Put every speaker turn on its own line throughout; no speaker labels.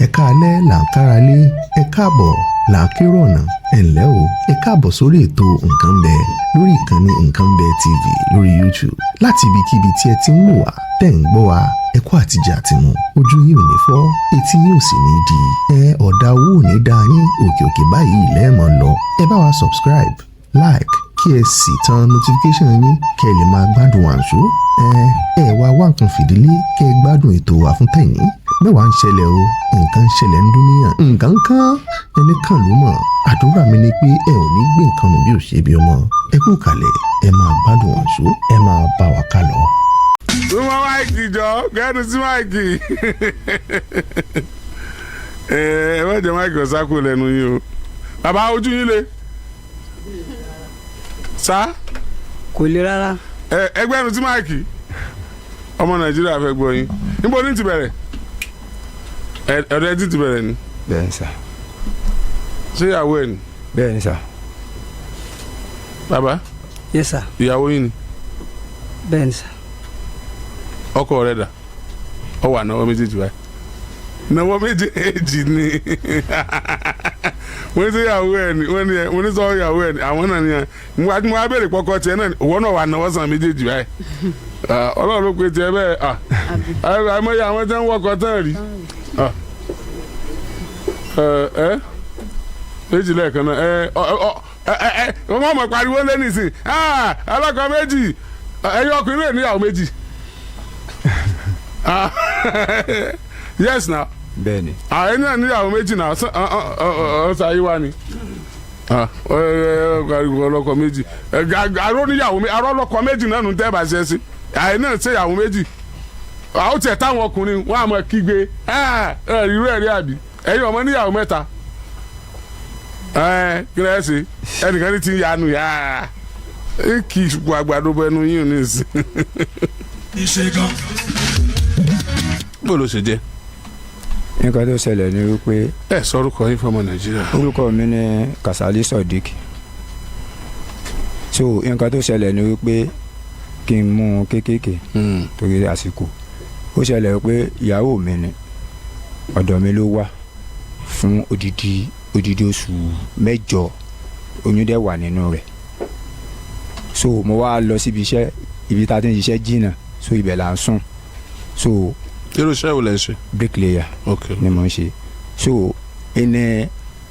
Ẹ káalẹ́ là ń kára lé, ẹ káàbọ̀ là ń kérò ọ̀nà. Ẹ ǹlẹ́ o, ẹ káàbọ̀ sórí ètò Nǹkan Bẹ lórí ìkànnì Nǹkan Bẹ TV lórí YouTube. Láti ibikíbi tí ẹ ti ń wò wá, tẹ́ ń gbọ́ wa, ẹ kú àtijọ́ àtìmú. Ojú yín ò ní fọ́, etí yín ò sì ní di. Ẹ ọ̀dà owó ò ní dá yín. Òkè òkè báyìí lẹ́ẹ̀mọ́ lọ. Ẹ bá wa subscribe, like, kí ẹ sì tan notification yín kẹ́ ẹ lè máa gbádùn àǹṣó. Ẹ ẹ wá wá nǹkan fìdí lé kẹ́ ẹ gbádùn ètò wa fún tẹ̀yìn. Mẹ́wàá ń ṣẹlẹ̀ o, nǹkan ń ṣẹlẹ̀ ń dúníyàn, nǹkan kan ẹni kan ló mọ̀. Àdúrà mi ni pé ẹ ò ní gbé nǹkan nù bí ò ṣe bí ọmọ. Ẹ kú kalẹ̀, ẹ máa gbádùn àǹṣó, ẹ máa bá wa ká lọ.
Súnmọ́ mic jọ, gẹ́nu sí mic. Ẹ ẹ má jẹ́ mic ọ̀sákò lẹ́nu yín o. Bàbá, ojú yín le sá.
Kò le rárá.
Ẹ ẹgbẹ́nu sí mic. Ọmọ Nàìjíríà fẹ́ gbọ́ yín. Níbo ní ti bẹ̀rẹ̀? Ẹ ọ̀dọ̀ ẹ ti bẹ̀rẹ̀ ni?
Bẹ́ẹ̀ ni sà.
Ṣé ìyàwó ẹ ni?
Bẹ́ẹ̀ ni sà.
Bàbá?
Yes sir.
Ìyàwó yín ni?
Bẹ́ẹ̀ ni sir.
Ọkọ rẹ dà? Ọ wà náwó méjèèjì báyìí, náwó méjèèjì ni. Wọ́n ní sọ ìyàwó ẹ̀ ni, wọ́n ní ẹ, wọ́n ní sọ ìyàwó ẹ̀ ni. Àwọn náà ni ẹ mo wá béèrè pọkọ tiẹ̀ náà ni. Ìwọ náà wà náwó sàn méjèèjì báyìí. Ah, Ọlọ́run ló pe tiẹ̀ bẹ́ẹ̀. Ah, àìmọye àwọn tí wọ́n wọkọ̀ tán rí. Ah. Ẹ ẹ méjì lẹ́ẹ̀kan náà. Ẹ ọ ọ ẹ ẹ wọ́n mọ̀ pariwo lé nìsín. Ah, ọlọ́kọ méjì. Ẹ̀yin ọkùnrin náà níyàwó méjì. Ah, yes na.
Bẹ́ẹ̀ ni.
Ààrẹ náà níyàwó méjì náà ọ̀sà yìí wá ni ọlọ́kọ méjì. Aró níyàwó, aró ọlọ́kọ méjì náà nù tẹ́ bá ṣe sí. Ààrẹ náà ṣe ìyàwó méjì. Àwọn tiẹ̀ táwọn ọkùnrin wọn àmọ́ kígbe irú ẹ̀rí àbí ẹ̀yin ọmọ níyàwó mẹ́ta. Kí lẹ́yìn ṣe ẹnìkan ní ti ń yanu yá kì í ṣùkú àgbàdo bẹnu yín ní ìsìn.
Ìṣègùn.
Bó ló ṣe jẹ́?
Nǹkan tó ṣẹlẹ̀ ni wípé
Ẹ sọrúkọ yín fọmọ Nàìjíríà.
Orúkọ mi ni Kasali Sodiq. So nǹkan tó ṣẹlẹ̀ ni wípé kí n mú un kéékèèké torí àsìkò. Ó ṣẹlẹ̀ pé ìyàwó mi ni, ọ̀dọ̀ mi ló wà fún odidi oṣù 8. Oyún dẹ̀ wà nínú rẹ̀. So mo wá lọ síbi iṣẹ́, ibi tá a ti ń ṣiṣẹ́ jìnnà, so ibẹ̀ là ń sùn. So
Irú iṣẹ́ wo lẹ ń ṣe?
Bricklayer ni mo ń ṣe. So ẹni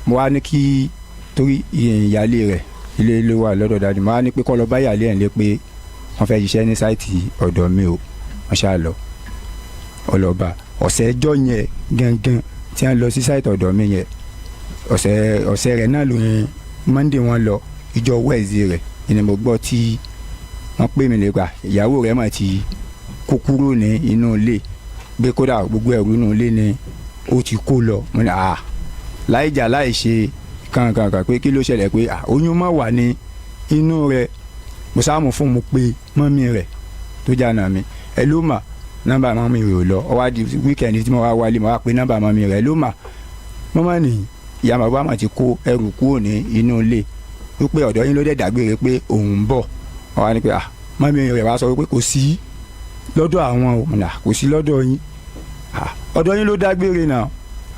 mo wá ní kí, torí ìyáálé rẹ̀ ilé ló wà lọ́dọ̀ daddy, mo wá ní pé kó lọ bá ìyáálé ẹ̀ lé pé wọ́n fẹ́ ṣiṣẹ́ ní site ọ̀dọ̀ mi o. Wọ́n ṣáà lọ ọlọ́ba. Ọ̀sẹ̀ ẹjọ́ yẹn gangan tí wọ́n lọ sí site ọ̀dọ̀ mi yẹn, ọ̀sẹ̀ rẹ̀ náà ló ní Monday wọ́n lọ. Ìjọ Wednesday rẹ̀ ni mo gbọ́ tí wọ́n pè mí lẹ́gbà, ìyàwó rẹ̀ mà ti kó kúrò ní inú ilé, gbé kódà gbogbo ẹrù inú ilé ni ó ti kó lọ. Mo ní à láì jà láì ṣe kankankan pé kí ló ṣẹlẹ̀, pé à oyún má wà ní inú rẹ̀. Mo sáàmù fún mo pé mummy rẹ̀ tó jànà mi, ẹ ló mà nọ́mbà mummy rẹ̀ ò lọ. Ó wá di weekend tí mo wá wálé, mo wá pé nọ́mbà mummy rẹ̀, ló mà mọ́mọ́ ní ìyá bàbá mà ti kó ẹrù kúrò ní inú ilé, wípé ọ̀dọ̀ yín ló dẹ̀ dágbére pé òun ń bọ̀. Ó wá ní pé à mummy rẹ̀ wá sọ wípé kò sí lọ́dọ̀ àwọn o. Mo ní à kò sí lọ́dọ̀ yín? À ọ̀dọ̀ yín ló dágbére náà.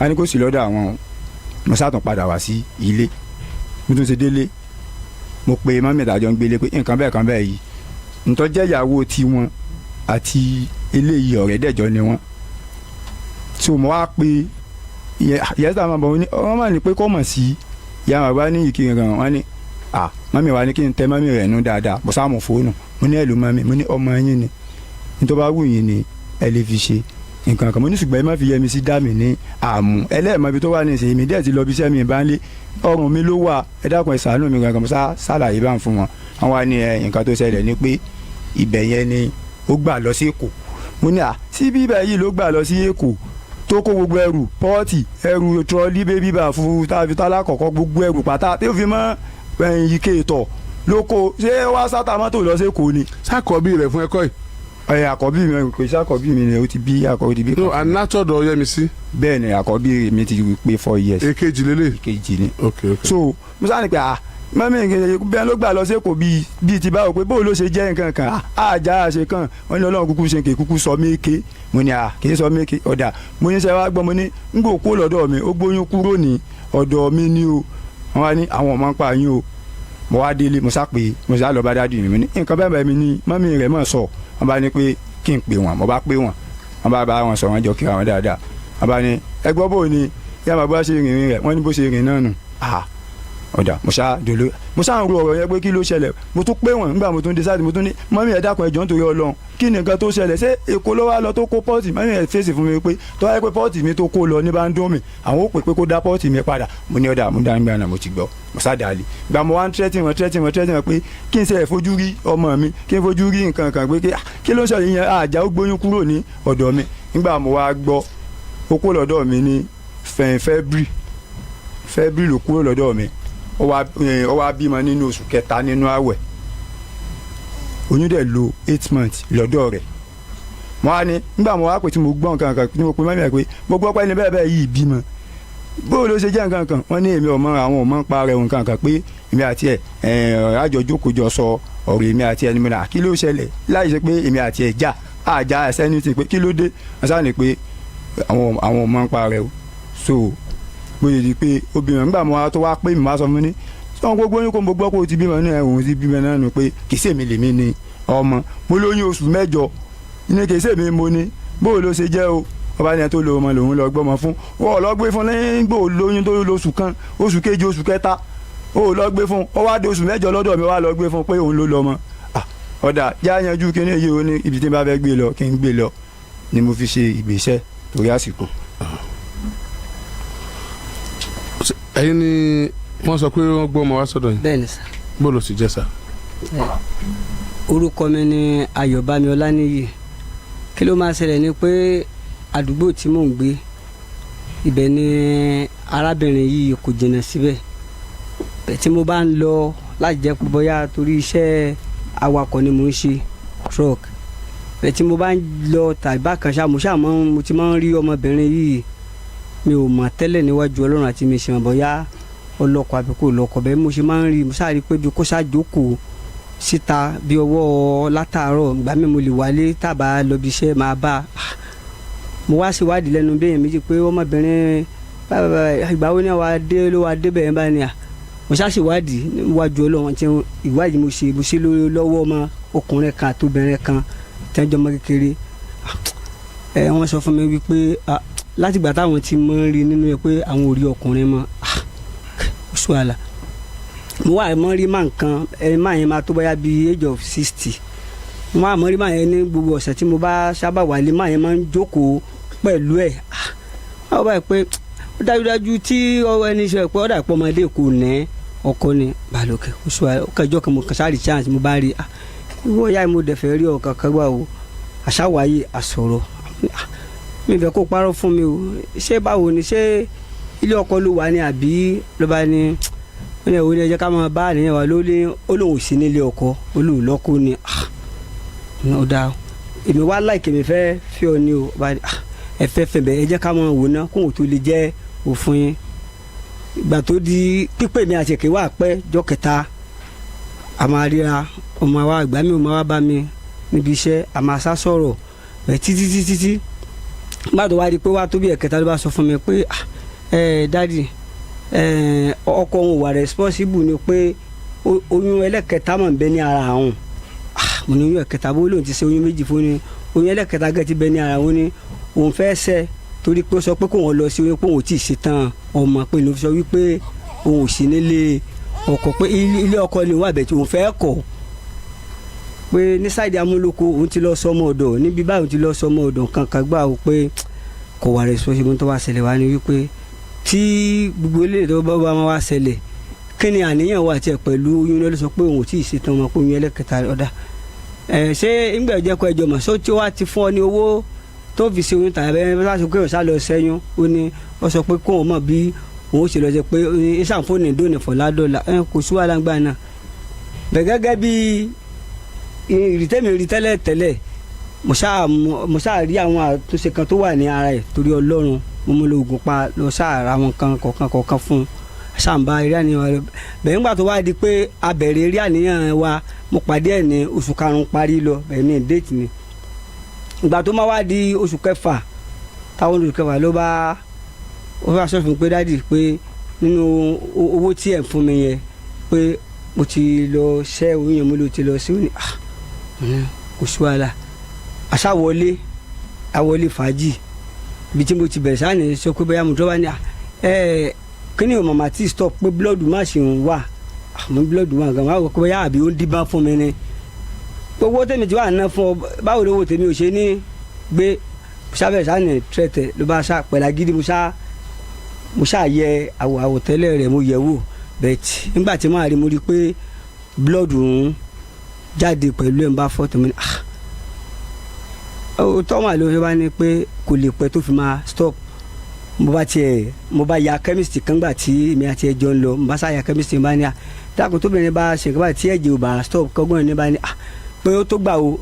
A ní kò sí lọ́dọ̀ àwọn o. Mo sátún padà wá sí ilé. Mo tún ṣe délé, mo pe mummy ìdájọ́ ń gbélé pé nǹkan bẹ́ẹ̀ kan bẹ́ẹ̀ yìí ntọ́jẹ́ ìyàwó tiwọn àti eléyìí, ọ̀rẹ́ dẹ̀jọ́ ni wọ́n. So mo wá pe ìyẹn sábà máa bọ̀ ní wọ́n máa ní pé kọ́ mọ̀ sí ìyá bàbá ní ìkiri gan. Wọ́n ní à mummy wa ní kí n tẹ mummy rẹ̀ nú dáadáa. Mo sá mú fóònù, mo ní hello mummy, mo ní ọmọ yín ni, nítorí bá wù yín ni ẹ lè fi ṣe nǹkan kan. Mo ní ṣùgbọ́n ẹ má fi yẹmi sí dá mi ní àmú ẹlẹ́ẹ̀mọ ibi tó wà ní ìsìn mi dẹ̀ ti lọ bí iṣẹ́ mi bá ń lé, ọrùn mi ló wà, ẹ dákun, ẹ ṣàánú mi gangan. Mo sá ṣàlàyé bá ń fún wọn. Wọn wá ní ẹ nǹkan tó ṣẹlẹ̀ ni pé ibẹ̀ yẹn ni ó gbà lọ sí Èkó. Mo ní à síbí ibẹ̀ yìí ló gbà lọ sí Èkó tó kó gbogbo ẹrù, pot, ẹrù trolley, baby bath tàbí tálákọ̀ọ́kọ́, gbogbo ẹrù pátá tó fi mọ́ ike ìtọ̀ ló kó. Ṣé wàá sáta mọ́tò lọ sí Èkó ni?
Sákọ̀ọ́bí rẹ̀ fún ẹ̀kọ́ yìí?
Ẹ àkọ́bí mi kò sí, àkọ́bí mi ni ó ti bí, àkọ́bí ti bí.
No, anátọ̀dọ̀ Yẹmisí.
Bẹ́ẹ̀ ni, àkọ́bí mi ti pé 4 years.
Èkejì lélẹ̀?
Èkejì ni.
Ok.
So mo sá ni pé à Mummy bẹ́ẹ̀ ló gbà lọ sí Èkó bíi ti báwo, pé bóun ló ṣe jẹ́ nǹkan kan àjà àṣe kan. Wọ́n ní Ọlọ́run kúkú ṣe kì í kúkú sọ méke. Mo ní à kì í sọ méke. Ọ̀dà, mo ní sẹ́ wá gbọ́, mo ní ń gbò kó lọ́dọ̀ mi, ó gbóyún kúrò ní ọ̀dọ̀ mi ní o. Wọ́n wá ní àwọn ọmọ ń pa yín o. Mo wá délé, mo sá pé mo sá lọ bá daddy mi. Mo ní nǹkan bẹ́ẹ̀ bẹ́ẹ̀ mi ní mummy rẹ̀ mọ̀ sọ. Wọ́n bá ní pé kí n pè wọ́n. Mo bá pè wọ́n, wọ́n bá bá wọn sọ, wọ́n jọ kíra wọn dáadáa. Wọ́n bá ní ẹ gbọ́, bò ní yá bá ṣe rìnrìn rẹ̀. Wọ́n ní bó ṣe rìn náà nù. Ah, ọ̀dà, mo ṣá dòló, mo ṣá ń ro ọ̀rọ̀ yẹn pé kí ló ṣẹlẹ̀. Mo tún pé wọ́n nígbà mo tún dé sáà, mo tún ní, "Mummy, ẹ dákun, ẹ jọ̀ọ́, nítorí Ọlọ́run, kí ni nǹkan tó ṣẹlẹ̀? Ṣé Èkó ló wá lọ tó kó pọ́ọ̀tì?" Mummy ẹ fèsì fún mi pé tó wáyé pé pọ́ọ̀tì mi tó kó lọ ní bá ń dún mi, àwọn ó pè pé kó dá pọ́ọ̀tì mi padà. Mo ní ọ̀dà, mo dá nígbà náà, mo ti gbọ́. Mo ṣá dàlí gbà, mo wá ń tẹ́tì wọn, tẹ́tì wọn, tẹ́tì wọn pé kí n ṣe ẹ̀ fojú rí ọmọ mi, kí n fojú rí nǹkan kan, pé kí ló ń ṣẹlẹ̀ yẹn. Àjà ó gbóyún kúrò ní ọ̀dọ̀ mi. Nígbà mo wá gbọ́ ó kó lọ́dọ̀ mi ní February, February ló kúrò lọ́dọ̀ mi. Ó wá bímọ nínú oṣù kẹta nínú àwẹ̀. Oyún dẹ̀ lò 8 months lọ́dọ̀ rẹ̀. Mo wá ní nígbà mo wá pè tí mo gbọ́ nǹkan kan tí mo pe mummy ẹ̀ pé mo gbọ́ pé ní bẹ́ẹ̀ bẹ́ẹ̀ yìí bímọ, bó ló ṣe jẹ́ nǹkan kan. Wọ́n ní èmi ò mọ, àwọn ò mọ̀ ń pa rẹ̀ nǹkan kan, pé èmi àti ẹ̀ àjọ jókòó jọ sọ ọ̀rọ̀ èmi àti ẹ̀ ní mo nà kí ló ṣẹlẹ̀, láì ṣe pé èmi àti ẹ̀ jà àjà ẹsẹ̀ ní ti pé kí ló dé. Wọ́n sáà ní pé àwọn ò mọ̀ ń pa rẹ̀ o. So bóyá di pé obìnrin nígbà mo wá tó wá pé mi wá sọ fún mi ní sọ́n gbogbo yín kó mo gbọ́ pé o ti bímọ ní ẹ̀hún ti bímọ náà nù, pé kì í ṣèmi lèmi ni ọmọ mo lóyún oṣù 8 ní, kì í ṣèmi mo ní, bó ló ṣe jẹ́ o. Ọba ní ẹ tó lo ọmọ lòun lọ gbọ́mọ fún, wọ́n lọ gbé fún lẹ́yìn gbò lóyún tó lóṣù kan, oṣù kejì, oṣù kẹta, ó lọ gbé fún. Ọ wá dé oṣù 8 lọ́dọ̀ mi, wá lọ gbé fún pé òun ló lọ́mọ. Ọ̀dà, já yanjú kíní yìí. Ó ní ibi tí n bá fẹ́ gbé lọ kí n gbé lọ ni mo fi ṣe ìgbésẹ̀ torí àsìkò.
Ẹ̀yin ni wọ́n sọ pé wọ́n gbọ́ ọmọ wá sọ́dọ̀ yín?
Bẹ́ẹ̀ ni sà.
Bó ló sì jẹ́, sà?
Orúkọ mi ni Ayọ̀bámi Ọláníyì. Kí ló máa ṣẹlẹ̀ ni pé àdúgbò tí mò ń gbé, ibẹ̀ ni arábìnrin yìí, kò jìnnà síbẹ̀. Bẹ́ẹ̀ tí mo bá ń lọ láti jẹ́ pé bóyá torí iṣẹ́ awakọ̀ ni mò ń ṣe, truck, bẹ́ẹ̀ tí mo bá ń lọ tàbí bákan ṣá, mo ṣá mọ́ mo ti máa ń rí ọmọbìnrin yìí. Mi ò mọ̀ tẹ́lẹ̀ níwájú Ọlọ́run àti mi ṣe mọ̀ bóyá ọlọ́kọ àbí kò lọ́kọ. Bẹ́ẹ̀ mo ṣe máa ń rí, mo ṣáà rí pé bí kò ṣáà jókòó síta bí ọwọ́ látàárọ̀. Ìgbà mi mo lè wálé tàbá lọ bí iṣẹ́ máa bá a. Mo wá ṣèwádìí lẹ́nu bí èèyàn méjì pé ọmọbìnrin báyìí, ìgbà wo ni wàá dé ló wàá débẹ̀ yẹn báyìí ni à. Mo ṣáà ṣèwádìí níwájú Ọlọ́run tí ìwádìí mo ṣe, mo ṣe lórí lọ́wọ́ ọmọ ọkùnrin kan àti obìnrin kan tí wọ́n jọ ọmọ kékeré. Ẹ wọ́n sọ fún mi wípé látìgbà táwọn ti mọ̀ ń rí nínú ẹ pé àwọn ò rí ọkùnrin mọ́. Ó sọ àlà mo wà mọ́ rí máa nǹkan ẹ máa yẹn máa tó bóyá bíi age of 60. Mo wà mọ́ rí máa yẹn ní gbogbo ọ̀sẹ̀ tí mo bá sábà wálé, máa yẹn máa ń jókòó pẹ̀lú ẹ̀. Wọ́n bá yẹ pé ó dájúdájú tí ẹni sọ pé ó dà pọ̀ ọmọdé kò ní ọkọ ni balùwẹ̀. Ó sọ kẹjọ kan mo kàn sáré chance mo bá rí ìwọ ìyá mi, mo dẹ̀ fẹ́ rí ọ kankan gbà o. Àṣàwáyé àsọ̀rọ̀ mi fẹ́ kó parọ́ fún mi o. Ṣé báwo ni, ṣé ilé ọkọ ló wà ní àbí ló bá ní ó ní ẹ̀wọ́n ní ẹ jẹ́ ká máa bá àníyàn wa ló ní ó lóun ò sí nílé ọkọ, ó lóun lọ́kọ ni. Ó dáa, èmi wá láìkè mi fẹ́ fi ọ ní o. Ẹ fẹ́ fẹ́ bẹ́ẹ̀, ẹ jẹ́ ká máa wò ná kóun tó lè jẹ́ òfin. Ìgbà tó di pípé mi àti èké wà pẹ́ jọ́ kẹta a máa ríra. Ọmọ wa ìgbà mi ò máa wá bá mi níbi iṣẹ́, a máa sá sọ̀rọ̀ ẹ̀ títí títí tí nígbà tó wá di pé wá tó bí ẹ̀kẹta ló bá sọ fún mi pé, "Ẹ daddy, ẹ ọkọ òun wà responsible ni pé oyún ẹlẹ́kẹta máa ń bẹ ní ara àwọn." Mo ní oyún ẹ̀kẹta bó? Lóun ti ṣe oyún méjì fún ni, oyún ẹlẹ́kẹta gẹ̀ ti bẹ ní ara òun ni òun fẹ́ ṣẹ́, torí pé ó sọ pé kóun lọ sí oyún, pé òun ò tí ì ṣetán ọmọ, pé ló fi sọ wípé òun ò sí nílé ọkọ, pé ilé ọkọ ni òun àbẹ̀ tí òun fẹ́ kọ̀, pé ní side amúlòkó òun ti lọ sọmọ ọ̀dọ̀ níbi báyìí, òun ti lọ sọmọ ọ̀dọ̀ kankan gbà ó, pé kò wà responsible. Tó wá ṣẹlẹ̀ wá ní wípé tí gbogbo eléyìí tó bá wá wá ṣẹlẹ̀, kí ni àníyàn wà tiẹ̀ pẹ̀lú oyún? Ló sọ pé òun ò tí ì ṣetán ọmọ, pé oyún ẹlẹ́kẹta ọ̀dà ẹ̀ ṣé ńgbà jẹ́ kó ẹjọ́ mọ̀ só tí wàá ti fún ọ ní owó tó fi ṣe oyún tàbí ẹ bá sọ pé òun sá lọ ṣẹ́yún. Ó ní ó sọ pé kóun mọ̀ bí òun ó ṣe lọ ṣe, pé ìṣàǹfóònì dóni fọ̀ládọ́là ẹ kò sí wàhálà ńgbà náà bẹ̀. Gẹ́gẹ́ bí ìrìtẹ́mi rí tẹ́lẹ̀ tẹ́lẹ̀, mo ṣáà rí àwọn àtúnṣe kan tó wà ní ara ẹ̀. Torí Ọlọ́run, mo mú lóògùn pa lọ ṣáà ra àwọn kan kọ̀ọ̀kan kọ̀ọ̀kan fún un. Ṣàǹbá eré àníyàn wa lọ bẹ́ẹ̀. Nígbà tó wá di pé a bẹ̀rẹ̀ eré àníyàn wa, mo pàdé ẹ̀ ní oṣù karùn-ún parí lọ bẹ́ẹ̀ ní date ni. Ìgbà tó máa wá di oṣù kẹfà, táwọn oṣù kẹfà ló bá ó bá sọ fún mi pé, "Daddy," pé nínú owó tí ẹ̀ ń fún mi yẹn, pé mo ti lọ ṣẹ́ oyún yẹn. Mo lò ti lọ sí òní. Ah, mo ní kò sí wàhálà. Àṣàwọlé àwọlé fàájì ibi tí mo ti bẹ̀rẹ̀ sáà ní sọ pé bóyá mo tó bá ní à ẹ kíni o, màmá tí stop pé blood má ṣe ń wà. Àmọ́ blood wà gan, wà pé bóyá àbí ó ń díbá fún mi ni. Gbogbo tèmi tí wà ná fún ọ, báwo lówó tèmi ò ṣe ní gbé sábẹ̀ sáà ní tẹ̀tẹ̀ ló bá sá pẹ̀lú agídí. Mo ṣá yẹ àwòtẹ́lẹ̀ rẹ̀, mo yẹ̀ wò bẹ́ẹ̀. Nígbà tí màá rí, mo rí pé blood ń jáde pẹ̀lú ẹ̀, ń bá fọ́ tèmi ní. Ah, ó tọ́ mà ló fi wá ní pé kò lè pẹ́ tó fi máa stop. Mo bá tiẹ̀ mo bá ya chemist kan gbà tí èmi àti ẹjọ́ ń lọ, mo bá sá ya chemist, bá ní à dákun, tóbìnrin bá ṣe nǹkan báyìí tí ẹ̀jẹ̀ ò bá stop kọ́gbọ́n ní, bá ní à pé ó tó gbà o.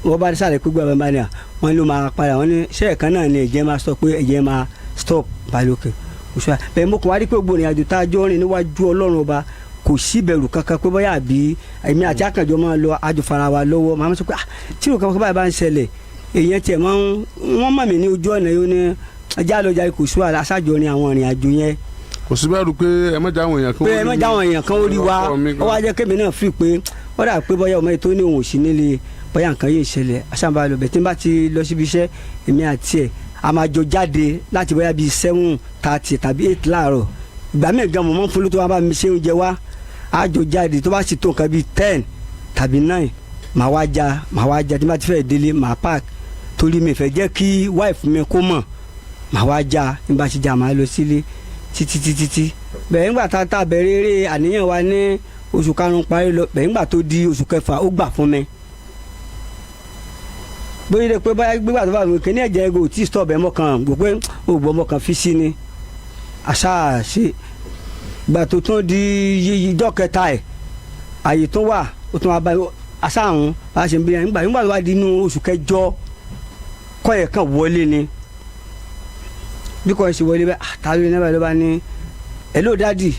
Wọ́n bá sàlẹ̀ pé gbà, bá ní à wọ́n ló máa padà. Wọ́n ní ṣé ẹ̀kan náà ni ẹ̀jẹ̀ máa stop, pé ẹ̀jẹ̀ máa stop balókè oṣù bẹ́ẹ̀. Mo kàn wá rí pé gbogbo ìrìn àjò tá a jọ rìn níwájú Ọlọ́run Ọba, kò sí ìbẹ̀rù kankan pé bóyá àbí èmi àti àkànjọ máa lọ àjò fara wa lọ́wọ́. Màá sọ pé ah, tí nǹkan kan báyìí bá ń ṣẹlẹ̀, èèyàn tiẹ̀ máa ń wọ́n mọ̀ mí ní ojú ọ̀nà yìí, ó ní ajá lọ jáde, kò sí wàhálà. Aṣáájú ní àwọn ìrìn àjò yẹn.
Kò sí bẹ́ẹ̀ rú pé ẹ má jáwọn èèyàn kan
pé ẹ má jáwọn èèyàn kan ó rí wa.
Ọkọ mi
ó wá jẹ́ kémi náà fi pé ó dà pé bóyá ọmọ yìí tó ní òun ò sí nílé, bóyá nǹkan yìí ń ṣẹlẹ̀. Aṣáájú lọ bẹ̀ tí n bá ti lọ síbi iṣẹ́, èmi àti ẹ̀ a máa jọ jáde láti bóyá bíi 7:30 tàbí 8 láàárọ̀. Ìgbà míì gan mo máa ń fún lóto wá bá mi ṣe oúnjẹ wá, a jọ jáde. Tó bá sì tó nǹkan bíi 10 tàbí 9, màá wá já. Tí n bá ti fẹ́ délé, màá park, torí mi fẹ́ jẹ́ kí wife mi kó mọ̀. Màá wá já, tí n bá ti já, màá lọ sílé títí títí tí bẹ́ẹ̀. Ńgbà tá a bẹ̀rẹ̀ eré àníyàn wa ní oṣù karùn-ún parí lọ bẹ́ẹ̀, ńgbà tó di oṣù kẹfà, ó gbà fún mi bóyá dé pé báyà gbégbà tó bá mi kí ní ẹ̀jẹ̀ ego tí stop ẹ̀ mọ́kàn gbọ́ pé ó gbọ́ mọ́kàn fi sí ni àṣà ṣe. Gbà tó tún di ìjọ́ kẹta ẹ̀, àyè tó wà, ó tún wá bá àṣà àwọn bá a ṣe ń bí. Nígbà tó wá di inú oṣù kẹjọ, kọ́ ẹ̀ kàn wọlé ni. Bí kò ṣe wọlé bẹ́ẹ̀, àtàlórí náà ló bá ní, "Hello daddy,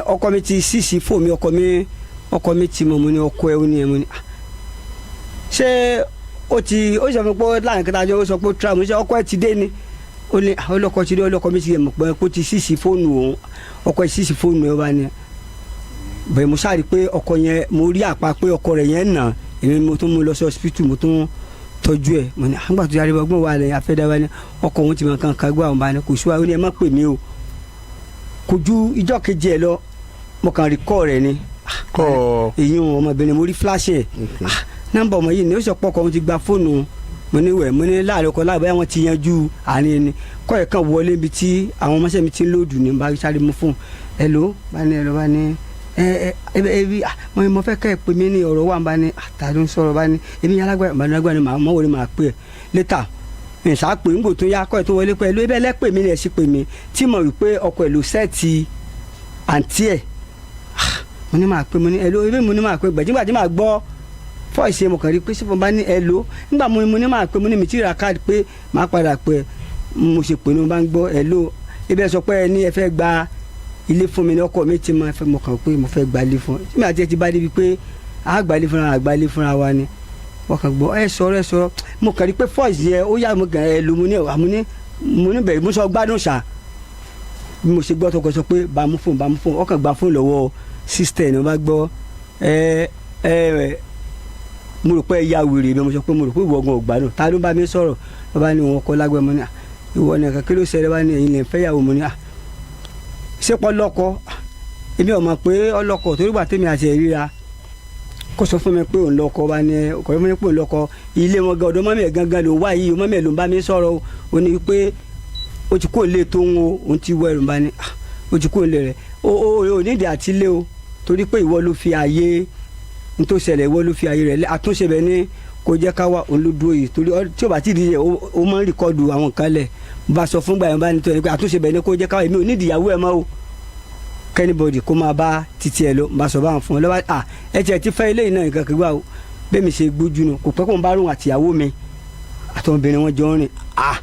ọkọ mi ti sísì fò mí, ọkọ mi ti mọ̀." Mo ní, "Ọkọ ẹ̀?" Ó ní ẹ̀. Mo ní, "Ṣé ó ti ó sọ fún mi pé láàrin kẹta jọ ó sọ pé ó tra?" Mo ṣe ọkọ ẹ̀ ti dé ni. Ó ní ọlọ́kọ ti dé, ọlọ́kọ mi ti mọ̀ pé ó ti sísì fóònù òun, ọkọ ẹ̀ sísì fóònù ẹ̀. Wá ní bẹ́ẹ̀, mo sáré pé ọkọ yẹn, mo rí àpá pé ọkọ rẹ̀ yẹn nà. Èmi mo tún mú lọ sí hospital, mo tún tọ́jú ẹ̀. Mo ní àgbà tó yára ọgbọ́n wà lẹ́yìn afẹ́dá wa ní ọkọ òun ti mọ̀ kankan gbọ́ àwọn bá ní kò sí wa. Ó ní, "Ẹ má pè mí o." Kò ju ìjọ́ kejì ẹ̀ lọ, mo kàn rí call rẹ̀ ni.
Kọ́?
Èyí wọn ọmọbìnrin, mo rí flash ẹ̀. Nọ́mbà ọmọ yìí ni ó sọ pé ọkọ òun ti gba fóònù. Mo ní wẹ̀, mo ní láàrin ọkọ láàrin bóyá wọ́n ti yanjú àárín ẹni. Kọ́ ẹ̀ kàn wọlé ibi tí àwọn ọmọọṣẹ́ mi ti ń load ní bá sáré mú fóònù. Hello, bá ní hello, bá ní ẹ ẹ ẹ ẹ mo fẹ́ kẹ́ ẹ pè mí ní ọ̀rọ̀ wà. Bá ní àtàlù ń sọ̀rọ̀? Bá ní èmi yẹn alágbára, bá ní alágbára ni màá mọ̀ wọlé, màá pè ẹ létà. Ǹsà pè ń gbò tó yá, kọ́ ẹ̀ tó wọlé pẹ̀lú ẹ bẹ́ẹ̀ lẹ́pè mí ni ẹ̀ sì pè mí tí mo rí pé ọkọ ẹ̀ ló set àǹtí ẹ̀. Mo ní máa pè, mo ní hello ebe, mo ní máa pè gbẹ̀jìgbà tí màá gbọ́ voice. Mo kàn rí pé sípò bá ní hello nígbà mo ní máa pè, mo ní mi tí ra káàdì pé máa padà pè. Mo ṣe pè ní mo bá ń gbọ́, "Hello, ebe sọ pé ẹ ní ẹ fẹ́ gba ilé fún mi ní ọkọ mi ti máa fẹ́." Mo kàn pé mo fẹ́ gba ilé fún tí mi àti ẹ ti bá débi pé a gba ilé fúnra, a gba ilé fúnra wa ni. Wọ́n kàn gbọ́, "Ẹ sọ̀rọ̀, ẹ sọ̀rọ̀." Mo kàn rí pé voice yẹn ó yá mo kàn ẹ lò. Mo ní àmú ní mo ní bẹ̀rẹ̀, mo sọ gbádùn ṣá. Bí mo ṣe gbọ́ tọkọ sọ pé bá mú fóònù, bá mú fóònù, ọkàn gba fóònù lọ́wọ́ sister ni. Wọ́n bá gbọ́, "Ẹ ẹ, mo rò pé ẹ ya wèrè." Bí mo sọ pé mo rò pé ìwọ gan ò gbádùn, ta ló ń bá mi sọ̀rọ̀? Wọ́n bá ní wọn kọ́ lágbẹ́. Mo ní ìwọ nìkan, kí ló ṣẹlẹ̀? Bá ní ẹ̀yin lè fẹ́ yàwó. Mo ní ṣé pọ́ lọ́kọ? Èmi ò mọ̀ pé ọlọ́kọ, torí gbà tèmi àti ẹ̀ ríra kó sọ fún mi pé òun lọ́kọ. Bá ní ọkọ fún mi pé òun lọ́kọ, ilé wọn gan, ọ̀dọ̀ mummy ẹ̀ gangan ló ń wá yìí, mummy ẹ̀ ló ń bá mi sọ̀rọ̀. Ó ní pé ó ti kó lé tó ń wo òun ti wọ ẹrù. Bá ní ó ti kó lé rẹ̀, ó nídìí àti lé o, torí pé ìwọ ló fi ààyè n tó ṣẹlẹ̀, ìwọ ló fi ààyè rẹ̀ àtúnṣe bẹ̀ ní kó jẹ́ ká wà. Òun ló dúró yìí, torí tí o bá ti di o máa ń record àwọn nǹkan lẹ̀. Bá sọ fúngbà yẹn, bá ní tó yẹ pé àtúnṣe bẹ̀ ní kó jẹ́ ká wà, èmi ò nídìí ìyàwó ẹ̀ mọ́ o, k'anybody kó máa bá títí ẹ lọ. Bá sọ báwọn fún ọ lọ́wọ́ à ẹ tiẹ̀ ti fẹ́ ilé yìí náà nǹkan kan gbà o. Bẹ́ẹ̀ mi ṣe gbójú nu, kò pẹ́ kó n bá rún àtìyàwó mi àtọmọbìnrin wọn jọ ń rìn. À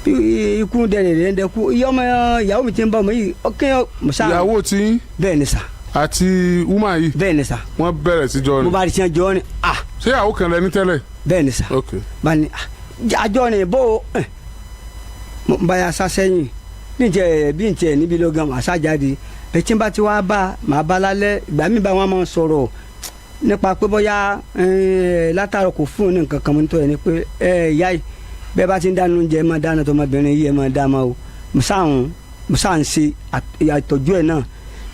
Bí ikú dẹrẹ rẹ ń dẹkú, iye ọmọ ìyàwó mi ti ń bá ọmọ yìí ọkẹ́ musa.
Ìyàwó tí
Bẹ́ẹ̀ ni sà.
àti woman yìí?
Bẹ́ẹ̀ ni sà.
Wọ́n bẹ̀rẹ̀ sí jọ
Mo
rìn?
bá rí tiẹ́ jọ ni, ah.
Ṣé ìyàwó kan lẹ ní tẹ́lẹ̀?
Bẹ́ẹ̀ ni sà.
Ok.
Bá ní, ah, àjọ ni bó o mo bá ya sá sẹ́yìn bí n tiẹ̀ bí n tiẹ̀ níbi ló gan màá sá jáde. Bẹ́ẹ̀ tí n bá ti wá bá màá bá lálẹ́, ìgbà mi bá wọn máa sọ̀rọ̀ nípa pé bóyá látàrọ kò fún un ní nǹkan kan. Mo ní tó yẹ ni pé ìyá yìí, bẹ́ẹ̀ bá ti ń dáná oúnjẹ, ẹ máa dáná tọmọbìnrin yìí, ẹ máa dá máa o. Mo sáà ń ṣe àtọ́jú ẹ̀ náà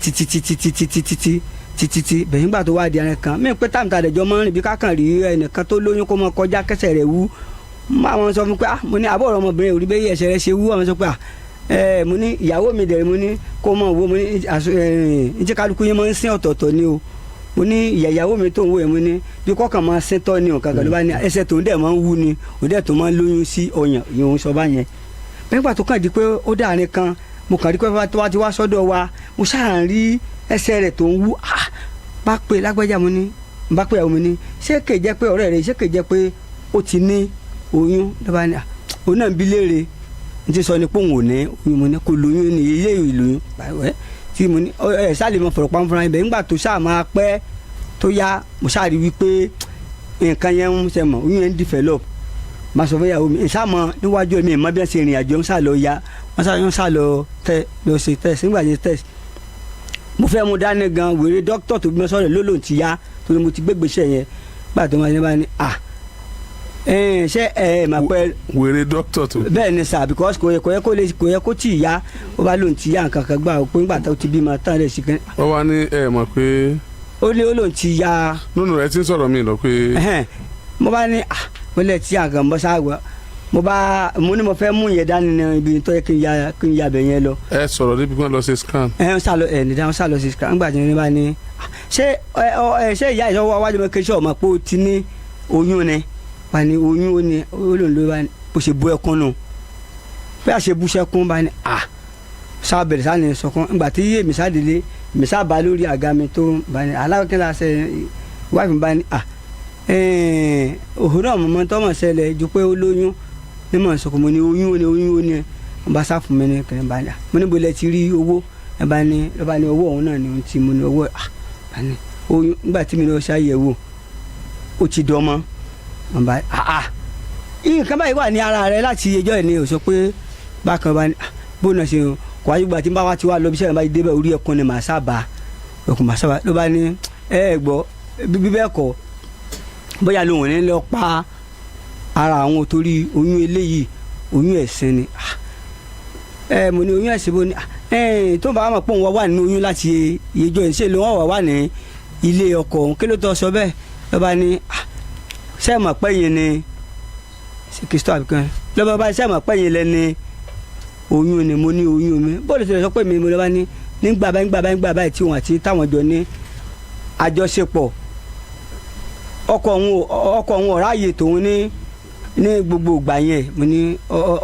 títí títí títí títí títí títí tí bẹ̀yìn gbà tó wá di ẹran kan mí pé táàmù tàdé jọ máa ń rìn bí kákan rí ẹnìkan tó lóyún kó máa kọjá kẹsẹ̀ rẹ̀ wú. Máa wọn sọ fún pé, ah, mo ní àbọ̀ ọ̀rọ̀ ọmọbìnrin ò rí bẹ́ẹ̀ ẹsẹ̀ rẹ̀ ṣe wú. Àwọn sọ pé, ah, ẹ mo ní ìyàwó mi dẹ̀rẹ̀, mo ní kó mọ̀ wo, mo ní ǹjẹ́ kálukú yẹn máa ń sín ọ̀tọ̀ọ̀tọ̀ ni o. Mo ní ìyàwó mi tó ń wò yẹn, mo ní bí kọ́kàn máa sín tọ́ ni o kankan ló bá ní ẹsẹ̀ tó ń dẹ̀ máa ń wú ni òun dẹ̀ tó máa ń lóyún sí ọyàn ìyẹn sọ bá yẹn. Nígbà tó kàn di pé ó dáàrin kan, mo kàn rí pé tó wá ti wá sọ́dọ̀ wa, mo ṣáà ń rí ẹsẹ̀ rẹ̀ tó ń wú. Ah, bá pè lágbájá, mo ní bá pè àwọn, mi ní ṣé kè jẹ́ pé ọ̀rẹ́ rẹ̀, ṣé kè jẹ́ pé ó ti ní oyún? Lọ́ba ní, ah, òun náà ń bi léèrè n ti sọ ni pé òun ò ní oyún. Mo ní kò lóyún ní ilé ìlóyún ẹ tí mo ní ẹ ṣáà lè mọ fọ̀rọ̀ pamọ́ fúnra ibẹ̀. Nígbà tó ṣáà máa pẹ́ tó yá, mo ṣáà rí wípé nǹkan yẹn ń ṣe mọ̀, oyún yẹn ń develop. Máa sọ fún ìyàwó mi ìsámọ níwájú mi ìmọ̀ bí wọ́n ṣe rìn àjò ń sá lọ ya wọ́n sá wọ́n sá lọ tẹ lọ ṣe test. Nígbà yẹn test mo fẹ́ mu dání gan, wèrè dókítà tó bí wọ́n sọ̀rọ̀ ló lòun ti yá torí mo ti gbégbèsè yẹn. Gbà tó máa ní bá ní, à ṣé ẹ mà pẹ́.
Wèrè dókítà tó?
Bẹ́ẹ̀ ni sà, because kò yẹ kó lè kò yẹ kó tì í yá. Ó bá lòun ti yá nǹkan kan gbà ó pé nígbà tó ti bímọ tán rẹ̀ sí kan.
Ó wá ní ẹ mọ̀ pé
Ó ní ó lòun ti yá.
Nínú rẹ̀ ti ń sọ̀rọ̀ mi lọ pé
Ẹhẹ́n. Mo bá ní, ah, mo lè ti àgàn bọ́ sáà, mo bá mo ní mo fẹ́ mú yẹn dání ní ibi tó yẹ kí n ya bẹ̀ yẹn lọ.
Ẹ sọ̀rọ̀ débi pé wọ́n lọ ṣe scan.
Ẹ ń sálọ ẹ nìdá ń sálọ sí scan. Ńgbà tí wọ́n bá ní, ah, ṣé ẹ ọ ẹ ṣé ìyá ìṣọwọ́ wájú mi kí ṣé ọmọ pé ó ti ní oyún ni wà ní oyún, ó ní ó lòun ló bá ní bó ṣe bú ẹkún nù, bí a ṣe bú sẹ́kún bá ní, ah, sá bẹ̀rẹ̀ sá ní sọkún. Ńgbà tí èmi sá délé, èmi sá bá lórí àga mi tó bá ní aláwọ̀ kí n la ṣe wáìfì mi bá ní, ah, òhun náà mọ̀ tọ́mọ̀ ṣẹlẹ̀ ju pé ó lóyún ní mọ̀ sọkún. Mo ní oyún ó ní, oyún ó ní. Wọ́n bá sá fún mi ní kẹrin bá ní, ah, mo ní bo lẹ ti rí owó? Ẹ bá ní lọ́ bá ní owó òun náà ni ohun tí mo ní owó. Ah, bá ní oyún. Nígbà tí mi lọ ṣàyẹ̀wò, ó ti dọ́mọ́. Wọ́n bá, ah, ah, nǹkan báyìí wà ní ara rẹ láti ẹjọ́ ẹ̀ ní o sọ pé bákan bá ní, ah, bó náà ṣe kò wáyé. Gbà tí n bá wá ti wá lọ bí sẹ́yìn bá débẹ̀, orí ẹkún ni màá sábà ẹkún màá sábà ló bá ní ẹ ẹ gbọ́ bí bẹ́ẹ̀ kọ́, bóyá lòun ò ní lọ pa ara àwọn torí oyún eléyìí, oyún ẹ̀sìn ni. Ah, ẹ mo ní oyún ẹ̀sìn bó ni? Ah, ẹ tó bá wà mọ̀ pé òun wà nínú oyún láti ìyẹjọ́ ẹ̀ ṣe ló wọ́n wà ní ilé ọkọ òun, kí ló tó sọ bẹ́ẹ̀? Ló bá ní, ah, ṣé ẹ mọ̀ pé yín ni ṣe kristu àbíkan lọ́ba bá ṣé ẹ mọ̀ pé yín lẹ́ni oyún ni? Mo ní oyún mi bóòlù tó lè sọ pé mi mo lọ́ba ní nígbà báyìí, nígbà báyìí, nígbà báyìí tí òun àti táwọn jọ ní àjọṣepọ̀, ọkọ òun ọ̀ráyè tòun ní gbogbo ìgbà yẹn. Mo ní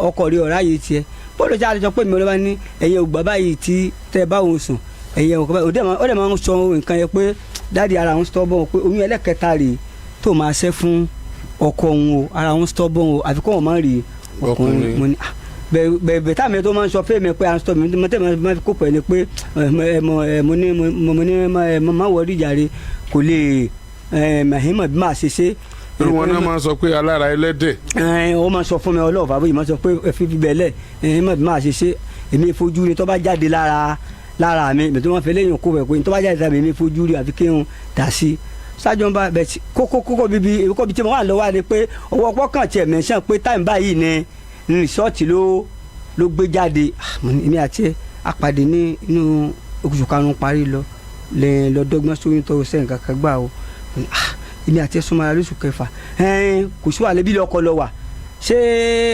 ọkọ rí ọ̀ráyè tiẹ̀, bóòlù tí a lè sọ pé mi lọ́ba ní ẹ̀yin ògbà báyìí tí tẹ́ bá òun sùn, ẹ̀yin ògbà báyìí. Ó dẹ̀ máa ń sọ nǹkan yẹn pé daddy, ara òun stubborn, pé oyún ẹlẹ́kẹta rèé tó máa ṣẹ́ fún ọkọ òun o, ara òun stubborn o, àfi kó wọn máa rí ọkùnrin.
Ọkùnrin.
Mo ní, ah, bẹ́ẹ̀ bẹ́ẹ̀ táàmì tó máa ń sọ fẹ́mi pé à ń sọ mi mo tẹ́ máa fi kó pẹ̀lú pé ẹ mọ ẹ mo ní mo ní ẹ mo máa wọrí jàre, kò lè ẹ màhímọ̀ bí màá ṣe ṣe.
Irú wọn náà máa ń sọ pé alára ẹlẹ́dẹ̀.
Ẹ ó máa sọ fún mi ọlọ́ọ̀fà bóyá máa sọ pé ẹ fi bíbẹ̀ lẹ̀ ẹ mọ̀ bí máa ṣe ṣe. Èmi fojú ni tó bá jáde lára mi, èmi tó máa fẹ́ lẹ́yìn kó bẹ̀ pé tó bá jáde lára mi, èmi fojú rí àfi kí n dà sí ṣáájú ń bá bẹ̀ tí kókó kókó bíbí kókó bíi tí mo wà lọ́wọ́ ni pé ọwọ́ pọ́kàn tiẹ̀ mẹ́sàn pé time báyìí ni result ló gbé jáde. Ah, mo ní èmi àti ẹ apàdé ní inú oṣù karùn-ún parí lọ lẹ lọ dọ́gbọ́n sóyún tó sẹ́yìn kankan gbà o. Mo ní, ah, èmi àti ẹ súnmọ́ ara lóṣù kẹfà, ẹ̀ẹ́n kò sí wàhálà bí ilé ọkọ lọ wà. Ṣé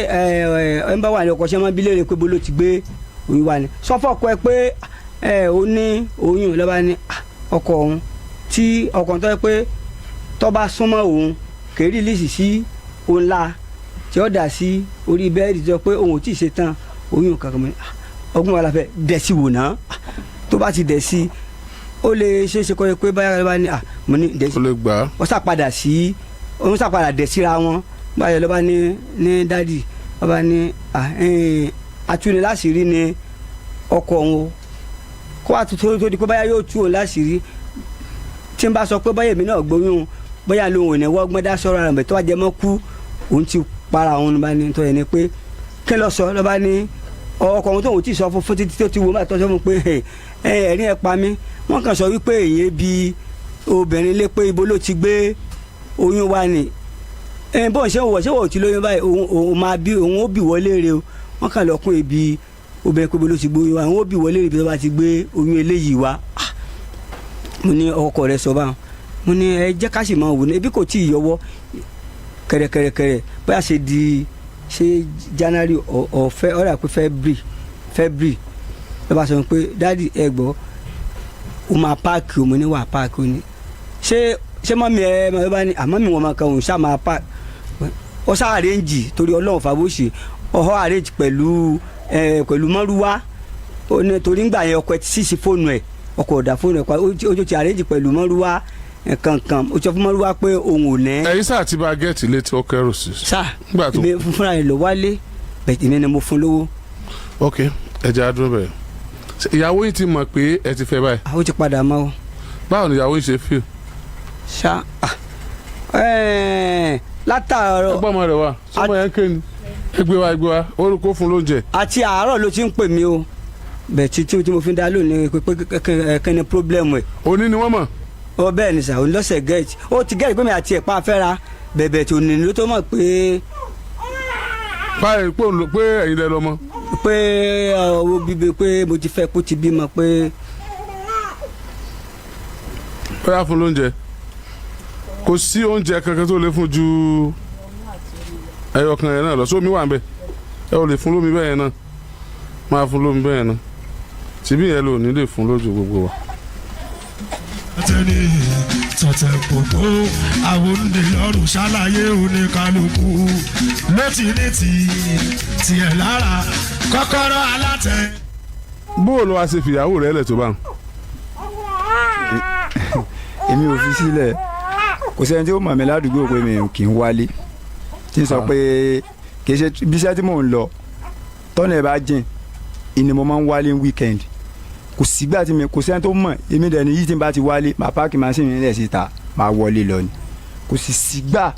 ẹ ẹ ń bá wà ní ọkọ, ṣé máa bí léèrè pé bó ló ti gbé oyún wa ni? Sọ fọ́kọ ẹ pé ẹ ó ní oyún. Lọ́ba ní, ah, ọkọ òun tí ọkọ tó yẹ pé tó bá súnmọ́ òun kì í release sí òun la tí ó dà sí orí bẹ́ẹ̀dì tó pé òun ò tí ì ṣe tán oyún kankan. Mọ́ ọgbọ́n wa la fẹ́ dẹ̀ sí wò náà. Tó bá ti dẹ̀ sí, ó lè ṣe é ṣe kọ́ yẹ pé báyà ló bá ní, à mo ní dẹ̀ sí.
Ó lè gbà á.
Wọ́n ṣàpadà sí, wọ́n ṣàpadà dẹ̀ síra wọn báyọ̀. Ló bá ní daddy Bàbá ní atúniláṣìírí ni ọkọ òun o, kó wàá tó tó di pé báyà yóò tú òun láṣìírí, tí n bá sọ pé báyà èmi náà gbóyún, bóyá lòun ò ní wọ́gbọ́n dá sọ̀rọ̀ ara rẹ̀ tó wá jẹ mọ́ kú, òun ti para òun. Bá ní tó yẹ ni pé kí lọ sọ lọ́ba ní ọkọ òun tóun ti sọ fún títí tó ti wo máa tọ́jú fún pé ẹ̀rín ẹ̀ pa mí. Wọ́n kàn sọ wípé èyí bí obìnrin lé pé ibo ló ti gbé oyún wa ni bọ́n ṣé wọ̀ ṣé wọ̀ ti lóyún báyìí, òun máa bí, òun ó bì wọlé rè o. Wọ́n kàn lọ kún ibi obìnrin pé ibo ló ti gbé oyún wa, òun ó bì wọlé rè bí wọ́n bá ti gbé oyún eléyìí wa. Mo ní ọkọ rẹ sọ báwọn. Mo ní ẹ jẹ́ ká sì máa wò ní ebi kò tí ì yọwọ́ kẹ̀rẹ̀kẹ̀rẹ̀kẹ̀rẹ̀ bóyá ṣe di ṣe January ọ̀fẹ́ ọ̀rẹ́ àpé February ló bá sọ pé, "Daddy, ẹ gbọ́, o máa pack o." Mo ní wà pack o ní ṣé mummy ẹ ẹ bá ní àmọ́ mi wọn máa kan òun ṣáà máa pack. Ó ṣáà arrange torí Ọlọ́run fàbóṣe ọ̀họ́ arrange pẹ̀lú mọ́rúwá. Ó ní torí ńgbà yẹn ọkọ̀ ẹ ti ṣíṣe fóònù ẹ̀, ọkọ̀ ọ̀dà fóònù ẹ̀ pa ó ti arrange pẹ̀lú mọ́rúwá kankan. Ó sọ fún mọ́rúwá pé òun ò ní.
Ẹ̀yin sáà ti bá gẹ́ẹ̀tì létí ó kẹrù sí.
Sáà
Nígbà tó-
èmi fúnra rẹ̀ lọ wálé bẹ̀ẹ̀, èmi ni mo fún lówó.
Ok, ẹ jẹ́ àdúró bẹ̀rẹ̀. Ṣé ìyàwó yìí ti mọ̀ pé ẹ ti fẹ́ báyìí?
Ó ti padà mọ́ o.
Báwo ni ìyàwó yìí ṣe feel?
Ṣá látàárọ̀.
Ẹgbọ́n ọmọ rẹ̀ wá sọmọ yẹn ké ni, ẹ gbé wa, ẹ gbé wa, orúkọ fún lóúnjẹ.
Àti àárọ̀ ló ti ń pè mí o, bẹ́ẹ̀ tí mo fi ń dá lónìí pé kí ni problem ẹ̀.
Òní ni wọ́n mọ̀?
Ó bẹ́ẹ̀ ni sà, òun lọ́sẹ̀ gẹ́ẹ̀tì, ó ti gẹ́ẹ̀tì pé mi àti ẹ̀ pa afẹ́ra bẹ̀bẹ̀ tó ní ló tó mọ̀ pé
Báyìí pé òun pé ẹ̀yin lẹ lọ́mọ.
Pé owó bíbí pé mo ti fẹ́ kó ti bímọ pé.
Ó yá, fún lóúnjẹ. Kò sí oúnjẹ kankan tó lè fún ju ẹyọ kan yẹn náà lọ. Sómi wà ń bẹ, ẹ ò lè fún lómi bẹ́ẹ̀ yẹn náà, máa fún lómi bẹ́ẹ̀ yẹn náà, tìbí yẹn lò ní lè fún lójú gbogbo wa.
Tẹ̀lé tọ̀tẹ̀ pòpò àwọn òǹdè lọ́rùn ṣàlàyé oníkálukú ló ti ní ti tiẹ̀ lára kọ́kọ́rọ́ alátẹ.
Bó o lọ wá ṣe fìyàwó rẹ lẹ̀ tó bá ń.
Èmi ò fi sílẹ̀. Kò sẹ́ni tí ó mọ̀ mí ládùúgbò pé mi kì í wálé tí n sọ pé kì í ṣe bí iṣẹ́ tí mò ń lọ tọ́nà ẹ̀ bá jìn ìní mo máa ń wálé ní weekend. Kò sígbà tí mi kò sẹ́ni tó mọ̀ èmi dẹ̀ ní yìí. Tí n bá ti wálé, màá park machine mi lẹ̀ síta, màá wọlé lọ ni. Kò sì sígbà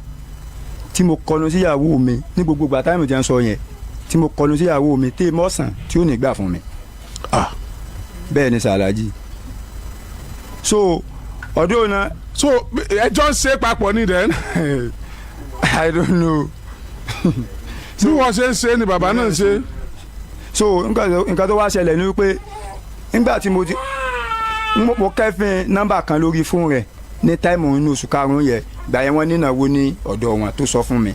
tí mo kọnu síyàwó mi ní gbogbo ìgbà táìmù tí wọ́n sọ yẹn, tí mo kọnu síyàwó mi tí mọ̀sán tí ò ní gbà fún mi. Bẹ́ẹ̀ ni sàlájì. So ọdún náà.
So ẹjọ́ ń ṣe papọ̀ ní dẹ́n.
I don't know.
Bí wọ́n ṣe ń ṣe ni bàbá náà ń ṣe.
So nǹkan tó wá ṣẹlẹ̀ ni wípé nígbà tí mo ti mo kẹ́fìn nọ́mbà kan lórí fóònù rẹ̀ ní time inú oṣù karùn-ún yẹn, gbà yẹn wọ́n nínáwó ní ọ̀dọ̀ wọn tó sọ fún mi,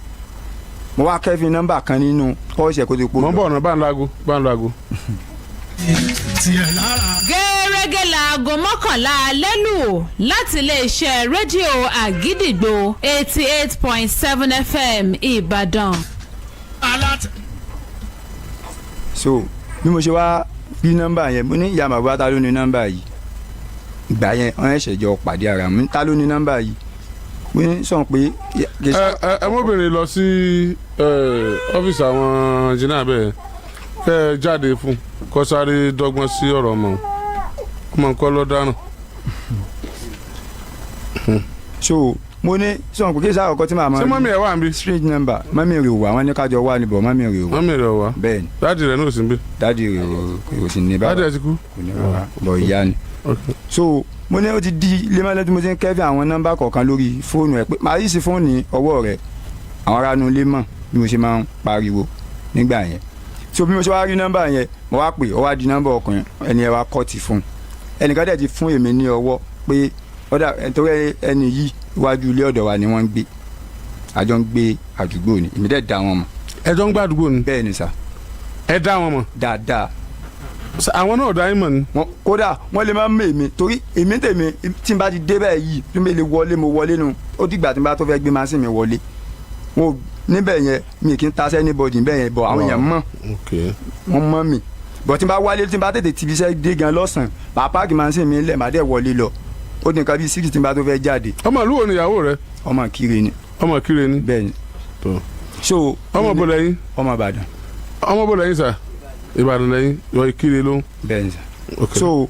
mo wá kẹ́fìn nọ́mbà kan nínú ọ̀sẹ̀ kó tó pọ̀.
Mọ̀ ń bọ̀ ọ̀nà, bá ń lago, bá ń lago.
Tiẹ̀ lára.
Gẹ́rẹ́gẹ́ láago 11 alẹ́ lù láti iléeṣẹ́ rédíò Àgídìgbò 88.7 FM Ìbàdàn.
Alátẹ.
So bí mo ṣe wá rí nọ́mbà yẹn, mo ní, "Ìyá bàbá, ta ló ní nọ́mbà yìí?" Ìgbà yẹn wọ́n ṣẹ̀ṣẹ̀ jọ pàdé ara mi. "Ta ló ní nọ́mbà yìí?" Mo ní sọ pé
Ẹ ẹ ẹ mọ́bìnrin lọ sí ọ́fíìsì àwọn engineer bẹ́ẹ̀, kẹ́ ẹ jáde fún kó sáré dọ́gbọ́n sí ọ̀rọ̀ ọmọ ọmọ nǹkan ló dáràn.
So mo ní sọ pé kí sáà kọ́kọ́ tí màá máa
Ṣé mummy ẹ̀ wà níbí?
Strange number. Mummy rẹ̀ ò wá, wọ́n ní kájọ wá níbọ̀, mummy rẹ̀ ò wá.
Mummy rẹ̀ wá?
Bẹ́ẹ̀ ni.
Daddy rẹ̀ náà ò sí níbí?
Daddy rẹ̀ ò sì ní bàbá.
Daddy ẹ̀ ti kú?
Kò ní bàbá bọ̀, ìyá ni. So mo ní ó ti di lemọ́lẹ́ tí mo ti ń kẹ́fẹ́ àwọn nọ́mbà kọ̀ọ̀kan lórí fóònù ẹ̀ pé màá yí sí fóònù ọwọ́ rẹ̀. Àwọn ará inú ilé mọ̀ bí mo ṣe máa ń pariwo nígbà yẹn. So bí mo ṣe wá rí nọ́mbà yẹn, mo wá pè, ó wá di nọ́mbà ọkùnrin ẹni ẹ wá kọ́ ti fún un. Ẹnìkan dẹ̀ ti fún èmi ní ọwọ́ pé ọ̀dà torí ẹni yìí, iwájú ilé ọ̀dọ̀ wa ni wọ́n ń gbé, àjọ ń gbé àdúgbò ni, èmi dẹ̀ dá wọn mọ̀.
Ẹ jọ ń gbàdúgbò ni?
Bẹ́ẹ̀ ni sà.
Ẹ dá wọn mọ̀?
Dáadáa.
Àwọn náà dá yín mọ̀ ni?
Wọn kódà wọ́n lè má mọ èmi torí èmi tèmi tí n bá ti dé bẹ́ẹ̀ yìí tí mi lè wọlé, mo wọlé nu. Ó dìgbà tí n bá tó fẹ́ gbé machine mi wọlé wọn níbẹ̀ yẹn, mi kì í ta sẹ́ni bọ́dì níbẹ̀ yẹn bọ̀, àwọn èèyàn mọ̀. Wọ́n mọ̀ mi bọ̀. Tí n bá wálé, tí n bá tètè tibi iṣẹ́ dé gan lọ́sàn-án, màá park machine mi lẹ̀, màá dẹ̀ wọlé lọ. Ó di nǹkan bíi 6 tí n bá tó fẹ́ jáde.
Ọmọ ìlú wo ni ìyàwó rẹ?
Ọmọ Kiri ni.
Ọmọ Kiri ni?
Bẹ́ẹ̀ ni.
Tó.
So
Ọmọ bò lẹ́yìn?
Ọmọ Ìbàdàn.
Ọmọ bò lẹ́yìn sà? Ìbàdàn lẹ́yìn yọ Ìkirè ló ń.
Bẹ́ẹ̀ ni sà.
Ok.
So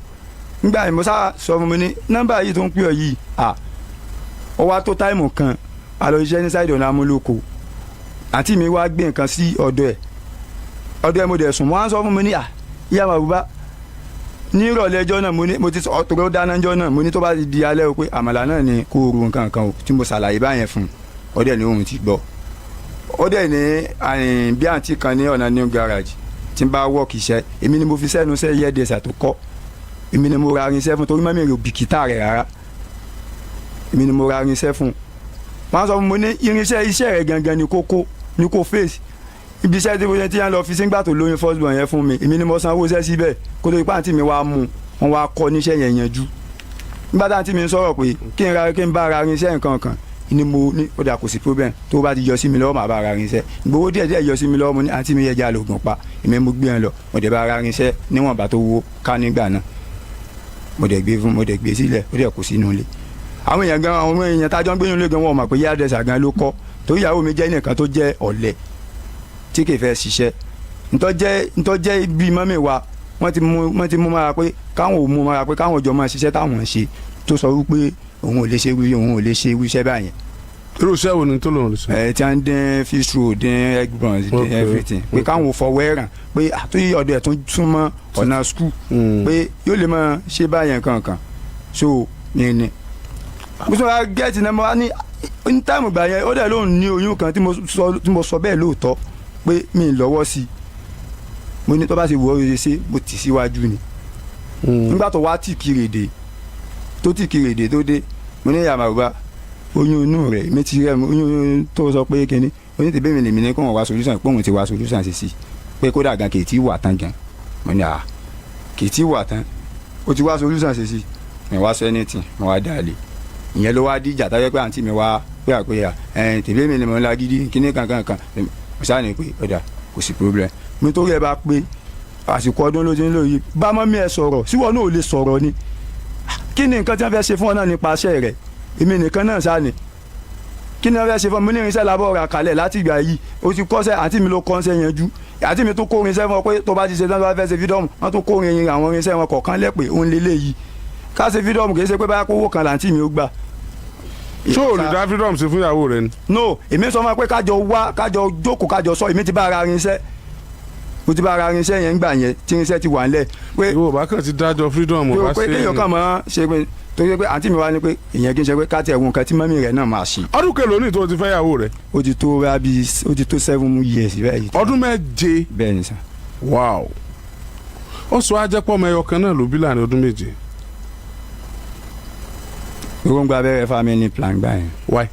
ngbà yẹn mo sá sọ fún mi ní nọ́mbà yìí tó ń pè ọ yìí, à ó wá tó time kan, a lọ iṣẹ́ ní side ọ̀nà Amúlòkó, àǹtí mi wá gbé nǹkan sí ọ̀dọ̀ ẹ̀. Ọ̀dọ̀ ẹ̀ mo dẹ̀ sùn. Wọ́n á sọ fún mi ní, à ìyá màbúbá, ní ìrọ̀lẹ́ ẹjọ́ náà, mo ní mo ti sọ ọ̀tọ̀rọ̀ dáná ẹjọ́ náà, mo ní tó bá ti di alẹ́ o, pé àmàlà náà ni kó o ru nǹkan kan o, tí mo ṣàlàyé báyẹn fún un. Ọdẹ ní òun ti gbọ́. Ó dẹ̀ ní àyìn bí àǹtí kan ní ọ̀nà New Garage tí n bá wọ́ọ̀kì iṣẹ́. Èmi ni mo fi sẹ́nu sẹ́ yẹ́dẹ̀sà tó kọ́. Èmi ni mo ra irinṣẹ́ fún, torí mummy rẹ̀ ò bìkítà rẹ̀ rárá. Èmi ni mo ra irinṣẹ́ fún. Wọ́n á sọ fún mi ní irinṣẹ́ iṣẹ́ rẹ̀ gangan ni kókó ni kò fèsì ibi iṣẹ́ tí mo ṣe tí yẹn lọ fi sígbà tó lóyún first born yẹn fún mi. Èmi ni mo sanwó iṣẹ́ síbẹ̀ kó tó ipá àǹtí mi wá mú wọn wá kọ́ níṣẹ́ yẹn yanjú. Nígbà tá àǹtí mi ń sọ̀rọ̀ pé kí n ra, kí n bá ra irinṣẹ́ nǹkan kan ni, mo ní ó dà, kò sí problem, tó bá ti yọ sí mi lọ́wọ́, màá bá ra irinṣẹ́. Gbowó díẹ̀ díẹ̀ yọ sí mi lọ́wọ́, mo ní àǹtí mi yẹ jẹ́ àlògùn pa. Èmi mo gbé yẹn lọ, mo dẹ̀ bá ra irinṣẹ́ níwọ̀nba tó wó ká nígbà náà. Mo dẹ̀ gbé fún, mo dẹ̀ gbé sílẹ̀, ó dẹ̀ kó sínú ilé. Àwọn èèyàn gan, àwọn èèyàn tájọ́ ń gbé nínú ilé gan, wọn mọ̀ pé hairdresser gan ló kọ́, torí ìyàwó mi jẹ́ nìkan tó jẹ́ ọ̀lẹ tí kì í fẹ́ ṣiṣẹ́. Ntọ́jẹ́ bíi mummy wa, wọ́n ti mú mára pé káwọn ò mú mára pé káwọn jọ máa ṣiṣẹ́ táwọn ń ṣe, tó sọ wípé òun ò lè ṣe irú iṣẹ́ báyẹn.
Irú iṣẹ́ wo ni tó lòun lè ṣe?
Ẹ tí a ń dín fish roll, dín egg buns, dín everything, pé káwọn ò fọwọ́ ẹ̀ràn, pé àtúnyí ọ̀dọ̀ ẹ̀ tún súnmọ́ ọ̀nà school, pé yóò lè máa ṣe báyẹn kankan. So ní mo sọ wá get náà, mo wá ní time gbà yẹn, ó dẹ̀ lóun ní oyún kan tí mo sọ bẹ́ẹ̀ lóòótọ́ pé mi ì lọ́wọ́ sí i. Mo ní tó bá ṣe wù ọ́ ṣe, mo tì síwájú ni. Nígbà tó wá tì kiri èdè tó tì kiri èdè tó dé, mo ní yàrá bàbá, oyún inú rẹ̀ mi ti rẹ̀, oyún tó sọ pé kíní oyún ti bẹ́ẹ̀ mi lèmi ní kó wọn wá solution, pé òun ti wá solution sí pé kódà gan kì í tí wà tán gan. Mo ní à kì í tí wà tán, ó ti wá solution sí. Mi wá sọ anything, mo wá dà lé. Ìyẹn ló wá díjà táyé pé àǹtí mi wá pé àpéyà ẹ̀ tèmi mi ni mo ń la gidi kíní kankan kan. Mo sáà ní pé ọ̀dà kò sí problem mi, torí ẹ bá pé àsìkò ọdún ló ti ń lò yìí, bá mummy ẹ sọ̀rọ̀ síwọ́n náà ò lè sọ̀rọ̀ ni. Kí ni nǹkan tí wọ́n fẹ́ ṣe fún ọ náà nípa iṣẹ́ rẹ̀? Èmi nìkan náà sáà ni. Kí ni wọ́n fẹ́ ṣe fún ọ? Mo ní irinṣẹ́ labọ́ ra kalẹ̀ láti ìgbà yìí, o ti kọ́ṣẹ́, àǹtí mi ló kọ́ṣẹ́ yanjú. Àǹtí mi tó kó irinṣẹ́ fún ọ pé tó bá ti ṣe tán, tó bá fẹ́ ṣe freedom, wọ́n tó kó irin àwọn irinṣẹ́ wọn kọ̀ọ̀kan lẹ́pẹ̀ òun lélẹ̀ yìí ká ṣe freedom. Kì í ṣe pé báyà kówó kan làǹtí mi ó gbà.
Ṣé o lè dá freedom sí fún ìyàwó rẹ ni?
No, èmi sọ fún wa pé kájọ wá, kájọ jókòó, kájọ sọ. Èmi ti bá ara irinṣẹ́, mo ti bá ara irinṣẹ́ yẹn gbà yẹn tí irinṣẹ́ ti wà ńlẹ̀ pé
Ìwọ bá kàn ti dájọ́ freedom ọba
pé
ṣe
kéèyàn kàn mọ́ ṣe pé torí pé àǹtí mi wá ní pé ìyẹn kí n ṣe pé ká tiẹ̀ wo nǹkan tí mummy rẹ̀ náà máa ṣe.
Ọdún kẹlò ní tó ti fẹ́ ìyàwó rẹ?
Ó ti tó bá bí, ó ti tó 7 years bẹ́ẹ̀.
Ọdún 7?
Bẹ́ẹ̀ ni sà.
Wow, ó sọ ajẹ́pọ̀ ọmọ ẹyọ kan náà ló bí láàrin ọdún 7.
Èròǹgbà abẹ́rẹ́ family plan gbà yẹn.
Why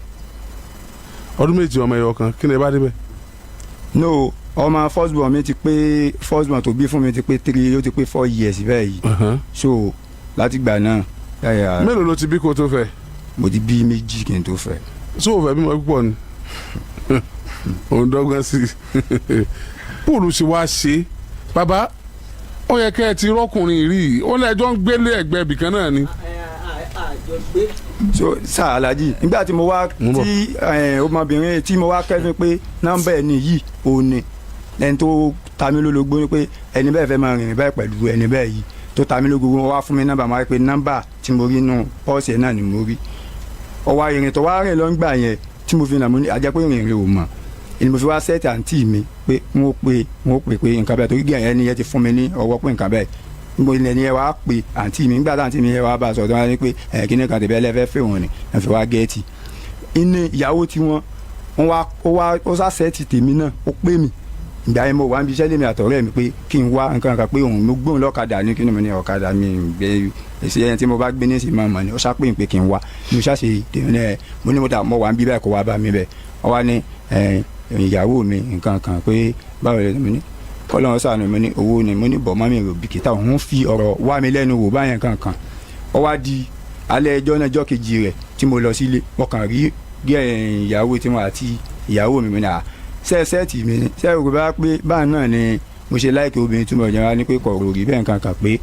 ọdún 7, ọmọ ẹyọ kan? Kí ni ẹ bá débẹ̀?
No, ọmọ first born mi ti pé, first born tó bí fún mi ti pé 3, ó ti pé 4 years bẹ́ẹ̀ yìí. So láti gbà náà yàyà.
Mélòó ló ti bí kó tó fẹ́?
Mo ti bí méjì kí n tó fẹ́.
Sọ ò fẹ́ bímọ púpọ̀ ni òun dọ́gbọ́n sí i púùlù sì wá ṣe. Bàbá, ó yẹ kẹ́ ẹ ti rọ́kùnrin rí i, ó lẹ́jọ́ ń gbélé ẹ̀gbẹ́ ibìkan náà ni.
So sir Alhaji, nígbà tí mo wá
Mo ń bọ̀.
tí ọmọbìnrin tí mo wá kẹ́fín pé nọ́mbà ẹni yìí òun ni ẹni tó ta mí lólobó, ni pé ẹni bẹ́ẹ̀ fẹ́ máa rìnrìn báyìí pẹ̀lú ẹni bẹ́ẹ̀ yìí tó ta mí lólobó, wọ́n wá fún mi nọ́mbà, máa pé nọ́mbà tí mo rí nù pọ́ọ̀sì ẹ̀ náà ni mo rí. Ọwọ́ ìrìn tó wá rìn lọ ń gbà yẹn tí mo fi nà mo ní ajẹ́ pé ìrìn rẹ̀ ò mọ̀ èyí. Mo fi wá set àǹtí mi pé wọ́n pè pé nǹkan bẹ́ẹ̀, torí gẹ̀ ẹni yẹn ti fún mi ní ọwọ́ pé nǹkan bẹ́ẹ̀ mo ilẹ̀ ni ẹ wá pè àǹtí mi. Nígbà tá àǹtí mi yẹn wá bá a sọ̀rọ̀, tó wá ní pé ẹ̀ kíní kan tẹ̀bẹ́ lẹ́fẹ́ fẹ́ òun ni ẹ̀ fi wá get inú ìyàwó tí wọ́n wá. Ó wá ó sá set tèmi náà, ó pè mí. Ìgbà yẹn mo wà níbi iṣẹ́ lèmi àtọ̀rẹ́ mi pé kí n wá nǹkan kan, pé òun mo gbóhùn lọ́kadà ní kíni. Mo ní ọ̀kadà mi ń gbé èsì ẹni tí mo bá gbé ní ìsìn máa mọ̀ ni. Ó sá pè mí pé kí n wá. Mo ṣàṣe tèmi náà, mo ní mo dà, mo wà níbí báyìí, kó wá bá mi bẹ́ẹ̀. Ọ wá ní ìyàwó mi nǹkan kan pé báwo lè mo ní kọ́lọ́run ṣàánú mi ní owó ni. Mo ní bọ̀ mummy rò bìkítà, òun fi ọ̀rọ̀ wá mi lẹ́nu wò báyẹn kankan. Ó wá di alẹ́ ẹjọ́ náà, ẹjọ́ kejì rẹ̀ tí mo lọ sílé, mo kàn rí gẹ́ ìyàwó tí mo àti ìyàwó mi. Mo ní à ṣe set mi ni ṣe rò bá pé báà náà ni mo ṣe like obìnrin tí mo jẹ́ wá ní pé kò rò rí bẹ́ẹ̀ nǹkan kan, pé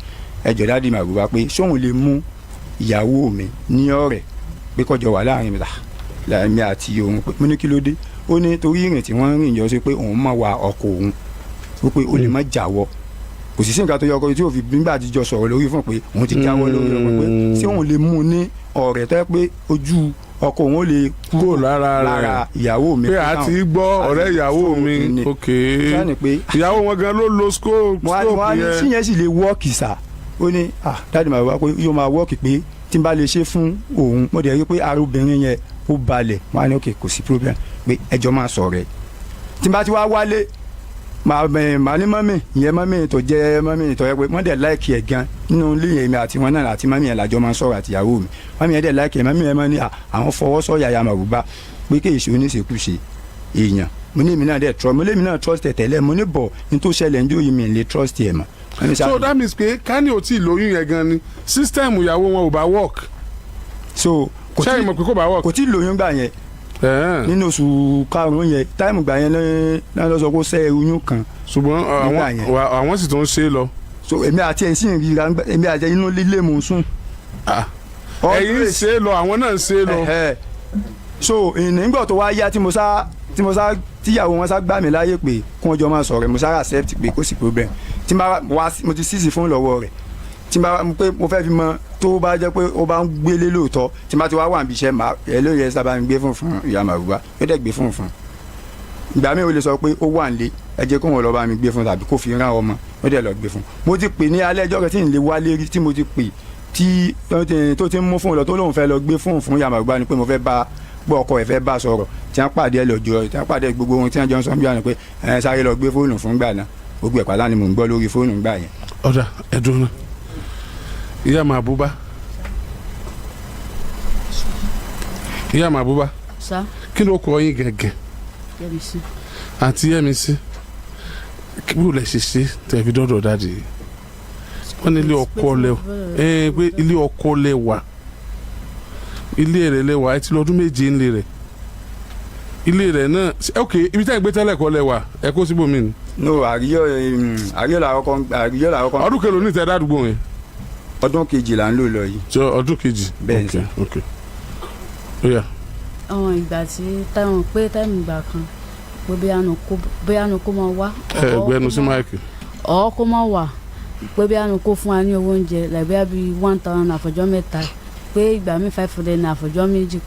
ẹjọ́ daddy màgbé pé sóun lè mú ìyàwó mi ní ọ̀rẹ́, pé kọjọ wà láàrin mi là mi àti òun. Pé mo ní kí ló dé? Ó ní torí ìrìn tí wọ́n ń rìn jọ sí pé òun mọ̀ wá ọkọ òun, wípé ó lè má jáwọ́. Kò sì sí nǹkan tó yọ ọkọ tí òfin nígbà tí jọ sọ̀rọ̀ lórí fún pé òun ti jáwọ́ lórí ọkọ, pé ṣé òun lè mú un ní ọ̀rẹ́ tó yẹ pé ojú ọkọ òun ó lè
kúrò lára rẹ̀
lára ìyàwó mi.
Pé a ti gbọ́ ọ̀rẹ́ ìyàwó mi, ok.
Sani pé
ìyàwó wọn gan ló lo scope
mo wá ní
yẹn.
Tíyẹn sì lè work sà? Ó ní, "Ah, daddy màá wá pé yóò máa work, pé tí n bá lè ṣe fún òun." Mo dẹ̀ rí pé ara obìnrin yẹn ó balẹ̀. Mo wá ní, "Ok, kò sí problem," pé ẹjọ́ máa sọ̀rọ̀ ẹ̀. Tí n bá ti wá wálé, màá bẹ̀ màá ní mummy ìyẹn, mummy tó jẹ́ mummy tó yẹ pé wọ́n dẹ̀ like ẹ̀ gan nínú ilé yẹn. Èmi àti wọn náà àti mummy yẹn làjọ máa ń sọ̀rọ̀ àti ìyàwó mi. Mummy yẹn dẹ̀ like ẹ̀. Mummy yẹn máa ní, "À, àwọn fọwọ́ sọ̀yà ya màrúbá pé kí èso oníṣekúṣe èèyàn." Mo ní èmi náà dẹ̀ trust, mo ní èmi náà trust ẹ̀ tẹ́lẹ̀. Mo ní bọ̀ ní tó ṣẹlẹ̀ ń jó yìí, mi lè trust ẹ̀ mọ́. Mummy
So that means pé ká ní ò tí ì lóyún yẹn gan ni system ìyàwó wọn ò bá work.
So kò
Ṣé
tí
ìmọ̀ pé kò bá work?
Kò tí ì lóyún gbà yẹn. Nínú oṣù karùn-ún yẹn, time gbà yẹn ló lọ sọ kó ṣẹ́ oyún kan.
Ṣùgbọ́n
Nígbà yẹn.
Àwọn sì tún ń ṣe é lọ.
So èmi àti ẹ̀ sì ń ríra èmi àti inú lílé mò ń sùn.
Ah. Ẹ̀yin ń ṣe é lọ, àwọn náà ń ṣe é lọ.
Ẹ̀hẹ́. So ìnígbà tó wá yá tí mo sá tíyàwó wọn sá gbà mí láyè pé kí wọ́n jọ máa sọ̀rọ̀, mo sá accept pé kò sí problem. Tí n bá wá mo ti sísì fún lọ́wọ́ rẹ̀, tí n bá pé mo fẹ́ fi mọ tó bá jẹ́ pé ó bá ń gbélé lóòótọ́. Tí n bá ti wá wà níbi iṣẹ́, màá ẹ lóye sábà ń gbé fún ìyá màrúbá, yóò dẹ̀ gbé fún. Ìgbà mi ò lè sọ pé ó wà nílé, ẹ jẹ́ kó wọn lọ bá mi gbé fún tàbí kó fi rán ọmọ, ó dẹ̀ lọ gbé fún. Mo ti pè ní alẹ́ ẹjọ́ kan tí n lè wálé rí, tí mo ti pè tí tó ti ń mú fún un lọ, tó lóun fẹ́ lọ gbé fún ìyá màrúbá ni pé mo fẹ́ bá gbọ́ ọkọ ẹ̀ fẹ́ bá sọ̀rọ̀, tí wọ́n pàdé ẹ̀ lọ́jọ́, tí wọ́n pàdé gbogbo ohun tí wọ́n jọ ń sọ bí wọ́n pé ẹ sáré lọ gbé fóònù fún gbà náà. Gbogbo ẹ̀ pàlà ni mò ń gbọ́ lórí fóònù gbà yẹn.
Ọ̀dà, ẹ̀dùn náà, ìyá màbúbá, ìyá màbúbá.
Sá.
Kí ló kọ yín gẹ́gẹ́?
Yẹmisí.
Àǹtí Yẹmisí, kí bó lẹ ṣe ṣe tẹ̀ fi dọ́dọ̀ daddy? Wọ́n ní ilé ọkọ lẹ ẹ pé ilé ọkọ lẹ wà, ilé rẹ̀ lẹ wà. Ẹ ti lọ ọdún 7 ńlẹ̀ rẹ̀, ilé rẹ̀ náà. Ok, ibi tẹ́ ẹ gbé tẹ́lẹ̀ kọ́ lẹ wà, ẹ kó síbòmí ni?
No, àríyọ̀ àríyọ̀ làkọ́kọ́.
Ọdún kẹlò ní ìtẹ́ dádúgbò yẹn?
Ọdún kejì là ń lò lọ yìí.
Ṣé ọdún kejì?
Bẹ́ẹ̀
Ok.
Sir.
Ok, ó yá.
Àwọn ìgbà tí táwọn pé time ìgbà kan pé bóyá nu kó máa wá.
Ẹ gbẹnu sí mic.
Ọ̀ kó máa wà pé bóyá nu kó fún wa ní owó oúnjẹ, like bóyá bíi 1,000 àfọjọ́ 3, pé ìgbà mi 500 ní àfọjọ́ 2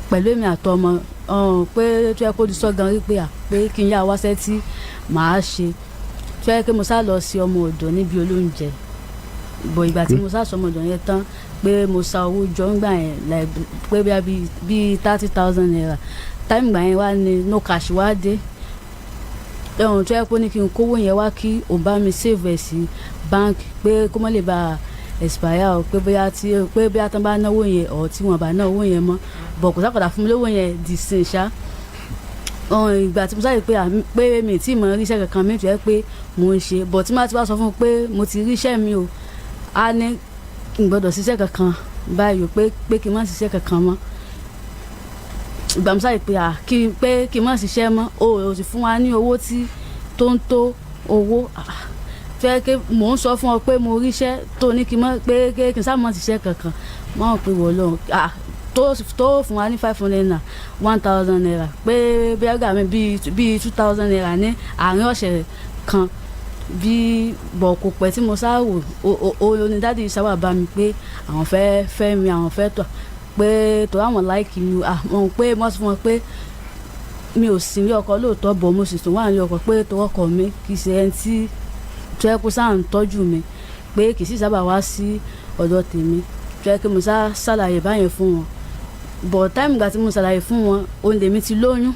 pẹ̀lú èmi àtọmọ ọ̀hún, pé tó yẹ kó di sọ́gan rí pé à pé kí n yá wáṣẹ́ tí màá ṣe, tó yẹ kí mo sá lọ sí ọmọ ọ̀dọ̀ níbi olóúnjẹ bọ̀. Ìgbà tí mo sá sọ ọmọ ọ̀dọ̀ yẹn tán, pé mo sa owó jọ ńgbà yẹn, like pé bóyá bíi ₦30,000. Time ìgbà yẹn wá ní no cash wá dé ẹ̀hún, tó yẹ kó ní kí n kówó yẹn wá kí òun bá mi save ẹ̀ sí bank, pé kó má lè bá expire o, pé bóyá tí pé bóyá tán bá náwó yẹn ọ̀ tí wọ́n bá náwó yẹn mọ́ bọ̀, kò sápadà fún mi lówó yẹn di sin ṣá. Ọ̀hún, ìgbà tí mo sáré pé pé mi tí mo ríṣẹ́ kankan mi tó yẹ pé mo ń ṣe bọ̀, tí má ti wá sọ fún un pé mo ti ríṣẹ́ mi o, á ní n gbọ́dọ̀ ṣiṣẹ́ kankan báyìí o, pé kí n má ṣiṣẹ́ kankan mọ́. Ìgbà mo sáré pé à kí pé kí n má ṣiṣẹ́ mọ́ o, ò sì fún wa ní owó tí tó ń tó owó fẹ́ kí mò ń sọ fún ọ pé mo ríṣẹ́ tó ní kí n má pé kí n sá má ṣiṣẹ́ kankan mọ́ ò, pé wọ́n lọ tó fún wa ní 500 naira, ₦1,000, pé bí ẹgbàá mi bíi ₦2,000 ní àárín ọ̀sẹ̀ kan bí bọ̀. Kò pẹ́ tí mo sá wò ó ní daddy sábà bá mi pé àwọn fẹ́ fẹ́ mi, àwọn fẹ́ tọ̀ pé tó àwọn like mi. Àwọn pé wọ́n sọ fún wọn pé mi ò sí ní ọkọ lóòótọ́ bọ̀, mo sì tún wà ní ọkọ, pé tó ọkọ mi kì í ṣe ẹni tí tó yẹ kó sáà ń tọ́jú mi, pé kì í sì sábà wá sí ọ̀dọ̀ tèmi, tó yẹ kí mo sá ṣàlàyé báyẹn fún wọn bọ̀. Time ìgbà tí mo ṣàlàyé fún wọn, òun lèmi ti lóyún,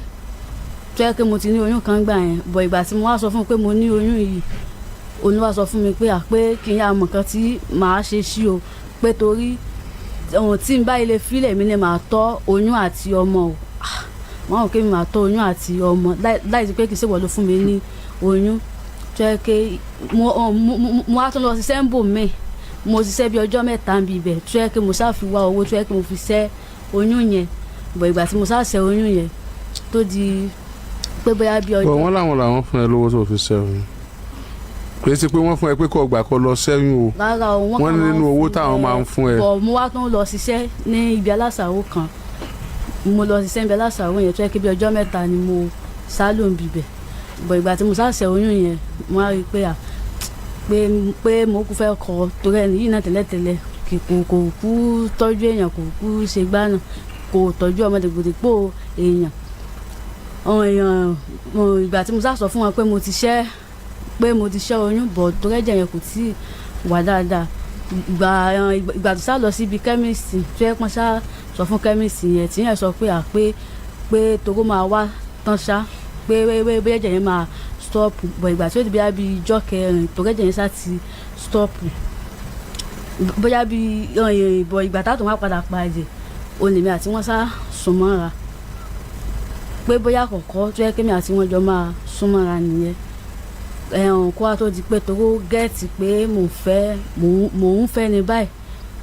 tó yẹ kí mo ti ní oyún kan gbà yẹn bọ̀. Ìgbà tí mo wá sọ fún un pé mo ní oyún yìí, òun wá sọ fún mi pé à pé kí n yá mọ̀ nǹkan tí màá ṣe sí o, pé torí ohun tí n bá ilé fílẹ̀ mi ni màá tọ́ oyún àti ọmọ o. Wọ́n rò pé mi màá tọ́ oyún àti ọmọ láì sí pé kì í ṣèwọ́ ló fún mi ní oyún, tó yẹ kí mo wá tún lọ ṣiṣẹ́ ń bò mí. Mo ṣiṣẹ́ bí ọjọ́ 3 ń bí ibẹ̀, tó yẹ kí mo ṣáà fi wá owó tó yẹ kí mo fi ṣẹ́ oyún yẹn bọ̀. Ìgbà tí mo ṣáà ṣẹ́ oyún yẹn tó di pé bóyá bí ọjọ́
Bọ̀ wọ́n làwọn fún ẹ lówó tó fi ṣẹ́yún. Kì í ṣe pé wọ́n fún ẹ pé kó gbà kó lọ ṣẹ́yún o.
Rárá o, wọ́n
Wọ́n
kàn
ní
máa ń
nínú owó
fún
táwọn
ẹ.
máa ń fún ẹ.
Bọ̀ mo wá tún lọ ṣiṣẹ́ ní ibi alásàwò kan. Mo lọ sí sẹ́ńbẹ́ lásàrò yẹn tó yẹ kí bí ọjọ́ 3 ni mo sá ló ń bibẹ̀. Bọ̀ ìgbà tí mo sá ṣẹ́ oyún yẹn, mo á rí i pé à pé mo kú fẹ́ kọ torí ẹni yìí náà tẹ́lẹ̀tẹ́lẹ̀ kò kú tọ́jú èèyàn, kò kú ṣe gbá náà, kò tọ́jú ọmọ dègbòdègbò èèyàn. Àwọn èèyàn, ìgbà tí mo sá sọ fún wọn pé mo ti ṣẹ́ oyún, bọ̀ torí ẹ̀jẹ̀ yẹn kò tíì wà dáadáa. Ìgbà tó sá lọ síbi kẹ́míìsì tó yẹ pọ́n sá sọ fún kẹ́míìsì yẹn, tí yẹn sọ pé à pé toró máa wá tán ṣá, pé pé ẹ̀jẹ̀ yẹn máa stọ́ọ̀pù. Bọ̀ ìgbà tí ó di bóyá bí ijọ́ kẹrin, torí ẹ̀jẹ̀ yẹn sá ti stọ́ọ̀pù bóyá bí bọ̀ ìgbà tá tó wá padà pàdé olèmi àti wọn sá sùn mọ́ra, pé bóyá àkọ́kọ́ tó yẹ kémi àti wọn jọ máa sún mọ́ra nìyẹn. Ẹ̀hún kó wá tó di pé toró gẹ́ẹ̀tì pé mò ń fẹ́ ni báyìí,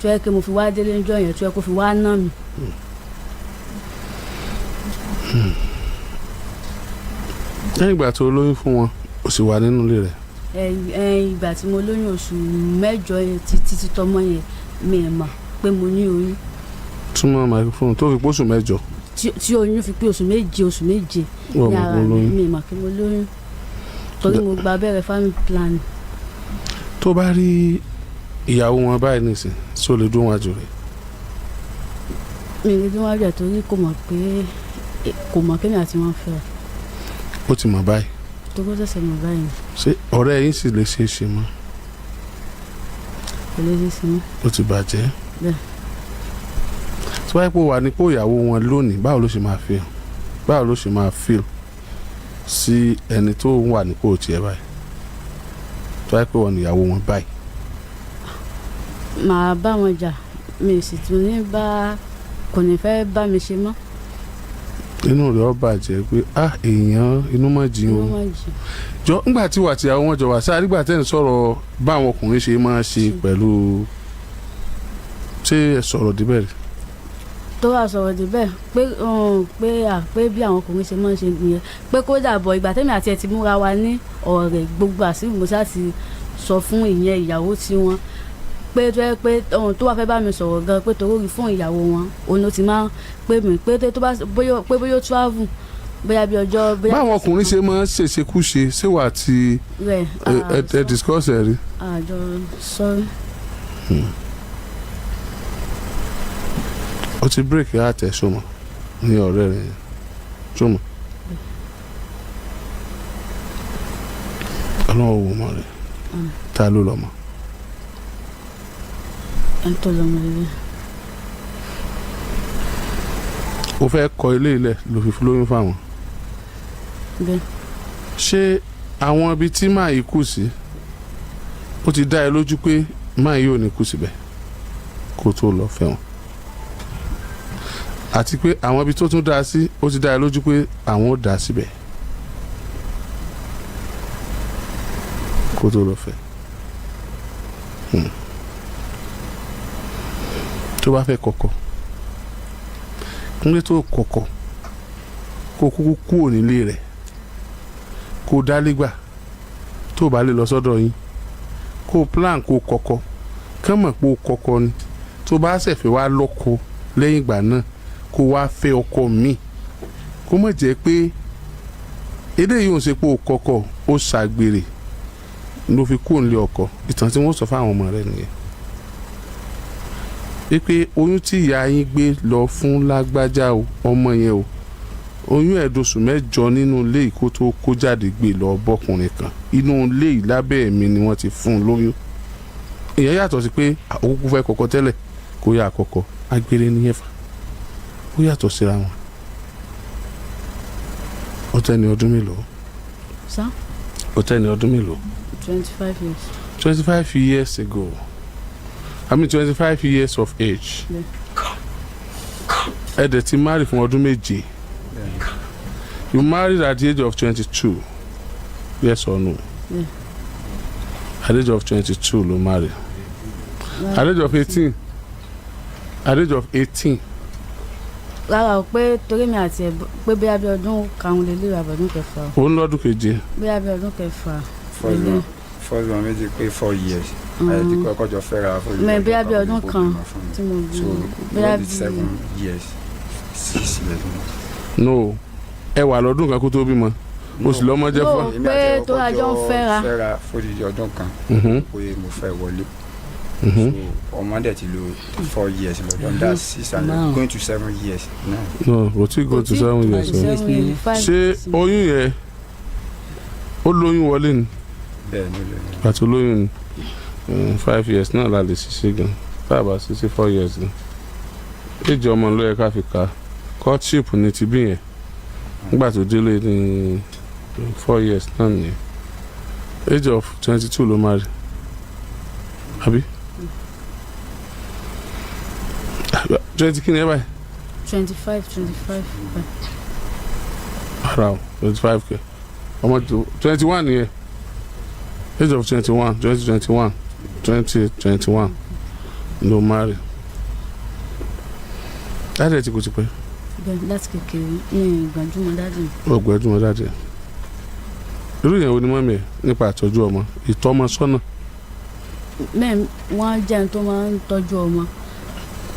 tó yẹ kí mo fi wá délé níjọ́ yẹn, tó yẹ kó fi wá ná mi.
Lẹ́yìn ìgbà tó lóyún fún wọn, o sì wà nínú ilé rẹ̀.
Ìgbà tí mo lóyún oṣù 8 yẹn títí tọmọ yẹn, mi ẹ̀ mọ̀ pé mo ní oyún.
Túmọ̀ microphone tó fi pósù 8.
Tí oyún fi pé oṣù 7, oṣù 7 ní ara mi mọ̀ pé mo lóyún torí mo gba abẹ́rẹ́ family planning.
Tó bá rí ìyàwó wọn báyìí nìsín, só lè dún wájú rẹ̀?
Mi lè dún wájú rẹ̀ torí kò mọ̀ pé mi àti wọn fẹ́.
Ó ti mọ̀ báyìí.
Tó kó ṣẹ̀ṣẹ̀ mọ̀ báyìí.
Ṣé ọ̀rẹ́ yín sì lè ṣe é ṣe mọ́?
Kò lè ṣe é ṣe mọ́.
Ó ti bàjẹ́.
Bẹ́ẹ̀.
Tí wáyé pé wà ní pé ìyàwó wọn lónìí, báwo ló ṣe máa feel? Báwo ló ṣe máa feel sí ẹni tó wà nípò tiẹ̀ báyìí? Tí wáyé pé wọ́n ní ìyàwó wọn báyìí.
Màá bá wọn jà, mi sì tún ní bá kò ní fẹ́ bá mi ṣe mọ́.
Inú rẹ̀ ó bàjẹ́ pé ah èèyàn inú mọ̀ jìn o. Jọ ńgbà tí wà tí àwọn jọ wà sáà nígbà tẹ́ ń sọ̀rọ̀ báwọn ọkùnrin ṣe máa ṣe pẹ̀lú, ṣé ẹ sọ̀rọ̀ débẹ̀ rí?
Tó wà sọ̀rọ̀ débẹ̀ pé pé bí àwọn ọkùnrin ṣe máa ń ṣe nìyẹn, pé kódà bọ̀ ìgbà tẹ́mi àti ẹ̀ ti múra wa ní ọ̀rẹ́ gbogbo àṣírí mo ṣáà ti sọ fún ìyẹn ìyàwó tiwọn pé tó yẹ pé tó wà fẹ́ bá mi sọ̀rọ̀ gan pé torí fún ìyàwó wọn òun ló ti máa ń pè mí pé tó bá pé bóyá ó travel bóyá bí ọjọ́.
Báwọn ọkùnrin ṣe máa ń ṣèṣekúṣe, ṣé wà á ti ẹ discuss ẹ rí?
Àjọ sọrí.
O ti break heart ẹ ṣọmọ ní ọ̀rẹ́ rẹ ṣọmọ. Ọlọ́run wò mọ́ rẹ̀, ta ló lọ́mọ?
Ẹni tó lọ́mọ rẹ̀.
O fẹ́ kọ́ ilé ilẹ̀ ló fi lóyún fáwọn.
Bẹ́ẹ̀.
Ṣé àwọn ibi tí màá yìí kù sí, ó ti dá ẹ lójú pé màá yìí ò ní kú síbẹ̀ kó tó lọ fẹ́ wọn? Àti pé àwọn ibi tó tún dá sí, ó ti dá ẹ lójú pé àwọn ò dá síbẹ̀ kó tó lọ fẹ́. Tó bá fẹ́ kọ̀kọ̀, kúnlé tó kọ̀kọ̀, kó kúkú kúrò nílé rẹ̀, kó dálégbà tó bá lè lọ sọ́dọ̀ yín, kó plan kó kọ̀kọ̀, kán mọ̀ pé ó kọ̀kọ̀ ni. Tó bá ṣẹ̀fẹ̀ wá lọ́kọ lẹ́yìn ìgbà náà, kó wá fẹ́ ọkọ mi, kó mọ̀ jẹ́ pé eléyìí ò ń ṣe pé ó kọ̀kọ̀, ó ṣàgbèrè ló fi kúrò nílé ọkọ. Ìtàn tí wọ́n sọ fáwọn ọmọ rẹ̀ nìyẹn wípé oyún tí ìyá yín gbé lọ fún lágbájá o, ọmọ yẹn o, oyún ẹ̀ẹ́dọ̀sùn 8 nínú ilé yìí kó tó kó jáde gbé lọ bọ́kùnrin kan, inú ilé yìí lábẹ́ mi ni wọ́n ti fún un lóyún. Ìyẹn yàtọ̀ sí pé òkú fẹ́ kọ́kọ́ tẹ́lẹ̀ kó yà àkọ́kọ́ agbére ní ẹ̀fà, ó yàtọ̀ síra wọn. Ó tẹ́ ní ọdún mélòó?
Sá?
Ó tẹ́ ní ọdún mélòó?
25 years.
25 years ago. I mean 25 years of age. Ẹ dẹ̀ ti marry fún ọdún 7. You married at the age of 22. Yes or no?
Yeah.
At the age of 22 ló marry. At the age of 18. At the age of 18.
Rárá o, pé torí mi àti ẹ̀ pé bóyá bí ọdún 5 lélẹ̀ àbọ̀dún 6.
Òun lọ́dún 7.
Bóyá bí ọdún 6.
First one méjì pé 4 years. Àyè tí kọ́kọ́ jọ fẹ́ra fún
Mẹ bóyá bí ọdún kan tí mo bí.
So
Bóyá
bí 7 years. 6 years ni.
No, ẹ wà lọ́dún kan kó tó bímọ, o sì lọ́mọ jẹ́
No.
fún.
Èmi
Pé
àti ẹ̀
tó
kọ́kọ́
a jọ ń
jọ
fẹ́ra.
Fẹ́ra fódìdí ọdún kan pé mo fẹ́ wọlé. So ọmọ dẹ̀ ti lò 4 years lọ́dọ̀, that's 6 and
Márùn.
going to 7 years now.
No, kò tí go to 7 years o.
7 years, 5
Ṣé
years.
oyún yẹn, ó lóyún wọlé ni?
Bẹ́ẹ̀ ni, lóyún.
Pàtó lóyún ni, 5 years náà la lè ṣiṣẹ́ gan, tá a bá ṣiṣẹ́ 4 years ni èjì ọmọ ló yẹ ká fi kà á. Courtship ni ti bí yẹn, nígbà tó délé ní 4 years náà nìyẹn. Age of 22 ló máa rí, àbí 20 kí ni ẹ báyìí?
25, 25.
Ara o, 25 kẹ, ọmọ 21 nìyẹn. Age of 21, 2021, 2021 ló marry. Daddy ẹ̀ ti kú tipẹ́?
Bẹ́ẹ̀, láti kékeré ní ìgbàjúmọ̀ daddy mi.
Ó gbẹ́dùn daddy ẹ̀. Irú ìyẹn wo ni mummy ẹ̀ nípa àtọ́jú ọmọ, ìtọ́mọ sọ́nà?
Mẹ́ẹ̀, wọ́n jẹ́ ẹni tó máa ń tọ́jú ọmọ,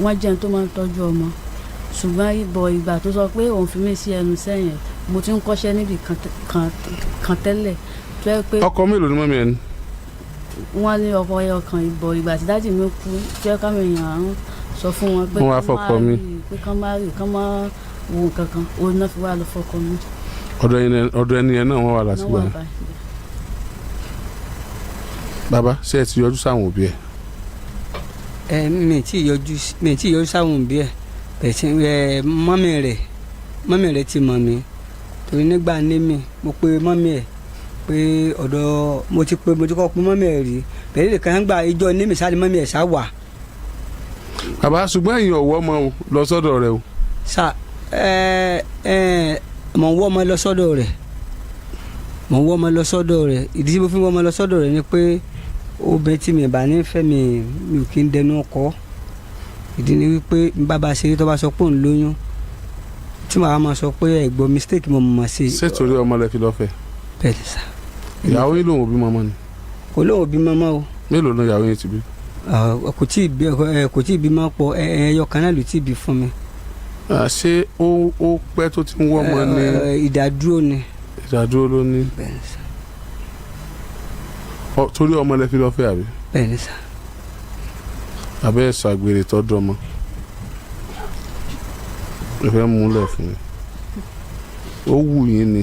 wọ́n jẹ́ ẹni tó máa ń tọ́jú ọmọ, ṣùgbọ́n ìbọ̀ ìgbà tó sọ pé òun fi mí sí ẹnu sẹ́yìn, mo ti ń kọ́ṣẹ́ níbì kan tẹ́lẹ̀ tó yẹ pé
Ọkọ mélòó ni mummy ẹ̀ ní?
Wọ́n ní ọkọ ẹyọ kan. Ìbọ̀ ìgbà tí daddy mi kú, tó yẹ káwọn èèyàn ń sọ fún wọn pé
Wọ́n wá
kán má
fọkọ mi.
rí, pé kán má rí, kán má wo nǹkan kan, òun náà fi wá lọ fọkọ mi.
Ọ̀dọ̀ ẹni yẹn náà wọ́n wà
Náà
látìgbà
wà
yẹn?
Báyìí.
Bàbá, ṣé ẹ ti yọjú sáwọn òbí ẹ̀?
Ẹ mi tí yọjú sáwọn òbí ẹ bẹ́ẹ̀ tí ẹ mummy rẹ̀ ti mọ̀ mí, torí nígbà ní mi mo pe mummy ẹ̀ pé ọ̀dọ̀ mo ti pe, mo ti kọ́ pe mummy ẹ̀ rí bẹ́ẹ̀ lè kàn gbà ìjọ ní mi sáré mummy ẹ̀ sá wà.
Bàbá, ṣùgbọ́n ẹ̀yin ọ̀wọ́ ọmọ o lọ sọ́dọ̀ rẹ o?
Sá ẹ ẹ, mọ̀ ń wọ́ ọmọ lọ sọ́dọ̀ rẹ̀, mọ̀ ń wọ́ ọmọ lọ sọ́dọ̀ rẹ̀. Ìdí tí mo fi ń wọ́ ọmọ lọ sọ́dọ̀ rẹ̀ ni pé obìnrin tí mi bá ní fẹ́ mi, mi ò kí ń dẹnu ọkọ. Ìdí ni wípé n bá ba ṣeré, tó bá sọ pé òun lóyún, tí màá máa sọ pé ẹ̀gbọ́n mistake mo mọ̀ sí.
Ṣé torí ọmọ lẹ fi lọ fẹ́?
Bẹ́ẹ̀ ni sá.
Ìyàwó yín lòun ò bímọ ọmọ ni?
Kò lóun ò bímọ mọ́ o.
Mélòó ni ìyàwó yín ti bí?
Ah, kò tí ì bí ẹ, kò tí ì bímọ pọ̀. Ẹ ẹyọ kan náà ló tí ì bí fún mi.
Ah, ṣé ó pẹ́ tó ti ń wọ́ ọmọ ní?
Ẹ, ìdádúró ni.
Ìdádúró ló ní?
Bẹ́ẹ̀ ni sá.
Torí ọmọ lẹ fi lọ fẹ́, àbí?
Bẹ́ẹ̀ ni sá.
Àbẹ́ ẹ̀ ṣàgbèrè tọ́jú ọmọ, ẹ fẹ́ múlẹ̀ fún mi. Ó wù yín ni,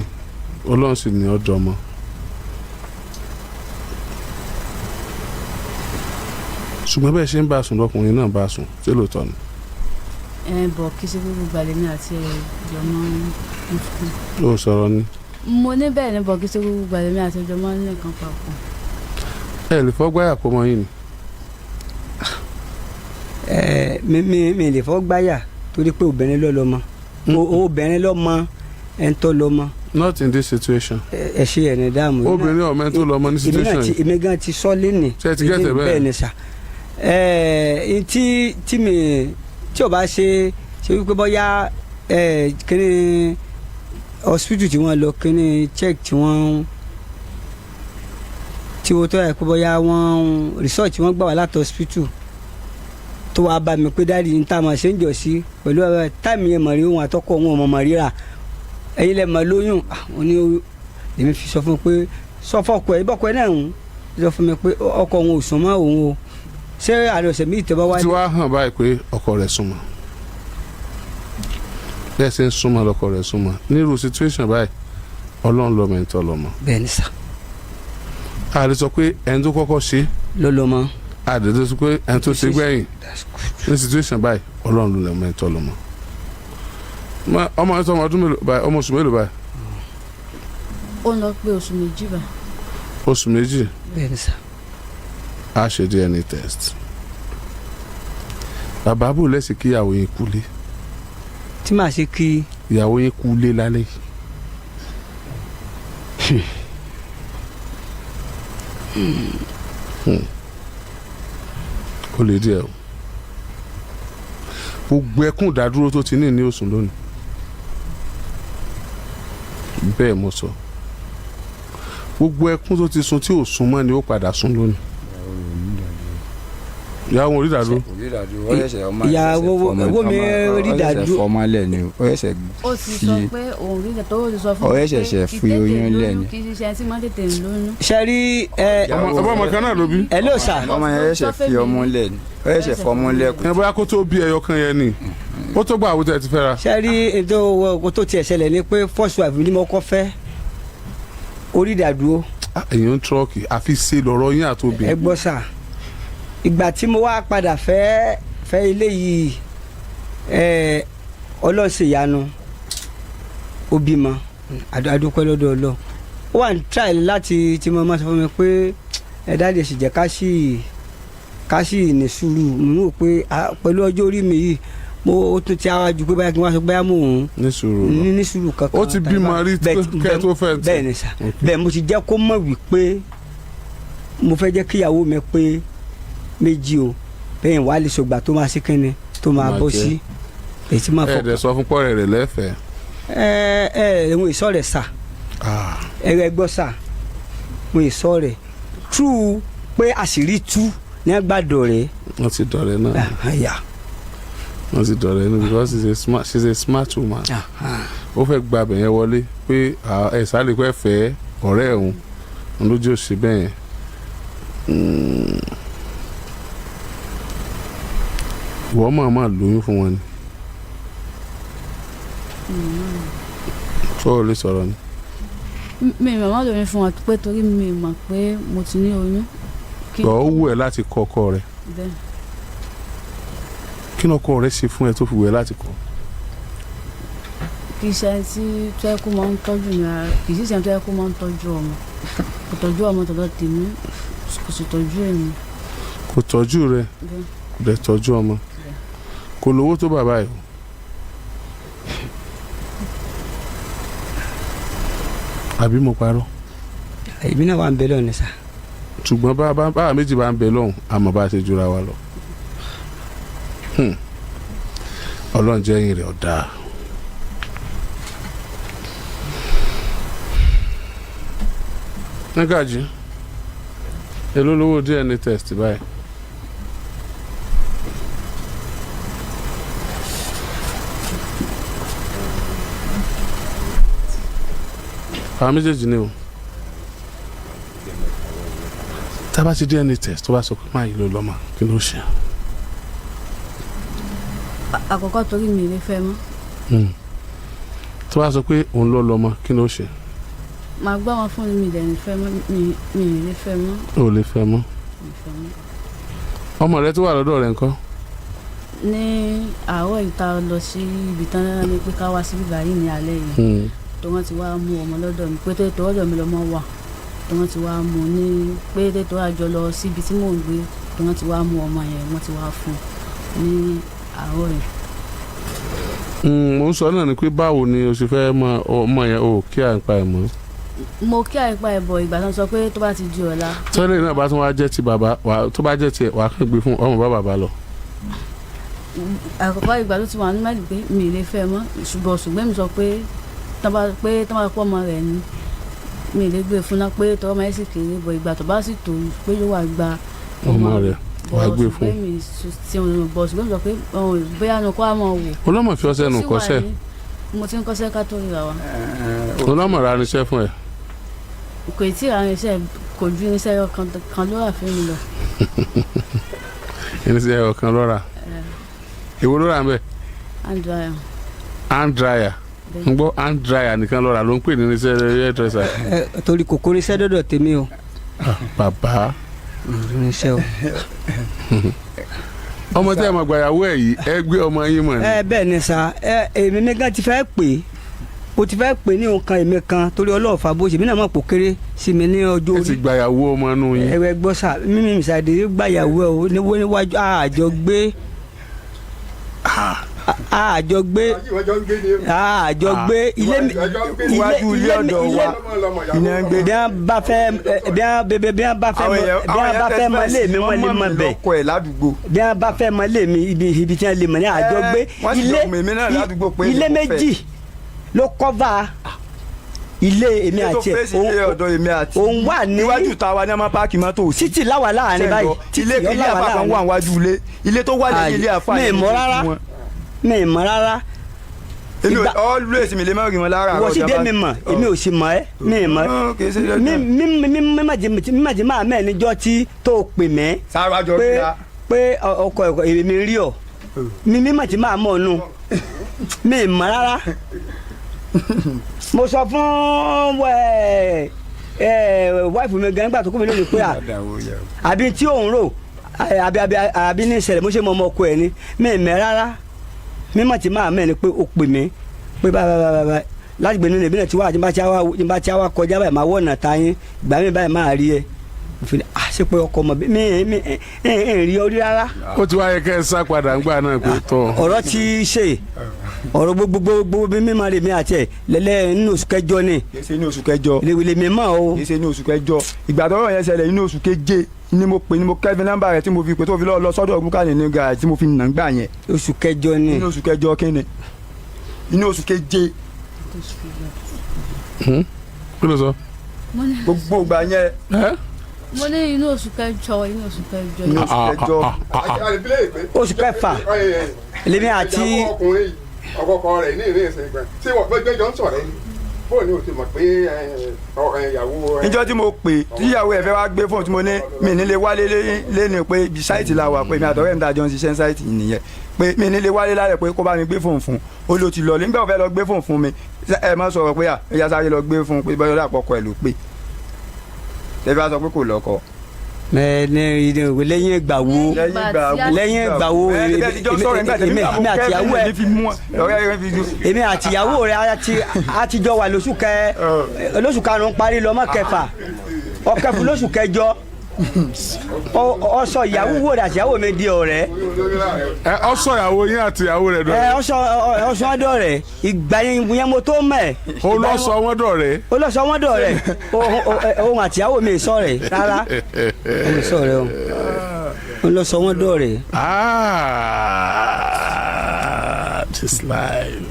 Ọlọ́run sì ní ọ̀dọ̀ ọmọ. Ṣùgbọ́n bẹ́ẹ̀ ṣe ń bá a sùn lọkùnrin náà bá a sùn, ṣé lóòótọ́ ni?
Ẹ bọ̀ kí sí gbogbo gbàlẹ́ mi àti ẹ̀jọ̀ máa ń fún.
Ó sọ̀rọ̀ ni.
Mo ní bẹ́ẹ̀ ni, bọ̀ kí sí gbogbo gbàlẹ́ mi àti ẹ̀jọ̀ máa ń ní nǹkan papọ̀.
Ẹ lè fọ́ gbáyà pọ̀ mọ́ yín ni?
Ẹ mi lè fọ́ gbáyà torí pé obìnrin ló lọ́mọ. Obìnrin ló mọ ẹni tó lọ́mọ.
Not in this situation.
Ẹ ṣe ẹ̀ ní dáàmú.
Obìnrin ọmọ ẹni tó lọ́mọ ní
Èmi náà
situation
ti
yìí.
Èmi gan ti sọ lẹ́nì.
Ṣé ẹ ti get ẹ̀ bẹ́ẹ̀?
Bẹ́ẹ̀ ni sà. Ẹ tí mi tí o bá ṣe ṣe wípé bóyá ẹ kíní hospital tí wọ́n lọ, kíní check tí wọ́n tọ́ ẹ pé bóyá wọ́n result tí wọ́n gbà wá láti hospital tó wàá bá mi pé daddy ní tá a máa ṣe ń jọ sí pẹ̀lú ẹ time yẹn mọ̀ rí òun àtọkọ òun ò mọ̀ mọ̀ ríra, ẹ̀yin lẹ mọ̀ lóyún. Ah, wọ́n ní lèmi fi sọ fún un pé sọ fọkọ ẹ bọ́kọ ẹ náà ń sọ fún mi pé ọkọ òun ò sùn mọ́ òun o. Ṣé àrẹ ọ̀sẹ̀ míì tẹ́ bá wá.
Tí wàá hàn báyìí pé ọkọ rẹ̀ súnmọ́, bẹ́ẹ̀ ṣe ń súnmọ́ lọkọ rẹ̀ súnmọ́ nírú situation báyìí, Ọlọ́run lọ́mọ ẹni tó lọ́mọ.
Bẹ́ẹ̀ ni sà.
A lè sọ pé ẹni tó kọ́kọ́ ṣe
ló lọ́mọ.
A lè sọ pé ẹni tó ṣe gbẹ̀yìn.
That's good.
Ní situation báyìí, Ọlọ́run ló lọ́mọ ẹni tó lọ́mọ. Ọmọ ẹ̀ tó ọmọ ọdún mélòó báyìí, ọmọ oṣù mélòó báyìí?
Ó ń lọ pé oṣù 2 báyìí.
Oṣù 2.
Bẹ́ẹ̀ ni sà.
A ṣe DNA test. Bàbá, bò lẹ́sìn kí ìyàwó yín kúlé?
Tí màá ṣe kí?
Ìyàwó yín kúlé lálẹ́ yìí. Ó lè díẹ̀ o. Gbogbo ẹkún ìdádúró tó ti ní ní oṣù lónìí, bẹ́ẹ̀ mo sọ, gbogbo ẹkún tó ti sun tí ò sun mọ́ ni ó padà sun lónìí. Ìyàwó orí ìdádúró.
Òye. dàdúró, ó ṣẹ̀ṣẹ̀ ọmọ
Ìyàwó owó mi rí dàdúró.
Fọmọlẹ̀ ni ó ṣẹ̀ṣẹ̀
Ó ti sọ
fi
pé òun rí tó, ó ti sọ fún
Ó
mi pé
ṣẹ̀ṣẹ̀
kì í
fi
tètè
oyún lẹ̀
lóyún,
ni.
kì í ṣiṣẹ́ tí máa tètè ń lóyún.
Ṣe rí ẹ?
Ọmọ ọmọ kan náà ló bí.
Ẹ ló sà.
Ọmọ yẹn ṣẹ̀ṣẹ̀ fi ọmú lẹ̀ ni, ó ṣẹ̀ṣẹ̀ fọmú lẹ̀ kù.
Ẹ bóyá kó tó bí ẹyọ kan yẹn ni ó tó gbà àwùjọ ẹ ti fẹ́ra.
Ṣe rí ètò owó tó tiẹ̀ ṣẹlẹ̀ ni pé first wife ni mo kọ́ fẹ́, orí ìdádúró.
Èyàn ń tírọ́ọ̀kì àfi ṣe lọ́rọ̀ yín àtòbí.
Ẹ gbọ́ sà, ìgbà tí mo wá padà fẹ́ fẹ́ ilé yìí, ẹ Ọlọ́run ṣe ìyanu, ó bímọ. Adúpẹ́ lọ́dọ̀ Ọlọ́run. Ó wà ní try láti tí mo máa sọ fún mi pé ẹ dáàdì, sì jẹ́ ká sì ní sùúrù. Mo rò pé pẹ̀lú ọjọ́ orí mi yìí, mo ó tún ti ara ju pé báyà kí wọ́n sọ pé báyà mò ń
Ní sùúrù lọ.
ní sùúrù kankan.
Ó ti bímọ rí kẹ́ ẹ tó fẹ́.
Bẹ́ẹ̀ ni sà, bẹ́ẹ̀ mo ti jẹ́ kó mọ̀ wípé mo fẹ́ jẹ́ kíyàwó mi pé méjì o, bẹ́ẹ̀ wàá lè sọgbà tó máa sí kínni tó máa
Máa
bọ́
jẹ́.
sí èyí tí máa
Ẹ
fọ.
dẹ̀ sọ fún pọ́ọ̀rẹ́ rẹ̀ lẹ́fẹ̀ẹ́.
Ẹ ẹ ìwọ̀n ìsọ̀ rẹ̀ sà. Ẹ ẹ gbọ́ sà, mo ìsọ̀ rẹ̀ true pé àṣírí tú ní àgbàdo rẹ̀.
Wọ́n ti dọ̀rẹ́ náà.
Àyà.
Wọ́n ti dọ̀rẹ́ náà because she's a smart woman. Ó fẹ́ gba abẹ̀ yẹn wọlé pé ẹ sáré pẹ́ fẹ́ ọ̀rẹ́ òun òun lójú òsì bẹ́ẹ̀ yẹn. Ìwọ máa máa lóyún fún wọn ni. Tó o lè sọ̀rọ̀ ni.
Mi màmá lóyún fún wọn pé torí mi mọ̀ pé mo ti ní oyún.
Tọ́ ó wù ẹ́ láti kọ́ ọkọ rẹ̀.
Bẹ́ẹ̀.
Kí ni ọkọ rẹ̀ ṣe fún ẹ tó fi wù ẹ́ láti kọ́?
Kì í ṣe ẹni tí tó yẹ kó máa ń tọ́jú mi rárá, kì í sì ṣe ẹni tó yẹ kó máa ń tọ́jú ọmọ. Kò tọ́jú ọmọ tọ̀dọ̀ tèmi, kò sì tọ́jú èmi.
Kò tọ́jú rẹ̀?
Bẹ́ẹ̀.
Kò dẹ̀ tọ́jú ọmọ. Kò lówó tó bàbá ẹ̀ o. Àbí mo parọ́?
Èmi náà wà ń bẹ lọ́nà sà.
Ṣùgbọ́n bá méjì bá ń bẹ lọ́hùn, àmọ́ bá a ṣe jura wa lọ. Ọlọ́run jẹ́ ẹ̀yìn rẹ̀ ọ̀dà. Nígàjí, èló lówó DNA test báyìí? Àwọn méjèèjì ni o. Tá a bá ti DNA test, tó bá sọ pé máa yí ló lọ́mọ, kí ló ṣe?
Àkọ́kọ́ torí mi ì lè fẹ́ mọ́.
Tó bá sọ pé òun ló lọ́mọ, kí ló ṣe?
Màá gbọ́ wọn fún mi, dẹ̀ ní fẹ́ mọ́, mi ì lè fẹ́ mọ́.
Ò lè fẹ́ mọ́?
Mi ì fẹ́ mọ́.
Ọmọ rẹ tó wà lọ́dọ̀ rẹ ńkọ́?
Ní àárọ̀ yìí tá a lọ sí ibi tán náà ni pé ká wá síbí báyìí ní alẹ́ yìí, tó wọ́n ti wá mú ọmọ lọ́dọ̀ mi pé tó ọ̀dọ̀ mi lọ́mọ wà, tó wọ́n ti wá mú ní pé tó àjọ lọ síbi tí mò ń gbé, tó wọ́n ti wá mú ọmọ yẹn, wọ́n ti wá fún un ní àárọ̀ yìí.
Mo ń sọ náà ni pé báwo ni o ṣe fẹ́ mọ ọmọ yẹn o kí à ń pa ẹ̀ mọ́?
Mo kí àìpa ẹ̀bọ̀ ìgbà tó ń sọ pé tó bá ti di ọ̀la.
Tẹ́lẹ̀ náà bá tún wá jẹ́ ti bàbá tó bá jẹ́ tiẹ̀, wàá kàn gbé fún ọmọ bá bàbá lọ.
Àkọ́kọ́ ìgbà tó ti wà ní mẹ́lì pé mi ì lè fẹ́ mọ́, ṣùgbọ́n mi sọ pé tán bá pé tán bá pọ́ ọmọ rẹ̀ ni mi ì lè gbé fún náà pé tọ́ ọmọ ẹ̀ sì kéré bọ̀, ìgbà tó bá sì tó pé yóò wá gba
ọmọ rẹ̀ wàá gbé fún.
Ṣùgbọ́n mi ti bọ̀, ṣùgbọ́n mi sọ pé bóyá nu kó a mọ̀ wò.
Olọ́mọ fi ọsẹ nù kọ́sẹ́.
Mo ti ń kọ́sẹ́ ká tó ríra wa.
Olọ́mọ ra irinṣẹ́ fún ẹ.
Kò tí ì ra irinṣẹ́, kò ju irinṣẹ́ kan ló rà fún mi lọ.
Irinṣẹ́ ọ̀kan ló rà? Èwo ló rà ń bẹ̀?
Hand dryer.
Hand dryer? Ń gbọ́, hand dryer nìkan ló rà ló ń pè ní irinṣẹ́ hairdresser.
Ẹ torí kòkó irinṣẹ́ dọ́dọ̀ tèmi o.
Bàbá.
Irinṣẹ́ o.
Ọmọ tí ẹ mọ̀ gbàyàwó ẹ̀ yìí, ẹ gbé ọmọ yín mọ̀ ni.
Ẹ bẹ́ẹ̀ ni sà, ẹ èmi mi gan ti fẹ́ pè é, o ti fẹ́ pè ní nǹkan èmi kan torí ọlọ́ọ̀fà bó ṣe mí náà mọ̀ pò kéré sí mi ní ọjọ́
Ẹ
orí.
ti gbàyàwó ọmọ inú yín.
Ẹ gbọ́ sà, mímí mísàdé gbàyàwó ẹ o níwájú àjọ gbé, àjọ gbé, àjọ gbé ilé mi.
Iwájú ilé ọ̀dọ̀ wa iná ń gbé.
Bí wọ́n bá fẹ́ bí wọ́n bẹ bí wọ́n bá fẹ́ bí wọ́n bá fẹ́ mọ ilé mi, wọ́n lè mọ bẹ̀.
Lọ́kọ̀ ẹ̀ ládùúgbò.
Bí wọ́n bá fẹ́ mọ ilé mi, ibi tí wọ́n lè mọ ní àjọ gbé.
Wọ́n sì
Ilé
jọ mèmí náà ládùúgbò pé
ilé
mo fẹ́.
méjì ló kọ́va. Ilé èmi
Ilé tó
àti ẹ̀
fèsì ilé ọ̀dọ̀ èmi àti
òun wà ní
iwájú ta wa ní a máa páàkì mọ́tò sí.
Títì láwà láàrin báyìí. Títì
Ilé ilé
ọ̀làwà
àfa kan
láàrin.
wà níwájú ilé, ilé tó wà lẹ́yìn ilé àfa
Mi
yẹn
mọ̀
ní
rárá.
wọn.
Mi mọ̀ rárá.
Èmi ò always mi lè má rí wọn lára.
Wọ́n sì dé mi mọ̀, èmi ò sì mọ̀ ẹ́, mi mọ̀
Ọ̀, kì í ṣe
ẹ́.
dandan.
Mi mímàjì máa mẹ́ níjọ́ tí tó pè mí
Sára jọ
pé
fira.
Pé ọkọ ẹ̀kọ́ èmi rí ọ, mi mímàjì máa mọ̀ nù, mi mọ̀ rárá. Mo sọ fún ẹ ẹ wife mi gan nígbà tó kú mi lónìí pé à àbí tí òun rò àbí ní ìṣẹ̀lẹ̀ mo ṣe mọ ọmọ ọkọ ẹ̀ ni mi mẹ́ rárá. Mímọ̀ tí máa mẹ́ ni pé ó pè mí pé báyìí báyìí báyìí láti gbé nínú ìbílẹ̀ tí wàá tí bá tí wá kọjá báyìí, máa wọ̀nà ta yín, ìgbà mi báyìí máa rí ẹ. Mo fi ní à ṣe pé ọkọ ọmọ mi mi ẹ ẹ rí ọ rí rárá.
Ó ti wá yẹ kẹ́ ẹ sá padà ńgbà náà pé tọ́.
Ọ̀rọ̀ ti ṣe ọ̀rọ̀ gbogbogbò bí mímọ rèmi àti ẹ̀ lẹ́lẹ́ nínú oṣù kẹjọ ni.
Kì í ṣe ní oṣù kẹjọ.
Lè mi mọ̀ o.
Kì í ṣe ní oṣù kẹjọ. Ìgbà tọ́rọ̀ yẹn ṣẹlẹ̀, inú oṣù keje ni mo pè ní mo kẹ́fìn nọ́mbà rẹ̀ tí mo fi pè tó fi lọ sọ́dọ̀ Rúkàní ní gàrà tí mo fi nà ń gbà yẹn.
Oṣù kẹjọ ni.
Inú oṣù kẹjọ kí ni? Inú oṣù keje.
Kí ló sọ?
Mo ní
Gbogbo ìgbà yẹn.
Ẹ́?
Mo ní inú oṣù kẹjọ, inú oṣù kẹjọ.
Inú oṣù kẹjọ.
Oṣù kẹfà lèmi àti
ìyàwó ọkùnrin yìí, ọkọ rẹ̀ ní ìrìn ìsìn ìgbà tí wọ́n gbẹ́jọ́ ń sọ̀rọ̀ ẹni bóò ni o ti mọ̀ pé ìyàwó
Níjọ́ tí mo pè tíyàwó ẹ̀ fẹ́ wá gbé fóònù tí mo ní mi ní lè wálé léni pé ibi site la wà, pé mi àtọ̀rẹ́ mi ta jọ ń ṣiṣẹ́ site nìyẹn, pé mi ní lè wálé lálẹ́, pé kó bá mi gbé fóònù fún un. Ó ló ti lọ nígbà ó fẹ́ lọ gbé fóònù fún mi. Ẹ má sọ̀rọ̀ pé à ẹ yá sáré lọ gbé fún un pé bọ́lá àpọ̀kọ ẹ̀ ló pè tẹ́fẹ́ á sọ pé kò lọ́kọ.
Mẹ ní lẹ́yìn ìgbà wo?
Lẹ́yìn ìgbà wo?
Lẹ́yìn ìgbà wo?
Ẹ ẹ ti jọ sọ̀rọ̀ nígbà tẹ̀mí
Èmi àtìyàwó ẹ
ẹ fi mú ọ̀rẹ́ rẹ fi
èmi àtìyàwó rẹ a ti jọ wà lóṣù kẹ lóṣù karùnún parí lọmọ kẹfà ọkẹfù lóṣù kẹjọ, ọ sọ ìyàwó rẹ àtìyàwó mi di ọ̀rẹ́.
Ẹ ọ sọ ìyàwó yín àti ìyàwó rẹ̀
Ẹ
dọ̀rẹ́.
Ọsọ dọ̀rẹ́, ìgbà yẹn mo tó mẹ.
Ó lọ sọ wọ́n dọ̀rẹ́.
Ó lọ sọ wọn dọ̀rẹ́. Òun àtìyàwó mi sọ̀rẹ́ rárá, òun sọ̀rẹ́ o, ó lọ sọ wọn dọ̀rẹ́.
Ah, this life.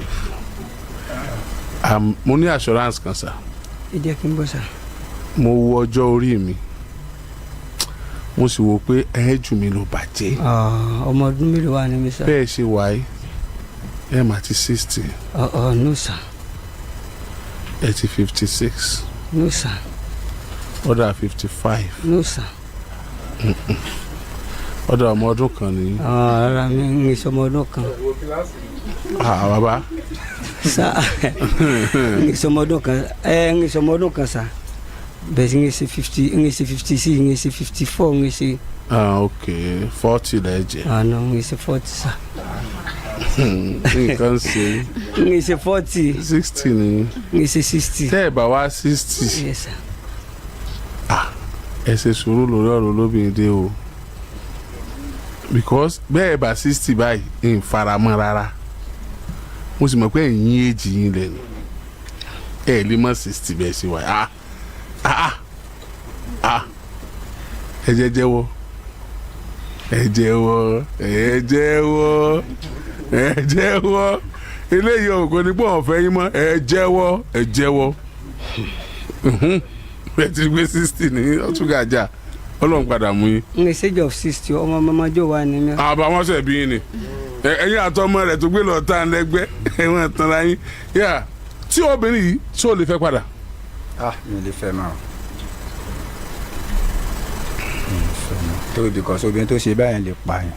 Mo ní assurance kan sá.
Ẹ jẹ́ kí n bọ́ sà.
Mo wo ọjọ́ orí mi, mo sì wò pé ẹ jù mí lọ bàjẹ́.
Ọmọ ọdún mélòó wà ní mi sà?
Bẹ́ẹ̀ ṣe wáyé, ẹ mà ti 60.
Ọ no sà.
Ẹ ti 56.
No sà.
Ọ̀dà 55.
No sà.
Ọ̀dà ọmọ ọdún kan nìyí.
Rárá, mi ń sọ ọmọ ọdún kan.
Ah, bàbá.
Sà, ń sọ ọmọ ọdún kan, ẹ ń sọ ọmọ ọdún kan sà, bẹ́ẹ̀ sì ń ṣe 50, ń ṣe 56, ń ṣe 54, ń ṣe.
Ah, ok, 40 lẹ jẹ.
Àná ń ṣe 40 sà.
Nǹkan ṣe.
Ń ṣe 40.
60 ni.
Ń ṣe 60.
Tẹ́ ẹ̀ bá wá 60.
Yes sir.
Ẹ ṣe sùúrù lórí ọ̀rọ̀ olóbìnrin dé o, because bẹ́ẹ̀ bá 60 báyìí ń faramọ́ rárá. Mo sì mọ̀ pé ẹ̀yìn èjì yín lẹ́nu ẹ̀ lè mọ̀ 60 bẹ́ẹ̀ ṣe wà. Ah ah ah, ẹ jẹ́ jẹ́wọ́, ẹ jẹ́wọ́, ẹ jẹ́wọ́, ẹ jẹ́wọ́. Eléyìí ò kò ní pọ̀ ọ̀fẹ́ yín mọ́. Ẹ jẹ́wọ́, ẹ jẹ́wọ́. Ẹ ti gbé 60 ní ọtúgàjà, Ọlọ́run padà mú yín.
Ń ṣe age of 60, ọmọ ọmọdé wa ni mi.
Àbá wọn ṣe bí yín ni ẹ̀yin àtọmọ rẹ̀ tó gbé lọ tá à ń lẹ́gbẹ́ ẹ̀wọ̀n tanra yín yà tí obìnrin yìí tí ò lè fẹ́ padà.
Ah, mi ò lè fẹ́ máa o, mi ò lè fẹ́ máa torí because obìnrin tó ṣe báyẹn lè pààyàn.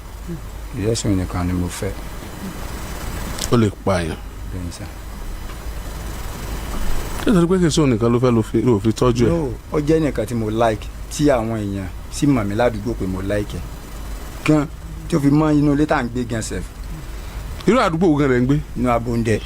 Ìyẹ́sùn nìkan ni mo fẹ́.
Ó lè pààyàn.
Bẹ́ẹ̀ sà.
Nítorí pé kì í sóun nìkan ló fẹ́ ló fi tọ́jú ẹ̀.
No, ó jẹ́ nìkan tí mo like, tí àwọn èèyàn sì mọ̀ mí ládùúgbò pé mo like ẹ̀ gan, tí ó fi mọ́ inú ilé tá à ń gbé gan sef.
Irú àdúgbò wo gan rẹ̀ ń gbé?
Inú Abóńdẹ.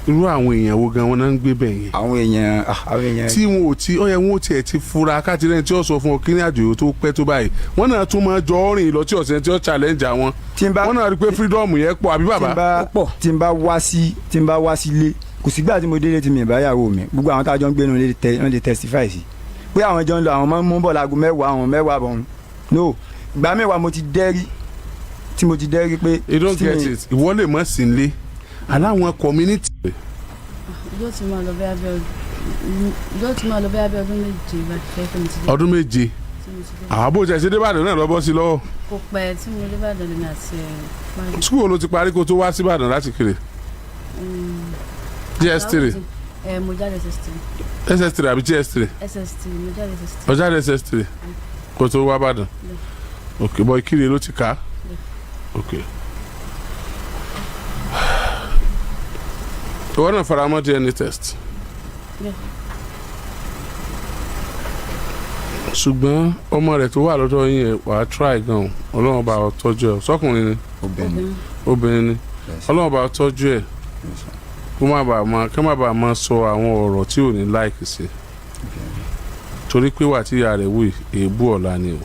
Irú àwọn èèyàn wo gan wọn náà ń gbé bẹ̀ yẹn?
Àwọn èèyàn, ah, àwọn èèyàn.
Tí wọn ò tí ó yẹ wọn ò tiẹ̀ ti fura káàtìrẹ́ tí ó sọ fún ọ kí ní àjòyò tó pẹ́ tó báyìí, wọ́n náà tún máa jọ rìn lọ tí ọ̀sẹ̀ tí ó challenge àwọn.
Tí n bá
wọ́n náà rí i pé freedom yẹn pọ̀ àbí
tí
bàbá.
n bá tí n bá wá sí tí n bá wá sílé, kò sígbà tí mo délé tí mi bá yàwó mi. Gbogbo àwọn tá a jọ ń gbénu lè tẹ wọ́n lè testify sí pé àwọn jọ ń lọ, àwọn máa ń mú bọ̀ láago 10, àwọn 10 bọ̀ ń no. Ìgbà mẹ́wàá mo ti dẹ́rí tí mo ti dẹ́rí pé.
You don't get it. Ìwọ lè mọ̀ sí ilé aláwọn community.
Yóò ti máa lọ bí abẹ́ Yóò tún máa lọ bẹ́ẹ̀ bí ọdún 7 báyìí fẹ́ fẹ́ mi ti dé.
Ọdún 7.
Tí mo ti dé.
Àbó tẹ̀ ṣe débàdàn náà lọ́bọ́ sí lọ́wọ́.
Kò pẹ́ tí mo dé Ìbàdàn lèmi àti ẹ̀ parí.
School ló ti parí kó tó wá síbàdàn láti kiri? JS3?
Ẹ, mo jáde SS3.
SS3 àbí JS3?
SS3, mo jáde SS3.
Ó jáde SS3 kó tó wá bàdàn. Ok, bọ́ Ìkirè ló ti kà á. Ok, ìwọ náà fara mọ́ DNA test?
Yeah.
Ṣùgbọ́n ọmọ rẹ̀ tó wà lọ́dọ̀ yín yẹn, wàá try gan o. Ọlọ́run bá ọ tọ́jú ẹ̀. Sọ́kùnrin ni?
Obìnrin.
Obìnrin ni?
Yes.
Ọlọ́run bá ọ tọ́jú ẹ̀.
Yes, sir.
Kó má bàa máa sọ àwọn ọ̀rọ̀ tí ò ní like sí, torí pé wà tí ìyá rẹ̀ wù yìí, èébú ọ̀la ni o.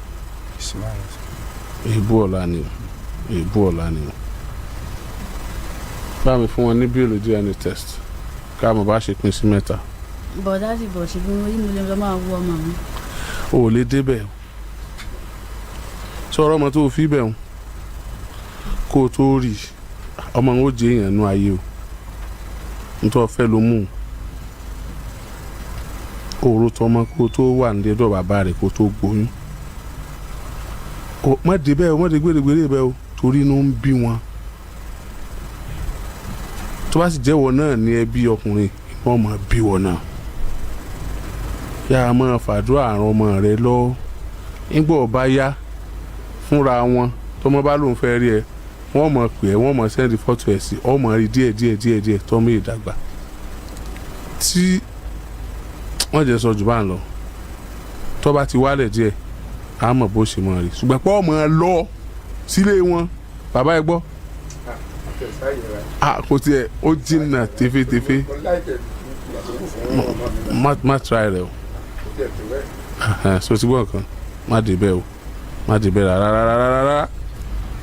Èébú ọ̀la ni o, èébú ọ̀la ni o. Bá mi fún wọn ní bill DNA test, ká mo bá ṣe pín sí mẹ́ta.
Bọ̀ daddy, bọ̀ ṣe bí mo yí, mo lè lọ máa wo ọmọ mi.
O ò lè débẹ̀ o. Sọ̀rọ̀ ọmọ tó o fi bẹ̀ o, kó o tó rí i, ọmọ òun ó jẹ́ èèyàn nú ayé o. Nítorí o fẹ́ ló mú un òòrò tọmọ kó o tó wà nílé dọ̀ bàbá rẹ̀ kó o tó gbóyún. O má débẹ̀ o, má dé gbèrègbèrè bẹ́ẹ̀ o, torí inú ń bí wọn. Tó bá sì jẹ́wọ́ náà ní ẹbí ọkùnrin, inú ọmọ bí wọn náà. Yá a máa fàdúrà àrùn ọmọ rẹ lọ. Nígbà ọba yá fúnra wọn, tọmọ bá lóun fẹ́ rí ẹ, wọ́n mọ̀ pé ẹ, wọ́n mọ̀ send fọ́tò ẹ̀ sí ọmọ rí díẹ̀ díẹ̀ díẹ̀ díẹ̀ tọ́mọ ìdàgbà tí wọ́n jẹ́ sọ jù bá ń lọ. Tó bá ti wálẹ̀ díẹ̀, á mọ̀ bó ṣe mọ̀ rí, ṣùgbọ́n pé ọmọ lọ sílé wọn, bàbá ẹ gbọ́ a kò tiẹ̀ ó jìnnà tefetefe. Má try rẹ o. So ti gbọ́ nǹkan, má dé bẹ́ẹ̀ o, má dé bẹ́ẹ̀ rárá rárá rárá.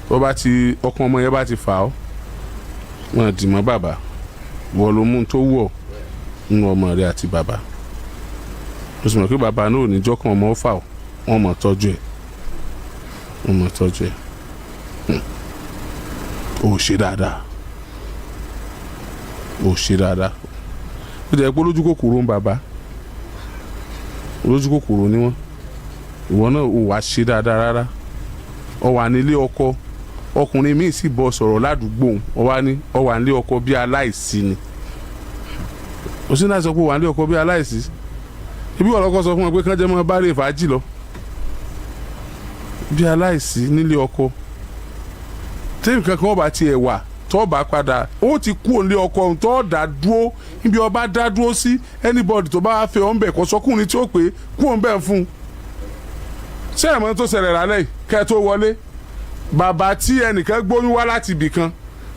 Tó bá ti ọkàn ọmọ yẹn bá ti fà ọ́, wọn dì mọ́ bàbá. Wọ́n ló mú tó wù ọ́ nínú ọmọ rẹ àti bàbá. Mo sì mọ̀ pé bàbá náà ò ní jọ́kàn ọmọ ó fà ọ́. Wọ́n mọ̀ tọ́jú ẹ̀, wọ́n mọ̀ tọ́jú ẹ̀. Ó ṣe dáadáa, ó ṣe dáadáa. Ó jẹ́ pé olójú kòkòrò ń bàbá, olójú kòkòrò ni wọ́n. Ìwọ náà ò wá ṣe dáadáa rárá. Ọ wà nílé ọkọ, ọkùnrin míì sì bọ sọ̀rọ̀ ládùúgbò. Ọ wá ní ọ wà nílé ọkọ bí aláìsí ni. Ó sì náà sọ pé wà nílé ọkọ bí aláìsí. Ibi wọn lọkọ sọ fún wọn pé kán jẹ́ mọ́ bá rè fàájì lọ bí aláìsí nílé ọkọ. Tí nǹkan kan ọba tiẹ̀ wà tó bá padà, ó ti kú òǹlé ọkọ òun tó dá dúró. Níbi ọba dá dúró sí, anybody tó bá wá fẹ́ ọ̀nbẹ kò sọkùnrin tí ó pé kú òǹbẹ fún un. Ṣé ẹ̀mọ́ tó ṣẹlẹ̀ lálẹ́ yìí kẹ́ ẹ tó wọlé, bàbá tí ẹnìkan gbóyún wá láti ibì kan,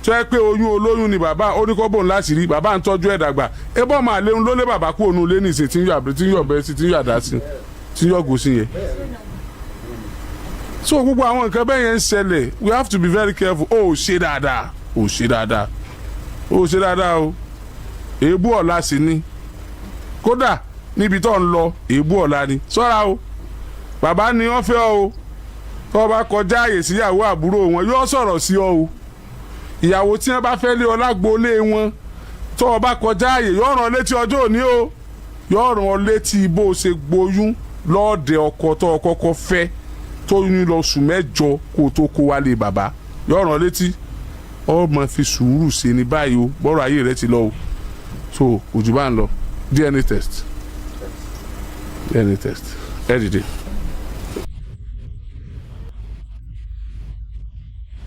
tó yẹ pé oyún olóyún ni bàbá oníkọ́bọ̀n láti rí, bàbá ń tọ́jú ẹ̀ dàgbà. Ebọ́ máa léun ló lé bàbá kú òun lé ní ìsìn tí ń yọ àbí tí ń yọ ọ̀bẹ sí, tí ń yọ àdá sí, tí ń yọ gùn sí yẹn. So gbogbo àwọn nǹkan bẹ́ẹ̀ yẹn ń ṣẹlẹ̀. We have to be very careful. Ó ṣe dáadáa, ó ṣe dáadáa, ó ṣe dáadáa o. Èébú ọ̀la sì ni. Kódà níbi tó ń lọ, èébú ọ̀la ni. Ṣọ́ra o, bàbá ni wọ́n fẹ́ ọ o. Tó o bá kọjá àyè síyàwó àbúrò wọn, yóò sọ̀rọ̀ sí ọ o. Ìyàwó tí wọ́n bá fẹ́ lé ọ lágboolé wọn, tó o bá kọjá àyè, yóò rán ọ létí ọjọ́ òní o. Yóò rán ọ létí bó o ṣe gboyún lọ́ọ̀dẹ̀ ọkọ tó o kọ́kọ́ fẹ́, tó yún lọ sùn 8 kó o tó kó wálé bàbá. Yóò rán ọ létí. Ọ máa fi sùúrù ṣe ní báyìí o. Bọ́rọ̀ ayé rẹ ti lọ o. So òjò bá ń lọ, DNA test, DNA test. Ẹ dìde.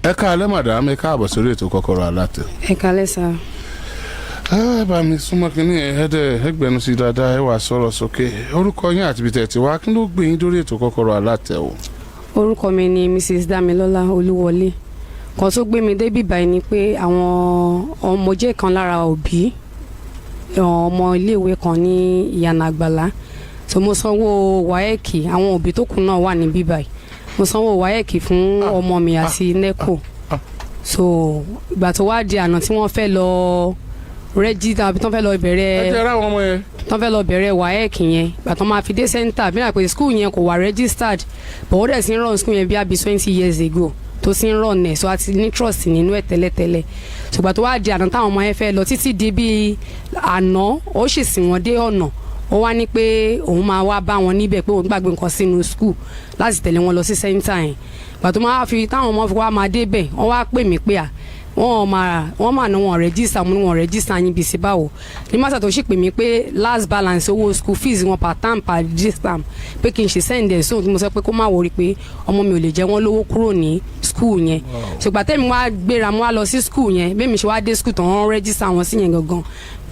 Ẹ káalẹ́ madam, ẹ káàbọ̀ sórí ètò Kọ́kọ́rọ́ Alátẹ.
Ẹ kálẹ́ sir.
Ẹ bá mi súnmọ́ kínní ẹ, ẹ̀ẹ́dẹ̀ ẹgbẹ̀nu sí dáadáa. Ẹ wà sọ̀rọ̀ sókè. Orúkọ yín àti ibi tẹ̀ ti wá, kí ló gbé yín dórí ètò Kọ́kọ́rọ́ Alátẹ o?
Orúkọ mi ni Mrs Damilọ́lá Olúwọlé. Kan tó gbé mi débí báyìí ni pé àwọn ọmọ jẹ́ kan lára òbí ọmọ iléèwé kan ní Ìyànà Àgbàlá. So mo sanwó WAEC. Àwọn òbí tó kù náà wà níbí báyìí. Mo sanwó WAEC fún ọmọ mi àti NECO. So ìgbà tó wá di àná tí wọ́n fẹ́ lọ register àbí tó fẹ́ lọ bẹ̀rẹ̀
Ẹ jẹ́ ra àwọn ọmọ yẹn.
Tó fẹ́ lọ bẹ̀rẹ̀ WAEC yẹn, ìgbà tó máa fi dé center, bí wọ́n pè school yẹn kò wà registered, but ó dẹ̀ sí ń run school yẹn bí i 20 years ago. tó sì ń run ẹ̀, so a ti ní trust nínú ẹ̀ tẹ́lẹ̀tẹ́lẹ̀. Ṣùgbọ́n tó wá di àná táwọn ọmọ yẹn fẹ́ lọ, títí di bíi àná, ó sì sìn wọ́n dé ọ̀nà. Ó wá ní pé òun máa wá bá wọn níbẹ̀, pé òun gbàgbé nǹkan sínú school láti tẹ̀lé wọn lọ sí center yẹn. Gbà tó máa fi táwọn ọmọ fi wá máa débẹ̀, wọ́n wá pè mí pé à wọ́n máa wọ́n máa ná wọn register. Mo ní wọn register yín bí sí báwo? Ní mọ́sà tó sì pè mí pé last balance owó school fees wọn per term, per this term, pé kí n ṣe send ẹ̀ sóhun. Tí mo sọ pé kó má worry, pé ọmọ mi ò lè jẹ́ wọ́n lówó kúrò ní school yẹn. Ṣùgbọ́n tẹ́mi wá gbéra, mo wá lọ sí school yẹn. Bẹ́ẹ̀ mi ṣe wá dé school tán, wọ́n register wọn sí yẹn gangan.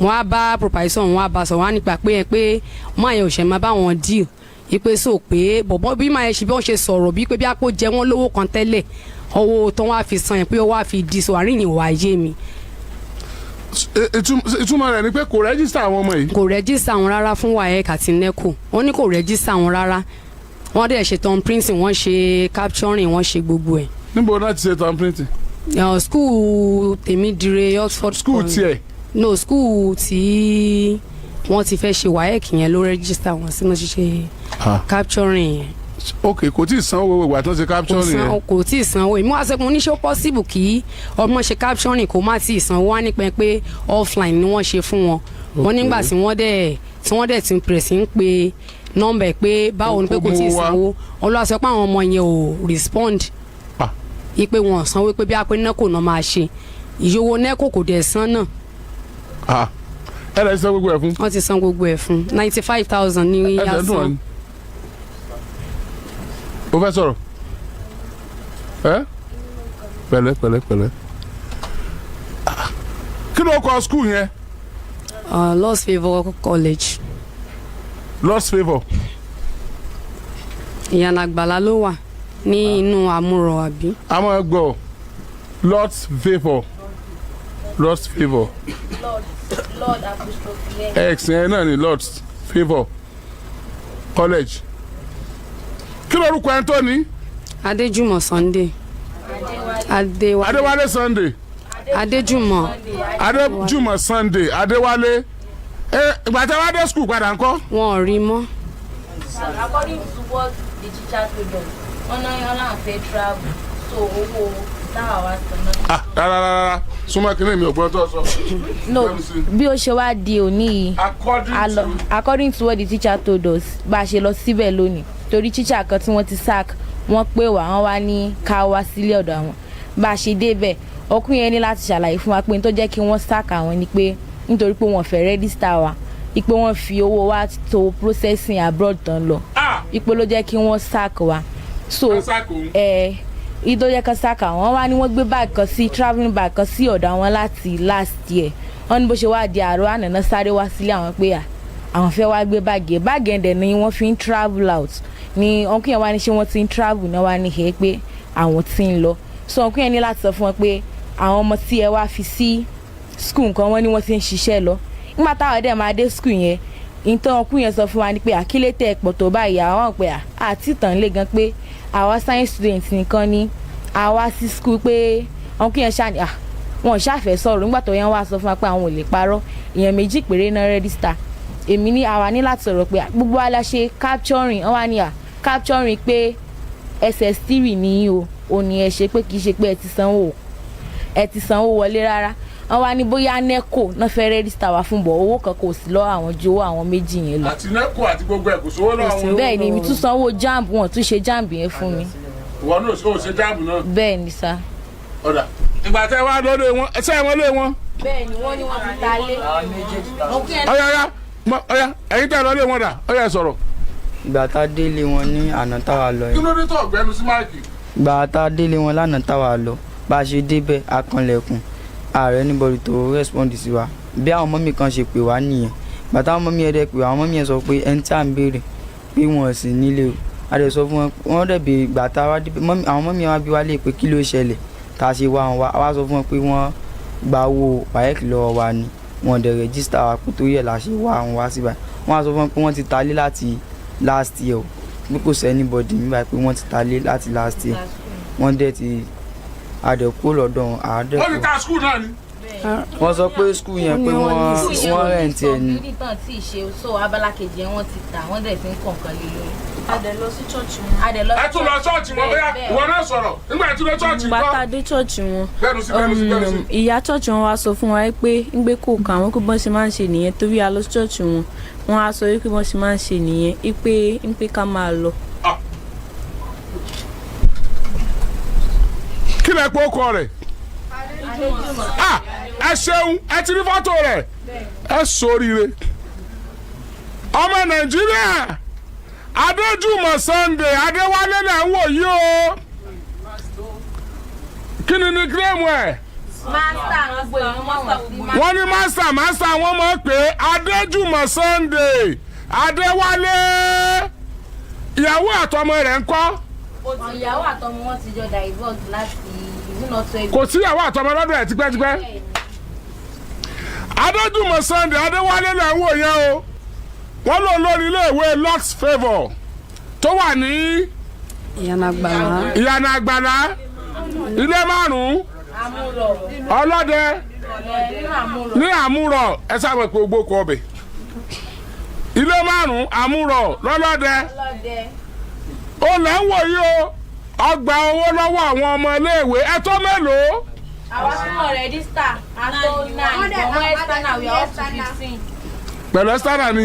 Mo wá bá proprietor, wọn wá bá sọ, wọn á nípa pé ẹ pé máa yẹn ò ṣẹ̀ máa bá wọn deal ipe so pé bọ̀bọ̀ bí máa yẹn ṣe bí wọ́n ṣe sọ̀rọ̀ bí pé bí a kò jẹ wọ́n lówó kan tẹ́lẹ̀, owó tó wá fi san yẹn pé ó wá fi di so àárín yìí wá yé mi.
Ìtumọ̀ rẹ̀ ni pé kò register àwọn ọmọ yìí.
Kò register wọn rárá fún WAEC àti NECO. Wọ́n ní kò register wọn rárá. Wọ́n dẹ̀ ṣe thumb printing, wọ́n ṣe capturing, wọ́n ṣe gbogbo ẹ̀.
Níbo náà ti ṣe thumb printing?
School Tèmídire Oxford.
School tiẹ̀?
No, school tí wọ́n ti fẹ́ ṣe WAEC yẹn ló register wọn sínú ṣíṣe capturing yẹn.
Ok, kò tí ì sanwó gbogbo ìgbà tó ń ṣe
Kò
capturing
san.
yẹn.
Kò tí ì sanwó. Èmi wá sọ pé mo ní ṣé ó possible kí ọmọ ṣe capturing kó má tí ì sanwó? Wá nípa pé offline ni wọ́n ṣe fún wọn. Wọ́n nígbà tí wọ́n dẹ̀ ti press ń pe nọ́mbà ẹ̀ pé báwo ni pé kò tí ì
Kó mú wá.
sanwó. Wọ́n lọ́wọ́ sọ pé àwọn ọmọ yẹn ò respond, ipe wọn ò sanwó, pé bí a pé NECO náà máa ṣe ìyówó NECO, kò dẹ̀ san náà.
Ah. Ẹ lè san gbogbo ẹ̀ fún.
Wọ́n ti san gbogbo ẹ̀ fún, 95,000 ní
Ẹsẹ̀ ń dùn wọ́n
yasán.
ni. O fẹ́ sọ̀rọ̀ ẹ pẹ̀lẹ́ pẹ̀lẹ́ pẹ̀lẹ́. Ah. Kí ló kọ school yẹn?
Lord's Favour College.
Lord's Favour.
Ìyànà Àgbàlá ló wà ní inú àmúrọ̀ àbí.
A máa gbọ́ Lord's Favour, Lord's Favour.
Lord, Lord apostrophe.
X yẹn náà ni Lord's Favour College. Kí lórúkọ ẹni tó ní?
Adéjùmọ̀ Sunday Adéwálé.
Adéwálé Sunday.
Adéjùmọ̀.
Adéjùmọ̀ Sunday Adéwálé. Ẹ ìgbà tí a wá dé school padà ńkọ́?
Wọn ò rí mọ́.
According to what the teacher told us, wọ́n náà yọ́n náà fẹ́ travel, so owó táwa wá san náà.
Ah, rárá rárá, súnmọ́ kínní, mi ò gbọ́ tó sọ.
No, bí ó ṣe wá di òní yìí,
according
a lọ according to what the teacher told us, bá a ṣe lọ síbẹ̀ lónìí, torí teacher kan tí wọ́n ti sack, wọ́n pè wá, wọ́n wá ní ká wá sílé ọ̀dọ̀ àwọn. Bá a ṣe débẹ̀, ọkùnrin yẹn ní láti ṣàlàyé fún wa pé n tó jẹ́ kí wọ́n sack àwọn ni pé nítorí pé wọ́n fẹ́ register wa, ipe wọ́n fi owó wa tó processing abroad tán lọ, ipe ló jẹ́ kí wọ́n sack wa. So ẹ ìdó jẹ́ kan sack àwọn, wọ́n wá ní wọ́n gbé bag kan sí, travelling bag kan sí ọ̀dọ̀ àwọn láti last year. Wọ́n ní bó ṣe wá di àárọ̀ ànàná sáré wá sílé àwọn pé à àwọn fẹ́ wá gbé báàgì ẹ̀. Báàgì ẹ̀ dẹ̀ ni wọ́n fi ń travel out ni. Uncle yẹn wá ní ṣé wọ́n ti ń travel náà? Wá ní ẹ̀ pé àwọn ti ń lọ. So uncle yẹn ní láti sọ fún wọn pé àwọn ọmọ tí ẹ wá fi sí school nǹkan, wọ́n ní wọ́n ti ń ṣiṣẹ́ lọ. Nígbà táwọn dẹ̀ máa dé school yẹn, ìtàn uncle yẹn sọ fún wa ni pé àkílẹ̀ tẹ̀ pọ̀ tó báyìí, àwọn pé àti ìtàn lè gan pé àwa science students nìkan ni àwa sí school, pé uncle yẹn ṣáà ní à wọn ò ṣàfẹ́ sọ̀rọ̀. Nígbà tó yẹn wá sọ fún wa pé àwọn ò lè parọ́, èèyàn méjì péré náà register. Èmi ní àwa ní láti sọ̀rọ̀ pé gbogbo wa la ṣe capturing. Wọ́n wá ní à capturing pé SS3 ní o ò ní ẹ ṣe, pé kì í ṣe pé ẹ ti sanwó wọlé rárá. Wọ́n wá ní bóyá NECO náà fẹ́ register wa fún bọ̀, owó kan kò sí lọ́wọ́ àwọn ju owó àwọn méjì yẹn lọ.
Àti NECO àti gbogbo ẹ̀, kò sówó lọ́wọ́ wọn.
Bẹ́ẹ̀ ni, èmi tún sanwó JAMB, wọn tún ṣe JAMB yẹn fún mi.
Ìwọ náà ò ṣe JAMB náà?
Bẹ́ẹ̀ ni sá.
Ọ̀dà, ìgbà tẹ́ wá lọ́dọ̀ wọn, ẹsẹ̀ wọn lé wọn.
Bẹ́ẹ̀ ni, wọ́n ní wọ́n ti ta lé.
Ọ̀yá ọ̀yá ọ̀yá, ẹ̀yin tẹ́ lọ́lé wọn dà? Ọ̀yá, ẹ sọ̀rọ̀.
Ìgbà tá a délé wọn ní àná táwa lọ
Kí
yẹn.
ló dé tó ọ̀gbẹ́nu sí mic?
Ìgbà tá a délé wọn lánàá táwa lọ, bá a ṣe débẹ̀, a kanlẹ̀kùn, ààrẹ anybody tó respond sí wa. Bí àwọn mummy kan ṣe pè wá nìyẹn. Ìgbà táwọn mummy yẹn dẹ̀ pè wá, àwọn mummy yẹn sọ pé ẹni tí à ń béèrè pé wọn ò sí nílé o. A dẹ̀ sọ fún wọn, wọ́n dẹ̀ béèrè. Ìgbà tá a wá débẹ̀, àwọn mummy yẹn wá bí wá lè pé kí ló ṣẹlẹ̀ tá a ṣe wá wọn wá. A wá sọ fún wọn pé wọ́n gba owó WAEC lọ́wọ́ wa ni, wọn dẹ̀ register wa, pé torí ẹ̀ la ṣe wá wọn wá síbà. Wọ́n á sọ fún wọn pé wọ́n ti ta lé láti last year o, pé kò sí anybody níbàyìí, pé wọ́n ti ta lé láti last year. Wọ́n dẹ̀ ti àdẹ̀ kó lọ́dọ̀ wọn, àdẹ̀
Wọ́n ti
kó.
ta school náà ni.
Wọ́n sọ pé school yẹn pé wọ́n rent ẹ̀ ni.
Building tán tí ì ṣe, so abala kejì yẹn wọ́n ti tà, wọ́n dẹ̀ ti ń kọ̀ọ̀kan lé lórí.
A dẹ̀ lọ sí church wọn.
Ẹ tún lọ ṣọ́ọ̀ṣì wọn bóyá ìwọ náà sọ̀rọ̀ nígbà tí lọ ṣọ́ọ̀ṣì
Ìgbà
kọ́.
tá a dé church wọn,
Gbẹ́nu sí, gbẹ́nu sí, gbẹ́nu sí.
ìyá church wọn wá sọ fún wa pé ń gbé kò kàn wọ́n, pé bọ́n ṣe máa ń ṣe nìyẹn, torí a lọ sí church wọn, wọ́n á sọ wípé bọ́n ṣe máa ń ṣe nìyẹn, pé ń pé ká máa lọ.
Kí lẹ pé ó kọ rẹ̀? Ah, ẹ ṣeun, ẹ ti rí fọ́tò rẹ̀, ẹ sóríire. Ọmọ Nàìjíríà, Adéjùmọ̀ Sunday Adéwálé là ń wò yí o. Kí ni nickname ẹ̀? Wọ́n ní master, master wọ́n mọ̀ pé Adéjùmọ̀ Sunday Adéwálé. Ìyàwó àtọmọ rẹ̀ ń kọ́?
Ìyàwó àtọmọ wọn ti jọ divorce láti ìdúnà 12.
Kò síyàwó àtọmọ lọ́dọ̀ ẹ̀ tipẹ́tipẹ́. Adéjùmọ̀ Sunday Adéwálé là ń wò yẹn o. Wọ́n lò lórí iléèwé Lux Favour tó wà ní
Ìyànà Àgbàlá.
Ìyànà Àgbàlá, ilé márùn-ún, ọlọ́dẹ ní Àmúrọ̀. Ẹ sábà pé gbogbo kọ ọbẹ̀ ilé márùn-ún Àmúrọ̀ lọ́lọ́dẹ ó lẹ́ ń wò yí o. Ọgbà owó lọ́wọ́ àwọn ọmọ iléèwé ẹ tó mélòó?
Àwa tí wọ́n register àtọ́ 9, ọmọ external, we are up to 15.
Pẹ̀lú ẹ́sítárà ni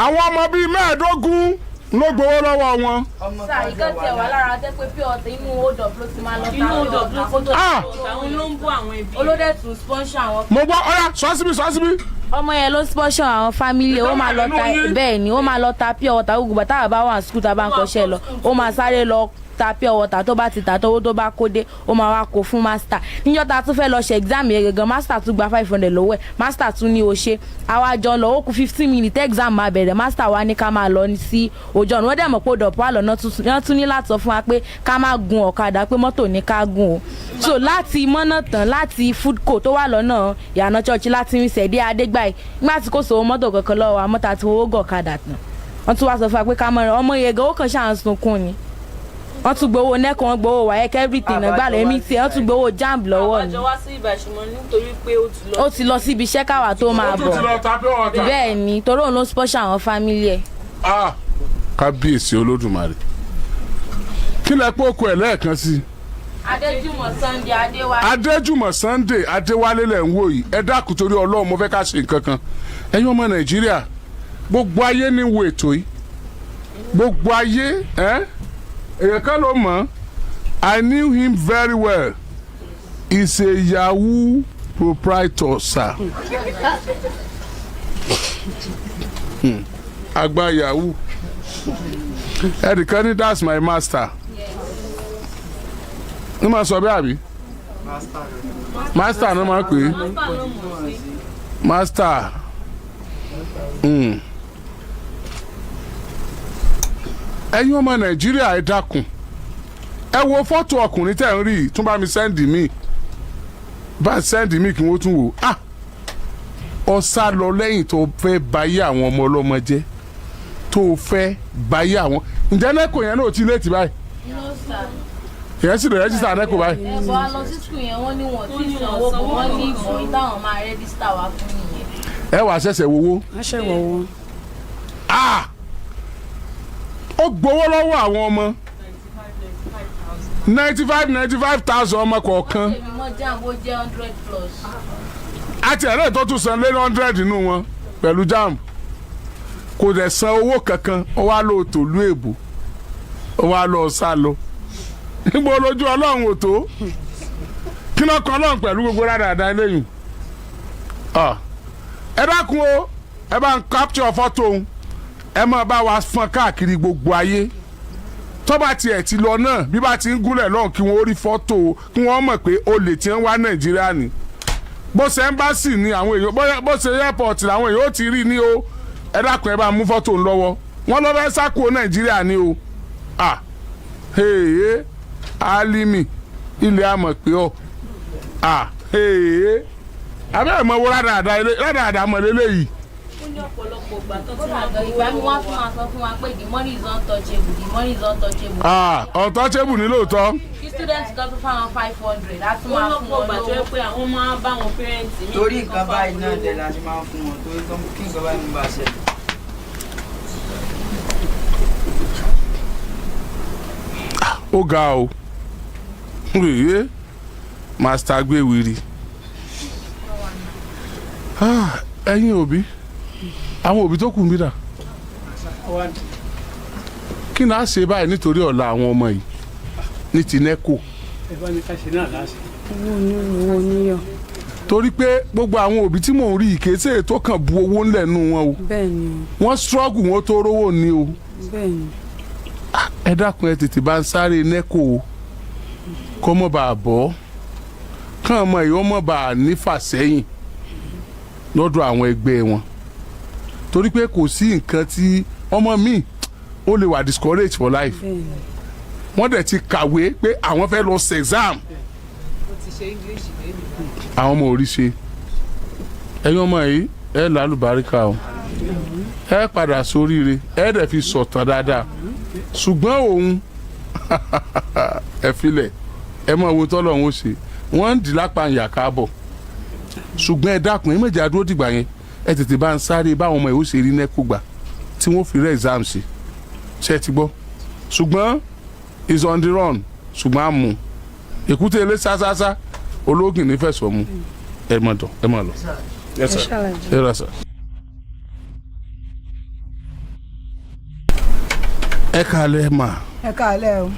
àwọn ọmọ bíi 15 ló gbowó lọ́wọ́ wọn.
Sà, ìkan tiẹ̀ wà lára tẹ́ pé pure water inú hold up ló ti máa lọ ta
Inú hold
pure
up ló
water kó tó.
Ah!
Àwọn ló ń bọ́ àwọn ẹbí.
Olódẹ̀ tún sponsor àwọn.
Mo gbọ́, ọ̀yà sọ́sibí sọ́sibí.
Ọmọ yẹn ló sponsor àwọn family, ó máa lọ ta, bẹ́ẹ̀ ni ó máa lọ ta pure water. Gbogbo bàtà bá wà school, tá a bá ń kọ́ṣẹ́ lọ, ó máa sáré lọ ta pure water. Tó bá ti tà, tówó tó bá kó dé, ó máa wá kó fún master. Níjọ́ ta tún fẹ́ lọ ṣe exam yẹn gangan, master tún gba 500 lọ́wọ́ ẹ̀. Master tún ní o ṣe àwa jọ lọ, ó kù 15 minutes exam máa bẹ̀rẹ̀, master wa ní ká máa lọ sí ojú ọ̀nà. Wọ́n dẹ̀ mọ̀ pé òdọ̀pọ̀ àlọ́ náà tún ní láti sọ fún wa pé ká má gun ọ̀kadà, pé mọ́tò ní ká gun o. So láti mọ́nà tán, láti foodco tó wà lọ́nà ìyànà church, láti rin sẹ̀dí Adégbàyí, nígbà tí kò sówó mọ́tò kankan lọ́wọ́ wa mọ́ta àti owó gọ̀kadà tán, wọ́n tún wá sọ fún wa pé ká mọ̀ ọmọ yẹn gan, ó kàn ṣáà ń sunkún ni. Wọ́n tún gbowó nẹ́kọ̀, wọ́n gbowó WAEC, everything náà gbàlẹ̀ èmi tiẹ̀, wọ́n tún gbowó JAMB lọ́wọ́ mi.
Àbájọ wá sí ìbàṣùmọ̀ nítorí pé ó ti lọ.
Ó ti lọ síbi iṣẹ́ káwa tó máa
Ó tún ti
bọ̀.
lọ ta pure water.
Bẹ́ẹ̀ ni, torí òun ló sponsor àwọn family ẹ̀.
Ah, kábíyèsí Olódùmarè! Kí lẹ pé okò ẹ̀ lẹ́ẹ̀kan sí i?
Adéjùmọ̀ Sunday Adéwálé.
Adéjùmọ̀ Sunday Adéwálé lẹ̀ ń wò yìí. Ẹ dákun, torí Ọlọ́run, mo fẹ́ ká ṣe nǹkan kan. Ẹ̀yin ọmọ Nàìjíríà, gbogbo ayé ní wo ètò yìí, gbogbo ayé ẹ́ èèyàn kan ló mọ̀. I knew him very well. He's a yahoo proprietor, sir. Àgbà yahoo ẹnìkan ní, "That's my master." Ní ma sọ bẹ́ẹ̀ àbí master ló máa pè é master. Ẹ̀yin ọmọ Nàìjíríà, ẹ dákun, ẹ wo fọ́tò ọkùnrin tẹ̀ ń rí yìí. Tún bá mi send mi, bá send mi kí wọ́n tún wò. Ah, ọ sá lọ lẹ́yìn tó fẹ́ bayé àwọn ọmọ ọlọ́mọ jẹ́, tó fẹ́ bayé àwọn. Ǹjẹ́ NECO yẹn náà ò tí ì late báyìí?
No, sir.
Ìyẹn sì lè register NECO báyìí?
Ẹ bọ́ a lọ sí school yẹn, wọ́n ní wọn tí ì sanwó bọ̀, wọ́n ní ìmọ̀ ìtàwọn máa register wa fún nìyẹn.
Ẹ wàá ṣẹ̀ṣẹ̀ wowó.
Wọ́n ṣẹ̀ wọ̀wọ́.
Ah, ó gbowó lọ́wọ́ àwọn ọmọ 95 95 thousand ọmọ kọ̀ọ̀kan.
Èmi mọ́ JAMB, ó jẹ́ 100 plus.
Àti ẹ̀rẹ́ tó tún san lé 100 nínú wọn pẹ̀lú JAMB, kò dẹ̀ san owó kankan. Ó wá lọ tòlú èbò, ó wá lọ sá lọ. Níbo lójú Ọlọ́run ò tó? Kí ló kan Ọlọ́run pẹ̀lú gbogbo rádàdà eléyìí? Ah, ẹ dákun o, ẹ bá ń capture fọ́tò òun, ẹ máa bá wa fọ́n káàkiri gbogbo ayé. Tó bá tiẹ̀ ti lọ náà, bí bá ti ń gúnlẹ̀ lọ́hùn, kí wọ́n rí fọ́tò, kí wọ́n mọ̀ pé olè tí ń wá Nàìjíríà ni. Bó ṣe embassy ni àwọn èèyàn, bó ṣe airport làwọn èèyàn ó ti rí ní o. Ẹ dákun, ẹ bá mú fọ́tò ń lọ́wọ́ wọn lọ fẹ́ sá kúrò Nàìjíríà ni o. Ah, hey, Alimi ilẹ̀ àmọ̀ pé ọ, ah, hey, abẹ́rẹ́ mọ̀ wo rádàdà mọ̀ lélẹ́yìí.
Ó ní ọ̀pọ̀lọpọ̀ ìgbà tó ti
Kódà
máa
gan, ìgbà mi wọ́n tún máa sọ fún wa pé the money is untouchable, the money is untouchable.
Ah, untouchable ní lóòótọ́.
Kí student kan tún fáwọn 500, á tún
Ó
máa fún
lọ́pọ̀
wọn
ìgbà tó yẹ
lówó.
pé àwọn máa ń bá wọn parents mi.
Torí nǹkan báyìí náà dẹ̀ la ṣe máa ń fún wọn, torí kí nǹkan báyìí ń bá ṣẹlẹ̀.
Ó ga o, rèé master gbéwìrì. Ah, ẹ̀yin òbí, àwọn òbí tó kù ń bí dà, kí ni a ṣe báyìí nítorí ọ̀la àwọn ọmọ yìí ní ti NECO?
Ẹ bá ní ká ṣe náà láṣẹ.
Owó oníyọ̀, owó oníyọ̀.
Torí pé gbogbo àwọn òbí tí mò ń rí ìkéṣe tó kàn bu owó ńlẹ̀ nù wọn o.
Bẹ́ẹ̀ ni o.
Wọ́n struggle wọn tó rówó ni o.
Bẹ́ẹ̀ ni.
Ẹ dákun, ẹ tètè bá ń sáré NECO o, kó mọ̀ bá a bọ́, kán ọmọ yìí ó mọ̀ bá a nífà sẹ́yìn lọ́dọ̀ àwọn ẹgbẹ́ wọn, torí pé kò sí nǹkan tí ọmọ mi ó lè wà discouraged for life.
Bẹ́ẹ̀ ni.
Wọ́n dẹ̀ ti kàwé pé àwọn fẹ́ lọ ṣe exam, àwọn ọmọ orí ṣe. Ẹ̀yin ọmọ yìí, ẹ lálùbáríkà o, ẹ padà sóríire, ẹ dẹ̀ fi sọ̀tàn dáadáa. Ṣùgbọ́n òun, ẹ filẹ̀, ẹ mọ owó tọ́lọ̀ ń ṣe, wọ́n ń dì lápá ìyà káàbọ̀. Ṣùgbọ́n ẹ dákun, ẹ méjì àdúró dìgbà yẹn, ẹ tètè bá ń sáré báwọn ọmọ yìí ó ṣe rí NECO gbà tí wọ́n fi rẹ́ exam ṣe. Ṣe ti gbọ́? Ṣùgbọ́n is on the run, ṣùgbọ́n a mú èkúté ilé sásásá, ológin nífẹ̀ẹ́ sọ mú. Ẹ mọ̀ dọ̀, ẹ mọ̀ lọ. Yes, sir. Yes, sir. Ẹ kálẹ́ mà.
Ẹ káalẹ́ o.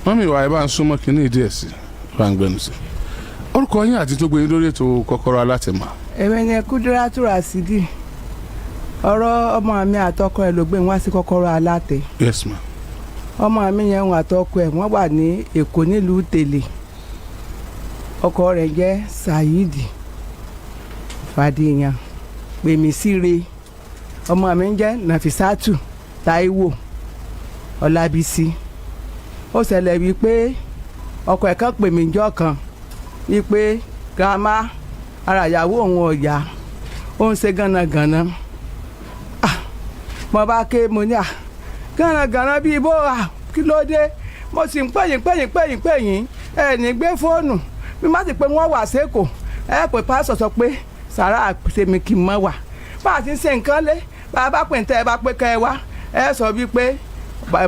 Mummy wa, ẹ bá ń súnmọ́ kínní díẹ̀ sí, bá ń gbẹnu sí. Orúkọ yín àti tó gbé yín lórí ètò Kọ́kọ́rọ́ Alátẹ̀mọ́.
Èmi ni Kúdírátù Rasidi. Ọ̀rọ̀ ọmọ mi àtọkọ ẹ̀ ló gbé wá sí Kọ́kọ́rọ́ Alátẹ.
Yes, ma.
Ọmọ mi yẹn ń àtọkọ ẹ̀, wọ́n wà ní Èkó nílùú Tèlè. Ọkọ rẹ̀ jẹ́ Saheed Fàdíyàn pèmí síre. Ọmọ mi ń jẹ́ Nàfisátù Táíwò Ọlábísí. Ó ṣẹlẹ̀ wípé ọkọ ẹ̀ kan pè mí jọ́ kan wípé grandma, ara ìyàwó òun ọ̀yà, ó ń ṣe gànàgànà. Ah, mo bá ké, mo ní à gànàgànà bíi bó à, kí ló dé? Mo sì ń pèyìn pèyìn pèyìn pèyìn, ẹ ní gbé fóònù bí má sì pé wọ́n wà sẹ́kọ̀ọ́. Ẹ pè pásọ̀ sọ pé sàrà tèmi kì í mọ̀ wà bá a ti ń ṣe nǹkan lé bá a bá pè ń tẹ́ ẹ bá pé kẹ́ ẹ wá, ẹ sọ wípé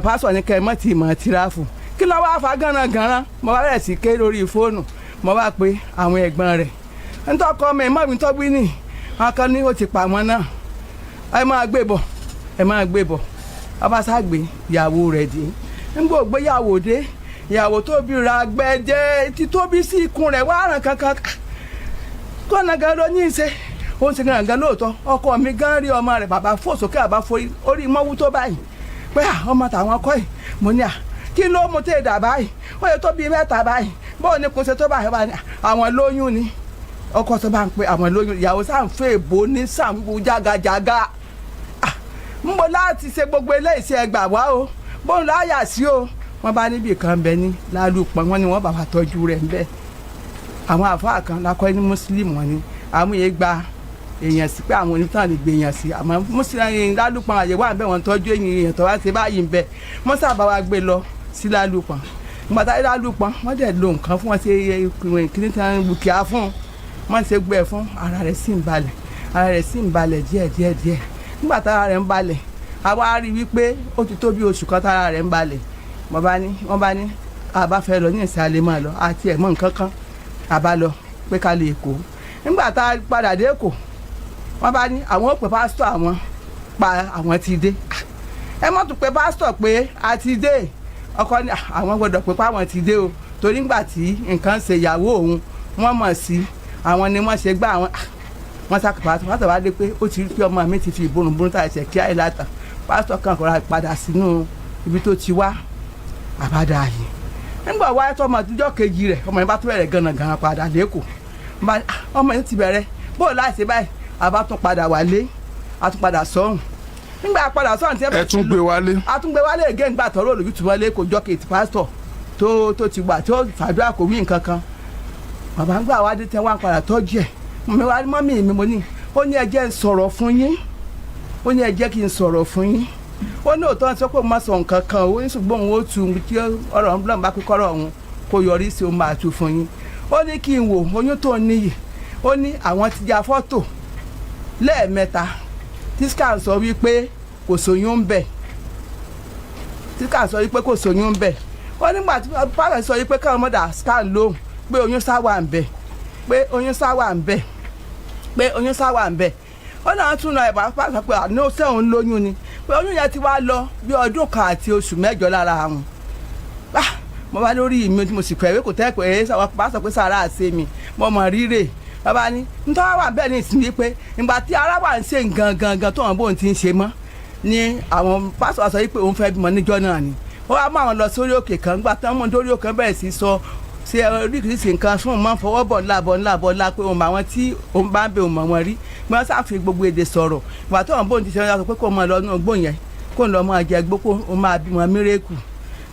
pásọ̀ ní kẹ́ ẹ mọ̀ tì mọ̀ tìráfù. Kí ló wá fa gànàgànà? Mo bá bẹ̀rẹ̀ sí ké lórí fóònù, mo bá pe àwọn ẹ̀gbọ́n rẹ̀ ntọ́kọ mi mọ̀ mi tọ́gbí nì wọn kan ní ó ti pa wọn náà. Ẹ máa gbé bọ̀, ẹ máa gbé bọ̀. Ọba ságbé ìyàwó rẹ̀ dé. Ńgbò gbéyàwó dé, ìyàwó tóbi ra gbẹjẹ tí tóbi sí ikùn rẹ̀ wá ràn kankan kọ́nà gan ló ní í ṣe. Ó ń ṣe gangan lóòótọ́. Ọkọ mi gan rí ọmọ rẹ̀, bàbá fò sókè, àbá forí orí mọ́wú tó báyìí pé à ọmọ tàwọn kọ́ yìí. Mo ní à kí ló mú tẹ́ dà báyìí? Ó yẹ tó bíi mẹ́ta báyìí, bóun ni kò ṣe tó báyìí? Bá ní àwọn lóyún ni. Ọkọ tó bá ń pe àwọn lóyún, ìyàwó sáà ń fẹ́ èbó ní sáà ń bu jágajàga. Ń bọ̀ láti ṣe gbogbo eléyìí sí, ẹgbà wá o, bóun láyà sí o. Wọ́n bá níbì kan bẹ ní lálùpọ̀, wọ́n ní wọ́n bá wa tọ́jú rẹ̀ ńbẹ́. Àwọn àfáà kan lakọ́ ní mùsùlùmí, wọn ni àwọn yẹn gba èèyàn sí pé àwọn onítàn lè gbé èèyàn sí, àmọ́ mùsùlùmí lálùpọ̀ àyè wà ńbẹ́, wọ́n tọ́jú èèyàn tó wá ṣe báyìí ńbẹ́. Wọ́n sábà wá gbé lọ sí lálùpọ̀. Gbàtà lálùpọ̀, wọ́n dẹ̀ lo nǹkan fún wọn, ṣe kíní tí wọ́n bùkìá fún wọ́n, ṣe gbẹ fún, ara rẹ̀ sì ń balẹ̀, ara rẹ̀ sì ń balẹ̀ díẹ̀ díẹ̀ díẹ̀. Nígbà tára rẹ̀ ń balẹ̀, àwa rí wípé ó ti tó bí oṣù kan tára rẹ̀ ń balẹ̀. Wọ́n bá ní, wọ́n bá ní a bá fẹ́ lọ ní ìsàlẹ̀ máa lọ àti ẹ̀ mọ́ nǹkan kan, a bá lọ pé ká lè kó. Nígbà tá a padà dé Èkó, wọ́n bá ní àwọn ò pè pásítọ̀, àwọn pa àwọn ti dé. Ẹ mọ́ tún pé pásítọ̀ pé a ti dé. Ọkọ ní àwọn gbọ́dọ̀ pé páwọn ti dé o, torí nígbà tí nǹkan ṣe ìyàwó òun, wọ́n mọ̀ sí àwọn ni wọ́n ṣe gbá àwọn. Wọ́n sá pásítọ̀. Pásítọ̀ wá dé pé ó ti rí pé ọmọ mi ti fi ìborùnborùn tá ẹsẹ̀ kí àìláta. Pásítọ̀ kan kọ́ra padà sínú ibi tó ti wá àbádá yìí. Nígbà wáyé tó ọmọ àtijọ́ kejì rẹ̀, ọmọ yẹn bá tún bẹ̀rẹ̀ gànàgànà padà lẹ́kọ̀ọ́. Ọmọ yẹn ti bẹ̀rẹ̀ bóò láti báyìí, àbá tún padà wálé, a tún padà sọ́hùn. Nígbà padà sọ́hùn tí
ẹ tún gbé wálé.
A tún gbé wálé again. Nígbà tọ́rọ̀ olùyùtù wọlé kò jọ kejì, pásítọ̀ tó ti gbà tó fàdúrà kò wí nǹkan kan. Bàbá ń gbà wá dé tẹ́ wá ń padà tọ́jú ẹ̀. Mi wá mọ́mì mi, mo ní, ó ní ẹ jẹ́ n sọ̀rọ̀ fún yín, ó ní ẹ jẹ́ kí n sọ̀rọ̀ fún yín. Ó ní òótọ́ sọ pé mo máa sọ nǹkan kan ó ní, ṣùgbọ́n òun ó tu tí ọ̀rọ̀ ń bá kọ́rọ̀ òun kó yọrí sí, òun máa tu fún yín. Ó ní kí n wò oyún tó ń níyì. Ó ní àwọn ti ya fọ́tò lẹ́ẹ̀mẹ́ta tí scan sọ wípé kò sóyún ń bẹ̀, tí scan sọ wípé kò sóyún ń bẹ̀. Ó nígbà tí pásítọ̀ sọ yìí pé káwọn mọ̀dà scan lóhùn pé oyún sá wà ń bẹ̀, pé oyún sá wà ń bẹ̀, pé oyún sá wà ń bẹ̀. Ó náà tún lọ ẹ̀bà pásítọ̀ pé àná sẹ́wọ̀n lóyún ni, pé oyún yẹn ti wá lọ bí ọdún 1 àti oṣù 8 lára àwọn. Ah, mo bá lórí mi, mo sì kẹ̀wé kò tẹ́ pé pásítọ̀ pé sàrà àṣẹ mi mo mọ̀ rírè. Bàbá ní nítorí wà bẹ́ẹ̀ ní ìsinmi pé ìgbà tí ara wà ń ṣe gan gan gan tó wọn bóun ti ń ṣe mọ́ ni àwọn pásítọ̀ sọ pé òun fẹ́ bímọ níjọ́ náà ni. Ó wá mú àwọn lọ sórí òkè kan. Gbà tán mú dórí òkè, bẹ̀rẹ̀ sí sọ ṣe oríṣiríṣi nǹkan fún un, máa ń fọwọ́ bọ̀ ńlá bọ̀ ńlá bọ̀ ńlá pé òun àwọn tí òun bá ń bẹ òun mọ̀ wọn rí. Wọ́n sáfi gbogbo èdè sọ̀rọ̀. Ìgbà tó wọn bóun ti ṣe, wọn sọ pé kó máa lọ inú igbó yẹn, kó lọ máa jẹ gbó, kó máa bímọ mírèkù.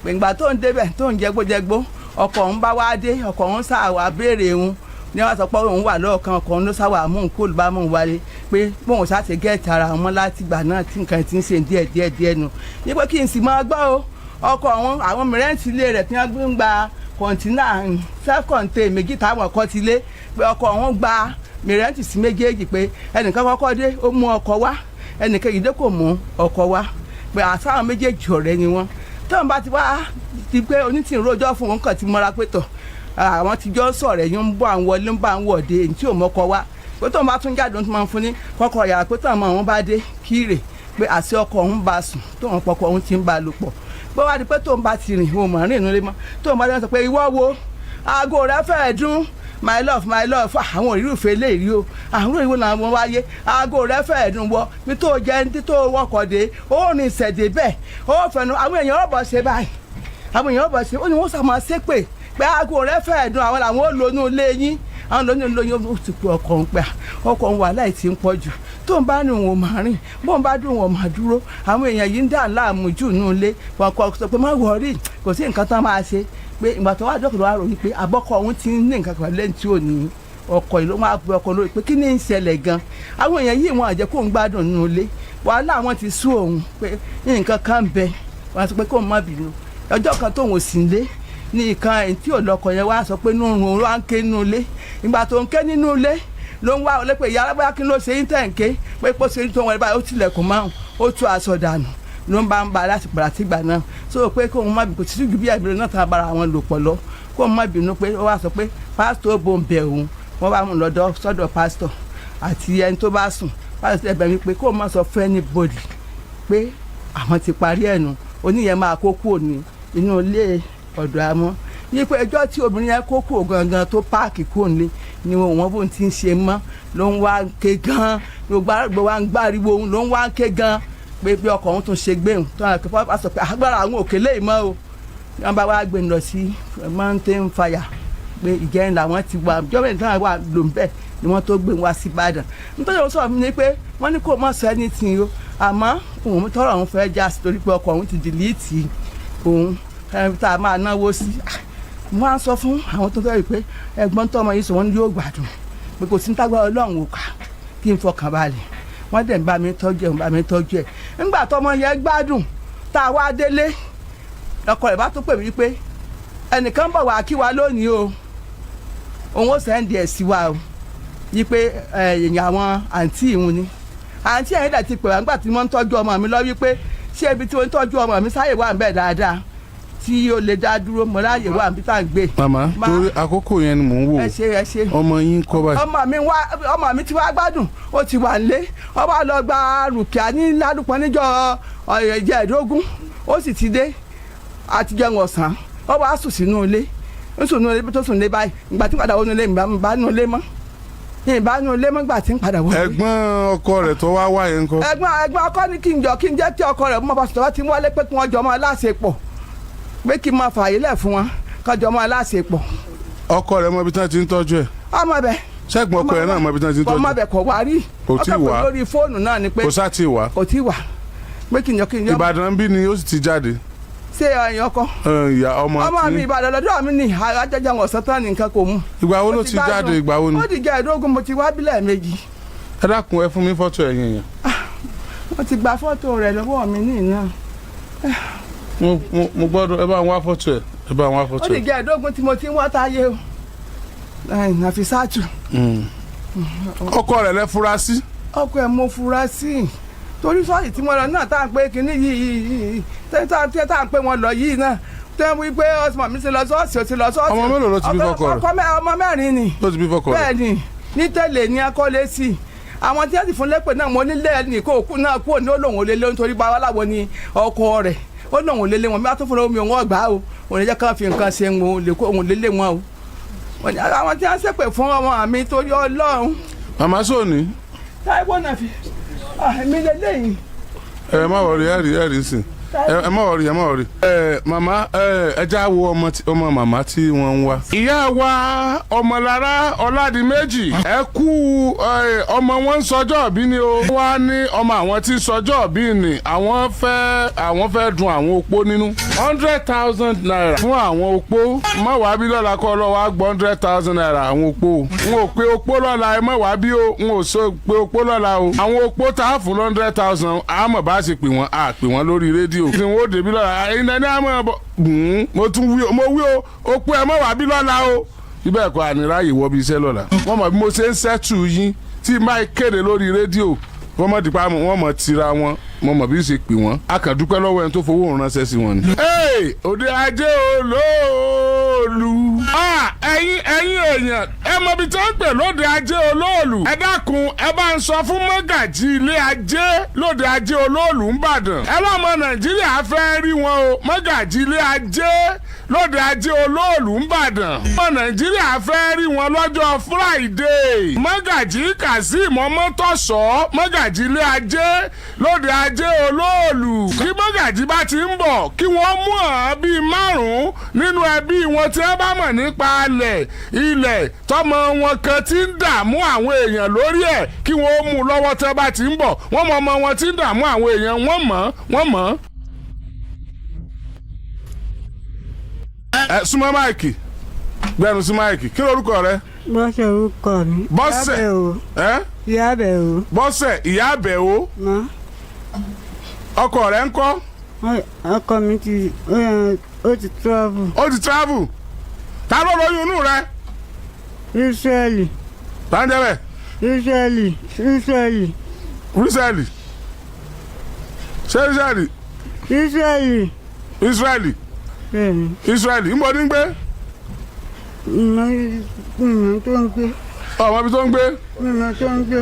Ìgbà tó ń débẹ̀, tó ń jẹgbó jẹgbó, ọkọ òun bá wá dé, ọkọ òun sáà béèrè òun ní wọ́n sọ pé òun wà lọ́ọ̀kan. Ọkọ òun ló sáwà mú un kó ló bá mú un wálé, pé bóun ṣáà ti gẹ́ẹ̀tì ara wọn láti gbà náà tí nǹkan ti ń ṣe díẹ̀ díẹ̀ díẹ̀ nù ní pé kí n sì máa gbọ́ o. Ọkọ òun, àwọn mìíràn ti lé rẹ̀ tí wọ́n ń gba container self-contained méjì táwọn kọ́ ti lé, pé ọkọ òun gba mìíràn sí méjèèjì, pé ẹnìkan kọ́kọ́ dé, ó mú ọkọ wá, ẹnìkan yìí dé, kò mú ọkọ wá, pé àtàwọn méjèèjì ọ̀rẹ́ ni wọ́n. Tóun bá ti wá ti pé onítìrún rojọ́ fún òun kàn ti mọ́ra pé tọ̀ àwọn ti jọ ń sọ̀rọ̀ ẹ̀yìn ń bọ̀, àwọn wọlé ń bá àwọn wọ̀de èyí tí ò mọ́kọ wá, pé tóun bá tún jáde, òun tún máa ń fún ní kọ́kọ́ yàrá, pé tóun àwọn bá dé kíre pé àṣẹ ọkọ òun bá sùn, tóun pọkọ òun ti ń bá a lò pọ̀, pé wá di pé tóun bá ti rìn, òun mọ̀ rìn inú ilé mọ́. Tóun bá dé, sọ pé ìwọ wo aago rẹ fẹ́ẹ̀ dún, my love, my love. Àwọn òrìrìfẹ́ lè rí o, àwọn òrìrì làwọn wáyé, aago rẹ fẹ́ẹ̀ dún wọ bí tó jẹ́ ní tó wọkọ̀ dé, ó rìn ìṣẹ̀dẹ̀ bẹ́ẹ̀, ó fẹnu àwọn èèyàn ọ̀bọ̀ ṣe báyìí, àwọn èèyàn ọ̀bọ̀ ṣe. Ó ní wọ́n sàmọ́ ṣépè pé aago rẹ fẹ́ẹ̀ dún, àwọn làwọn ó lónú ilé yín, àwọn lónú ilé yín. Ó ti pé ọkọ̀ ń pẹ́ ọkọ̀ ń wà láì tí ń pọ̀ jù, tó ń bá ní òun ò máa rìn, bó ń bá dùn òun ò máa dúró, àwọn èèyàn yìí ń dà láàmú jù nínú ilé wọn. Kọ sọ pé má wọrí, kò sí nǹkan tán máa ṣe, pé ìgbà tó wà dọ́kítà wà ròyìn pé àbọ̀kọ òun ti ń ní nǹkan kan lẹ́yìn tí ò ní ọkọ yìí ló máa pe ọkọ lórí pé kí ni ń ṣẹlẹ̀ gan, àwọn èèyàn yìí wọn àjẹ́ kó ń gbádùn nínú ilé, wàhálà àwọn ti sú òun, pé nǹkan kan ń bẹ. Wọn sọ pé kó má bínú, ọjọ́ kan tóun ò sí nílé ní ìkan tí ò lọkọ yẹn wá sọ pé nínú òun wá ń ké nínú ilé. Ìgbà tó ń ké nínú ilé ló ń wá ọlẹ́ pé ìyá alágbára, kí ló ṣe yín tẹ̀ ń ké? Pé pé ó ṣe tó wọn báyìí, ó tilẹ̀kùn márùn, ó tú aṣọ dànù, ló ń bá ń ba láti padà sígbà náà so pé kóun má bínú, kò sí ju bí ẹ̀mí náà tá a bára àwọn lò pọ̀ lọ, kóun má bínú. Pé ó wá sọ pé pásítọ̀ bò ń bẹ̀ òun, wọ́n bá mú un lọ́dọ̀ sọ́dọ̀ pásítọ̀ àti ẹni tó bá sùn. Pásítọ̀ ẹ̀bẹ̀ mi pé kóun má sọ fún anybody pé àwọn ti parí ẹ̀nu oníyẹn, máa kó kúrò ní inú ilé ọ̀dọ̀ àmọ́ ní pé ẹjọ́ tí obìnrin yẹn kó kúrò gangan, tó pack kúrò nílé ni wọ́n bóun ti ń ṣe mọ́ ló ń wá ké gan, gbogbo wa ń gbáriwo òun ló ń wá ké gan, pé bí ọkọ̀ òun tún ṣe gbé òun tó àwọn akẹ́kọ̀ọ́ sọ pé agbára àwọn òkè lè mọ́ o. Wọ́n bá wá gbé lọ sí Mountain Fire, pé ìjẹrin làwọn ti wà, ìjọba ìjọba wà ló ń bẹ̀ ni wọ́n tó gbé wá sí Ìbàdàn. Nítorí wọ́n sọ̀rọ̀ mi ni pé wọ́n ní kó má sọ anything o, àmọ́ òun tọrọ òun fẹ́ já sí torí pé ọkọ̀ òun ti delete òun tá a máa náwó sí. Wọ́n á sọ fún àwọn tó fẹ́ rí pé ẹ̀gbọ́n tọmọ yìí sọ, wọ́n ní yóò gbádùn, pé kò sí ní tágbára Ọlọ́run ò kà, kí n fọkàn balẹ̀. Wọ́n dẹ̀ ń bá mi tọ́jú ẹ̀, ń bá mi tọ́jú ẹ̀. Ńgbà tọmọ yẹn gbádùn tá a wá délé, ọkọ rẹ̀ bá tó pè mí pé ẹnìkan bọ̀ wá kí wa lónìí o, òun ó send ẹ̀ sí wa o, yí pé èèyàn àwọn àǹtí ìhun ni. Àǹtí ẹ̀yìn dẹ̀ ti pè wá nígbà tí wọ́n ń tọ́jú ọmọ mi lọ wípé ṣé ibi tí wọ́n ń tọ́jú ọmọ mi sáyè wà ń bẹ̀ dáadáa tí ó lè dá dúró mọ́, láàyè wà níbi tá à ń gbé.
Màmá, torí àkókò yẹn ni mò ń wò.
Ẹ ṣe, ẹ ṣe.
Ọmọ yín kọ́ báyìí?
Ọmọ mi wá, ọmọ mi ti wá gbádùn, ó ti wà nílé. Ó wá lọ gba rùkìá ní ládùpọ̀ níjọ́ ìjẹ́ẹ̀dógún, ó sì ti dé àti jẹun ọ̀sán, ó wá sùn sínú ilé, ń sùn nínú ilé tó sùn lé báyìí. Ìgbà tí padà wọnú ilé, ìbá nínú ilé mọ́, ìbá nínú ilé mọ́ gbà tí ń padà wọlé.
Ẹ̀gbọ́n ọkọ rẹ̀ tó wá wá yẹn ńkọ́?
Ẹ̀gbọ́n ọkọ ní kí n jọ kí n jẹ́ kí ọkọ rẹ̀ mọ́ bá sọ̀tọ̀ bá ti ń wọlé, pé kí wọ́n jọ mọ́ aláṣepọ̀, pé kí n máa fààyè lẹ̀ fún wọn kọjọ mọ́ aláṣepọ̀.
Ọkọ rẹ̀ mọ ibi tí wọ́n ti ń tọ́jú ẹ̀?
Ọmọ bẹ.
Ṣẹ́gun ọkọ rẹ̀ náà mọ ibi tí wọ́n ti ń tọ́jú?
Ọmọ bẹ, kò wá rí.
Kò tí ì wá.
Ọkọ lórí fóònù náà ni pé.
Kò sá tí ì wá.
Kò tí ì wá, pé kí n jọ kí n jọ.
Ìbàdàn bí ni ó sì ti jáde?
Ṣé ẹ̀yin ọkọ?
Ìyá ọmọ.
Ọmọ mi, Ìbàdàn lọ́dọ̀ mi ní ajájá wọn ọ̀sán tán ní nǹkan kò mú.
Ìgbà wo ló ti jáde? Ìgbà wo ni?
Ó ti jẹ́ ẹ̀ẹ́dógún, mo ti wá bílẹ̀ méjì.
Ẹ dákun, ẹ fún mi fọ́tò ẹ̀yìn yẹn.
Wọ́n ti gba fọ́tò rẹ̀ lọ́wọ́ mi ní ìná.
Mo gbọ́dọ̀ ẹ bá ń wá fọ́tò ẹ, ẹ bá ń wá fọ́tò
Ó ti
ẹ.
jẹ́ ẹ̀ẹ́dógún tí mo ti ń wá táyé o, Nàfísàtù.
Ọkọ rẹ̀ lẹ fura sí?
Ọkọ ẹ̀ mo fura sí, torí sọ́ọ̀sì tí wọ́n lọ náà tá à ń pé kínní yìí yìí, tá à ń pé wọ́n lọ yìí náà, Tẹ́ wí pé ọmọ mi ti lọ ṣọ́ọ̀ṣì, ó ti lọ ṣọ́ọ̀ṣì.
Ọmọ mélòó ló ti bí fọ́kọ rẹ̀?
Ọkọ ọmọ mẹ́rin ni.
Ló ti bí fọ́kọ rẹ̀?
Bẹ́ẹ̀ ni, ní tẹ̀lé ní akọ́lé sí i. Àwọn tí wọ́n sì fún lépè náà, mo nílé ẹnì kó òkú náà kúrò ní olóhùn olélé, nítorí babaláwo ni ọkọ rẹ̀. Ó lóhùn olélé wọn, bí wọ́n tún fún omi òun ọgbà o, òun lè jẹ́ kán fi nǹkan ṣe òun lè kó òun lélé wọn o. Àwọn tí wọ́n ṣépè fún ọmọ mi, torí Ọlọ́run.
Màmá sóòní.
Táíwò náà fi èmi lélẹ́yìn.
Ẹ má worry, ẹ rí, ẹ rí sìn, ẹ má worry, ẹ má worry. Ẹ màmá, ẹ já wo ọmọ ọmọ màmá tí wọ́n ń wá. Ìyá wa Ọmọlára Ọládìméjì, ẹ kú ọmọ wọn ń sọjọ́ ìbí ni o. Wá ní ọmọ àwọn tí ń sọjọ́ ìbí ni àwọn fẹ́ dun àwọn opó nínú. ₦100,000 fún àwọn opó. Má wàá bí lọ́la kọ́ lọ́wọ́ á gbọ́ ₦100,000 àwọn opó. N ò pé opó lọ́la, ẹ má wàá bí o, n ò sọ pé opó lọ́la o. Àwọn opó tá a fún 100,000, àmọ̀ bá ṣe pè wọ́n, a pè wọ́n lórí rédíò. Kí wọ́n ó débi lọ́la, ẹ̀yin náà ní àmọ́ bọ̀. Mo tún wí o, mo wí o, opó, ẹ má wàá bí lọ́la o. Ibẹ̀ kọ́ àníráyè wọ bí iṣẹ́ lọ́la. Wọ́n mọ̀ bí mo ṣe ń ṣẹ́tù yín tí máa kéde lórí rédíò, wọ́n mọ̀ dípa wọ́n mọ̀ tira wọn, mo mọ̀ bí ṣe pè wọ́n. A kàn dúpẹ́ lọ́wọ́ ẹni tó fowó ránṣẹ́ sí wọn ni. Ee, òde ajé olóòlù. Ẹ̀yin èèyàn, ẹ mọ ibi tí wọ́n ń pè lóde ajé olóòlù. Ẹ dákun, ẹ bá ń sọ fún mọ́gàjì ilé ajé lóde ajé olóòlù ńbàdàn. Ẹ lọ́mọ Nàìjíríà fẹ́ rí wọn o, mọ́gàjì ilé ajé lóde ajé olóòlù ńbàdàn. Ọmọ Nàìjíríà fẹ́ rí wọn lọ́jọ́ Friday. Mọ́gàjì Kazeem Ọmọtọ́sọ́, mọ́gàjì ilé ajé lóde ajé olóòlù. Kí mọ́gàjì bá ti ń bọ̀, kí wọ́n mú àwọn bíi márùn-ún nínú ẹbí wọn tí wọ́n bá mọ̀ nípa alẹ̀ ilẹ̀ tọmọ wọn kan ti ń dààmú àwọn èèyàn lórí ẹ̀, kí wọ́n mú un lọ́wọ́ tí wọ́n bá ti ń bọ̀. Wọ́n mọ ọmọ wọn tí ń dààmú àwọn èèyàn, wọ́n mọ̀, wọ́n mọ̀. Ẹ súnmọ́ mic, gbẹnu sí mic. Kí lorúkọ rẹ?
Bọ́sẹ̀ orúkọ mi.
Bọ́sẹ̀.
Ìyábẹ̀ o.
Ẹ
Ìyábẹ̀ o.
Bọ́sẹ̀ Ìyábẹ̀ o.
Mọ́.
Ọkọ rẹ ń kọ́?
Ọkọ mi ti ó ti travel.
Ó ti travel. Ta ló lóyún inú rẹ?
Israeli.
Ta ń jẹ́ bẹ́ẹ̀?
Israeli, Israeli.
Israeli, ṣé Israeli?
Israeli.
Israeli.
Bẹ́ẹ̀ni.
Israeli ń bọ̀ ní gbé.
Ìmọ̀ tó ń gbé.
Ọmọ ibi tó ń gbé.
Ìmọ̀ tó ń gbé.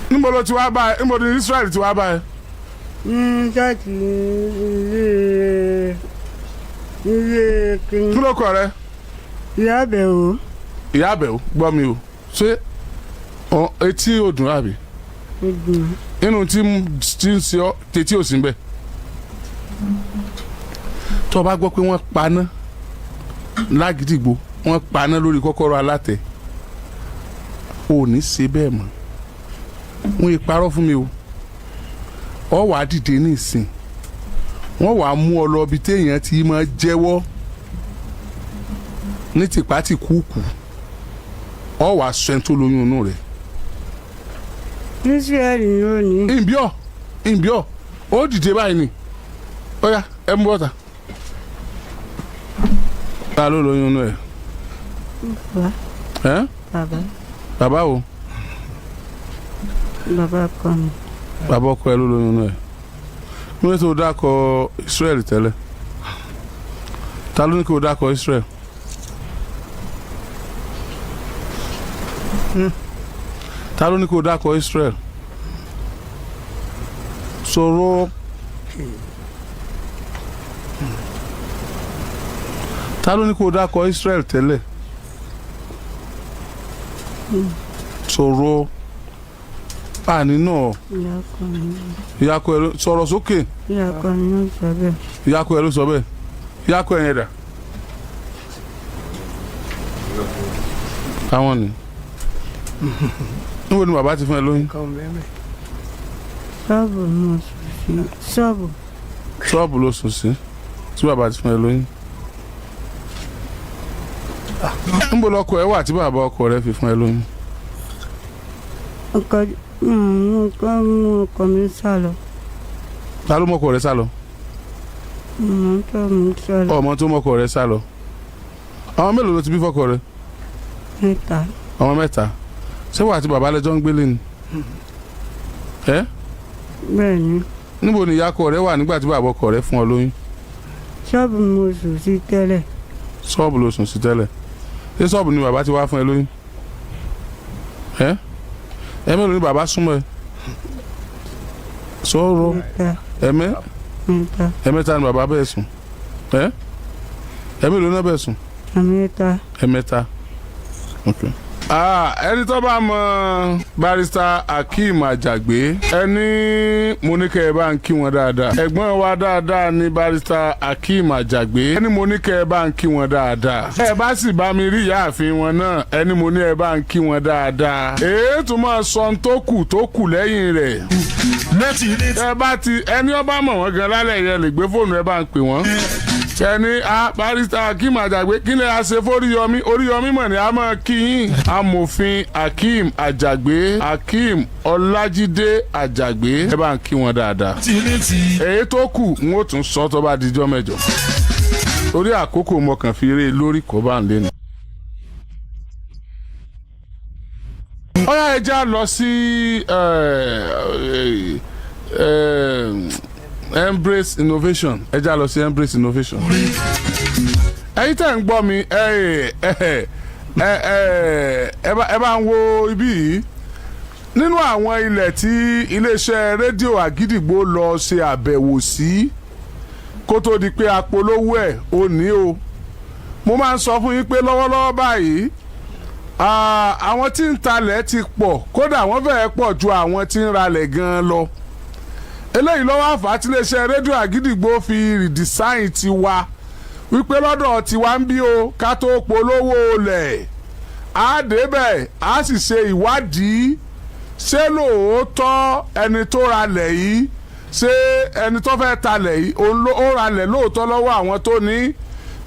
Níbo ló ti wá báyìí? Níbo ni Israeli ti wá báyìí?
Ní ṣáàtì ilé kìíní.
Kí ló kọ rẹ?
Ìyábẹ̀ o.
Ìyábẹ̀ o, gbọ́ mi o, ṣé etí ò dùn àbí?
Ó dùn.
Inú tí ń ṣe ọ tètí ò sí ń bẹ. Tó o bá gbọ́ pé wọ́n paná lágídígbò, wọ́n paná lórí kọ́kọ́rọ́ alátẹ, ò ní ṣe bẹ́ẹ̀ mọ́. Wọ́n yìí parọ́ fún mi o. Ọ wàá dìde ní ìsìn, wọ́n wàá mú ọ lọ ibi téèyàn ti máa jẹ́wọ́ ní tìpátìkúùkù, ọ wàá sọ ẹni tó lóyún inú rẹ̀.
Israeli ni ó ní.
Ìbíọ̀ ìbíọ̀, ó dìde báyìí ni. Ó yá, ẹ mú bọ́tà. Ta ló lóyún inú ẹ?
Bàbá.
Ẹ?
Bàbá.
Bàbá o?
Bàbá ọkọ mi.
Bàbá ọkọ ẹ ló lóyún inú ẹ. Mo ní tó dákọ Israel tẹ́lẹ̀, ta ló ní kí o dákọ Israel? Ta ló ní kí o dákọ Israel? Sọ̀rọ̀. Ta ló ní kó o dákọ Israel tẹ́lẹ̀? Sọ̀rọ̀ àní náà.
Ìyá ọkọ mi.
Ìyá ọkọ ẹ ló sọ̀rọ̀ sókè.
Ìyá ọkọ mi ló sọ bẹ́ẹ̀.
Ìyá ọkọ ẹ ló sọ bẹ́ẹ̀. Ìyá ọkọ ẹ yẹn dà? Àwọn ni. Níbo ni bàbá ti fún ẹ lóyún?
Ṣọ́ọ̀bù ni mo sùn sí, ṣọ́ọ̀bù.
Ṣọ́ọ̀bù ló sùn sí tí bàbá ti fún ẹ lóyún. Níbo lọkọ ẹ wà tí bàbá ọkọ rẹ fi fún ẹ lóyún?
Ọkọ ọkọ mú ọkọ mi sá lọ.
Ta ló mọkọ rẹ sá lọ?
Ọmọ tó mú sá lọ.
Ọmọ tó mọkọ rẹ sá lọ. Àwọn mélòó ló ti bí fọkọ rẹ?
Mẹ́ta.
Ọmọ mẹ́ta. Ṣé wà àti bàbá lẹjọ ń gbélé ni? Ẹ?
Bẹ́ẹ̀ni.
Níbo ni ìyá ọkọ rẹ wà nígbà tí bàbá ọkọ rẹ fún ọ lóyún?
Ṣọ́ọ̀bù mo sùn sí tẹ́lẹ̀.
Ṣọ́ọ̀bù ló sùn sí tẹ́lẹ̀. Ṣé ṣọ́ọ̀bù ni bàbá ti wá fún ẹ lóyún? Ẹ ẹ mélòó ni bàbá súnmọ́ ẹ? Sọ̀rọ̀.
Mẹ́ta.
Ẹ̀mẹ́?
Mẹ́ta.
Ẹ̀mẹ́ta ni bàbá bẹ́ẹ̀ sùn. Ẹ ẹ mélòó náà bẹ́ẹ̀ sùn?
Mẹ́ta.
Ẹ̀mẹ́ta, ok. Ah, ẹni tó bá mọ Barrister Akeem Ajagbe, ẹni mo ní kẹ́ ẹ bá ń kí wọn dáadáa. Ẹ̀gbọ́n wa dáadáa ni Barrister Akeem Ajagbe. Ẹni mo ní kẹ́ ẹ bá ń kí wọn dáadáa. Ẹ bá sì bá mi rí ìyáàfin wọn náà, ẹni mo ní ẹ bá ń kí wọn dáadáa. Èyí tó máa sọ ohun tó kù tó kù lẹ́yìn rẹ̀. Ẹ bá ti ẹni ọba mọ̀ wọ́n gan lálẹ́ yẹn lè gbé fóònù ẹ bá ń pè wọ́n ẹni a Barrister Akeem Ajagbe, kí ni a ṣe fóríyọmí? Oríyọmí mọ̀ ní a máa kí yín. Amòfin Akeem Ajagbe, Akeem Ọlájídé Ajagbe, ẹ bá ń kí wọn dáadáa. Èyí tó kù n ó tún sọ tó bá dijọ́ mẹ́jọ, torí àkókò mo kàn fi eré lórí kó bá ń lé ni. Ọ̀yá, ẹ já lọ sí Embrace Innovation. Ẹ já lọ sí Embrace Innovation. Ẹ̀yin tẹ́ ń gbọ́ mi, ẹ ẹ ẹ ẹ ẹ bá ń wo ibí yìí. Nínú àwọn ilẹ̀ tí iléeṣẹ́ rédíò Àgídìgbò lọ ṣe àbẹ̀wò sí kó tó di pé apolówó ẹ̀ ò ní o, mo máa ń sọ fún yín pé lọ́wọ́lọ́wọ́ báyìí, àwọn tí ń talẹ̀ ti pọ̀, kódà wọ́n fẹ́ẹ́ pọ̀ ju àwọn tí ń ralẹ̀ gan-an lọ. Eléyìí lọ́wọ́ àfà tí iléeṣẹ́ rédíò Àgídìgbò fi redesign tiwa wípé lọ́dọ̀ tiwa ń bí o, ká tó polówó lẹ̀, á débẹ̀, á sì ṣe ìwádìí: ṣé lóòótọ́ ẹni tó ralẹ̀ yìí, ṣé ẹni tó fẹ́ talẹ̀ yìí, òun ló ó ralẹ̀ lóòótọ́ lọ́wọ́ àwọn tó ní,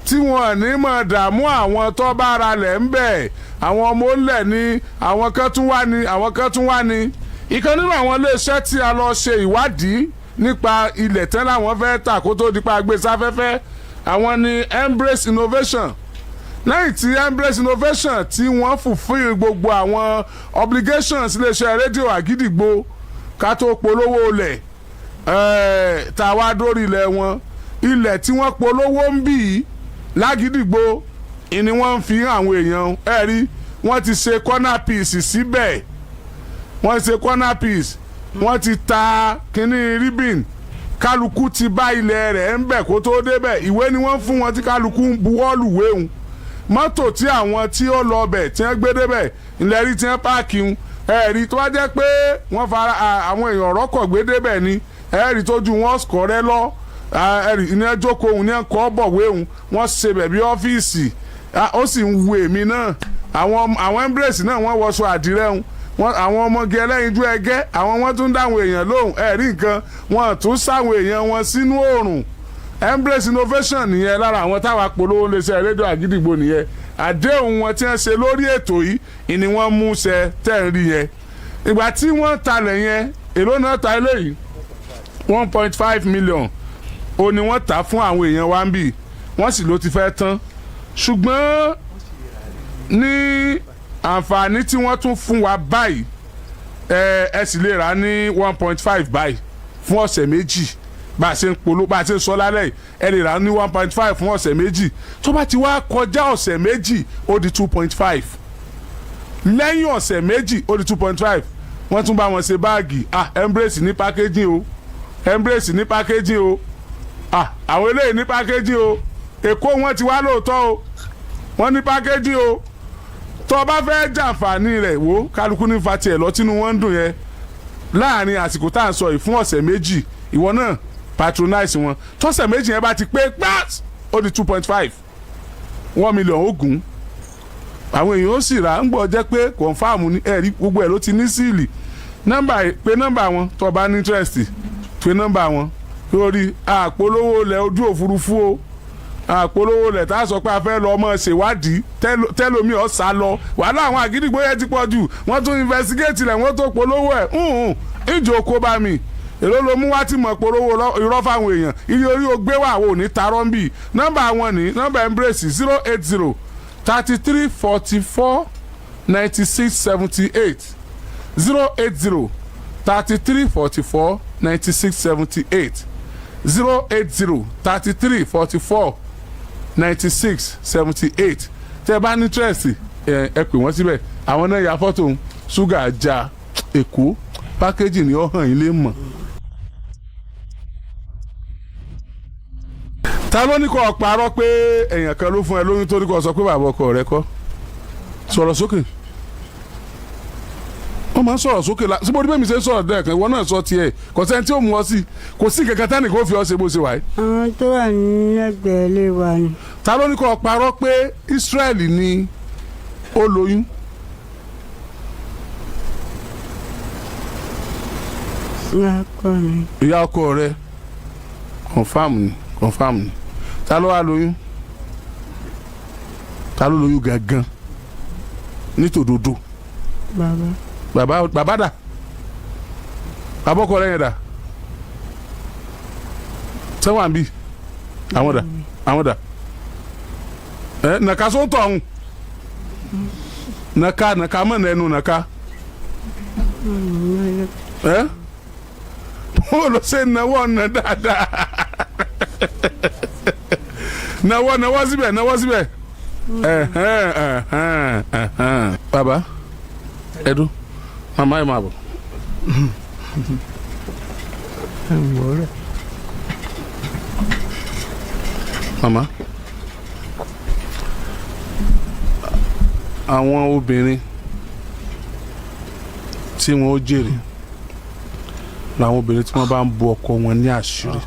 tí wọn ní mọ̀ dààmú àwọn tó bá ralẹ̀ ń bẹ̀, àwọn ọmọ ńlẹ̀ ni, àwọn kan tún wá ní, àwọn kan tún wá ní. Ìkan nínú àwọn iléeṣẹ́ tí a lọ ṣe ìwádìí nípa ilẹ̀ tán láwọn fẹ́ tà kó tó di pa gbé sáfẹ́fẹ́, àwọn ni Embrace Innovation. Lẹ́yìn tí Embrace Innovation tí wọ́n fulfill gbogbo àwọn obligations iléeṣẹ́ rédíò Àgídìgbò ká tó polówó lẹ̀, tá a wá dórí ilẹ̀ wọn, ilẹ̀ tí wọ́n polówó ń bì í lágídìgbò ni wọ́n ń fi hàn àwọn èèyàn. Ẹ rí, wọ́n ti ṣe corner piece síbẹ̀, wọ́n ṣe corner piece, wọ́n ti ta kínní ribbon, kálukú ti bá ilẹ̀ rẹ̀ ń bẹ̀ kó tó débẹ̀. Ìwé ni wọ́n fún wọn tí kálukú ń buwọ́lù wéhùn. Mọ́tò tí àwọn tí ó lọ bẹ̀ tí wọ́n gbé débẹ̀ ilẹ̀ rí tí wọ́n park ń. Ẹ̀rí tó bá jẹ́ pé wọ́n fara àwọn èèyàn rọ́kọ̀ gbé débẹ̀ ni, ẹ̀rí tójú wọn kọ̀rẹ́ lọ, ẹ̀rí ní ẹjọ́kọ̀ òun ní ẹ̀kọ́ bọ̀wé òun, wọ́n ṣe bẹ̀ bí ọ́fíìsì. Ó sì ń wu èmi náà. Àwọn Embrace náà, wọ́n wọṣọ àdìrẹ́ wọn, àwọn ọmọge ẹlẹ́yinjú ẹgẹ́, àwọn wọn tún dáwọn èèyàn lóhùn. Ẹ̀rí nǹkan, wọn tún sáwọn èèyàn wọn sínú oòrùn. Embrace Innovation nìyẹn, lára àwọn táwa polówó léṣe rédíò Àgídìgbò nìyẹn. Àdéhùn wọn tí wọ́n ṣe lórí ètò yìí ni wọ́n mú ṣẹ tẹ́ ń rí yẹn. Ìgbà tí wọ́n talẹ̀ yẹn, èló náà ta eléyìí? 1.5 million ó ní wọ́n tà fún àwọn èèyàn wa ń bì. Wọ́n sì ló ti fẹ́ tán, ṣùgbọ́n ní àǹfààní tí wọ́n tún fún wa báyìí, ẹ sì lè rà ní 1.5 báyìí fún ọ̀sẹ̀ 2. Bá a ṣe ń polo, bá a ṣe ń sọ lálẹ́ yìí, ẹ lè rà ní 1.5 fún ọ̀sẹ̀ 2. Tó bá ti wá kọjá ọ̀sẹ̀ 2, ó di 2.5. Lẹ́yìn ọ̀sẹ̀ 2, ó di 2.5. Wọ́n tún bá wọn ṣe báàgì. Ah, Embrace ní packaging o, Embrace ní packaging o. Ah, àwọn eléyìí ní packaging o. Èkó wọn ti wá lóòótọ́ o, wọ́n ní packaging o. Tó o bá fẹ́ jàǹfààní rẹ̀ wò, kálukú ní fa tiẹ̀ lọ tínú wọn ń dùn yẹn. Láàrin àsìkò tá à ń sọ yìí, fún ọ̀sẹ̀ 2, ìwọ náà patronize wọn. Tọ́sẹ̀ 2 yẹn bá ti pé pát, ó di 2.5, 1 million ogun. Àwọn èèyàn ó sì rà ń gbọ́ jẹ́ pé confam ní ẹ̀rí, gbogbo ẹ̀ ló ti ní seal. Nọ́mbà, pé nọ́mbà wọn tó o bá ní interest, pé nọ́mbà wọn lórí àpolówó lẹ̀ ojú òfurufú o. Àpolówó lẹ̀ tá a sọ pé a fẹ́ lọ ọmọ ṣèwádìí, tẹ́lómi ọ̀sà lọ wàhálà. Àwọn Àgídìgbò yẹn ti pọ̀ jù, wọ́n tún investigate rẹ̀, wọ́n tó polówó ẹ̀. Ìjọ kó bá mi, èló ló mú wá tí mọ̀ polówó irọ́ fáwọn èèyàn? Iye orí o gbé wà wò ní tarọ́ ń bì. Nọ́mbà wọn ní nọ́mbà Embrace: 08033449678, 0803344. 96 78, 080 33 44 96 78. Tẹ́ ẹ bá ní interest, ẹ pè wọ́n síbẹ̀. Àwọn náà ya fọ́tò ṣúgà ja Èkó pákéjì ni ó hàn yín lè mọ̀. Ta ló ní kó o parọ́ pé èèyàn kan ló fún ẹ lóyún, tó ní kó o sọ pé bàbá ọkọ rẹ kọ́? Sọ̀rọ̀ sókè. Wọ́n máa ń sọ̀rọ̀ sókè la síbò ní bẹ́ẹ̀ mi ṣe ń sọ̀rọ̀ dẹ́ẹ̀kan. Ìwọ náà sọ tiẹ̀, kò sẹ́ni tí ó mú ọ sí, kò sí kankan tẹ́nì kó fi ọ ṣe bó ṣe wà yìí.
Àwọn tó wà ní ẹgbẹ́ ilé wa ni.
Ta ló ní kó o parọ́ pé Israẹli ni ó lóyún?
Ìyá ọkọ mi.
Ìyá ọkọ rẹ, confam ni, confam ni. Ta ló wá lóyún? Ta ló lóyún gangan nítòdodo?
Bàbá.
Bàbá, bàbá dà? Bàbá ọkọ rẹ yẹn dà? Sẹ́wọ̀n àbí àwọn dà? Àwọn dà? Ẹ nàka sóńtọ̀ ọ̀hún, nàka, nàka mọ̀ nẹ́nu nàka. Ẹ bó ló ṣe náwó ọ̀nà dáadáa? Náwó, náwó síbẹ̀, náwó síbẹ̀. Ẹ̀hẹ́n, ẹ̀hẹ́n, ẹ̀hẹ́n. Bàbá ẹdún, màmá ẹ̀ máa bọ̀. Màmá, àwọn obìnrin tí wọn ó jèrè làwọn obìnrin tí wọn bá ń bu ọkọ wọn ní àṣírí.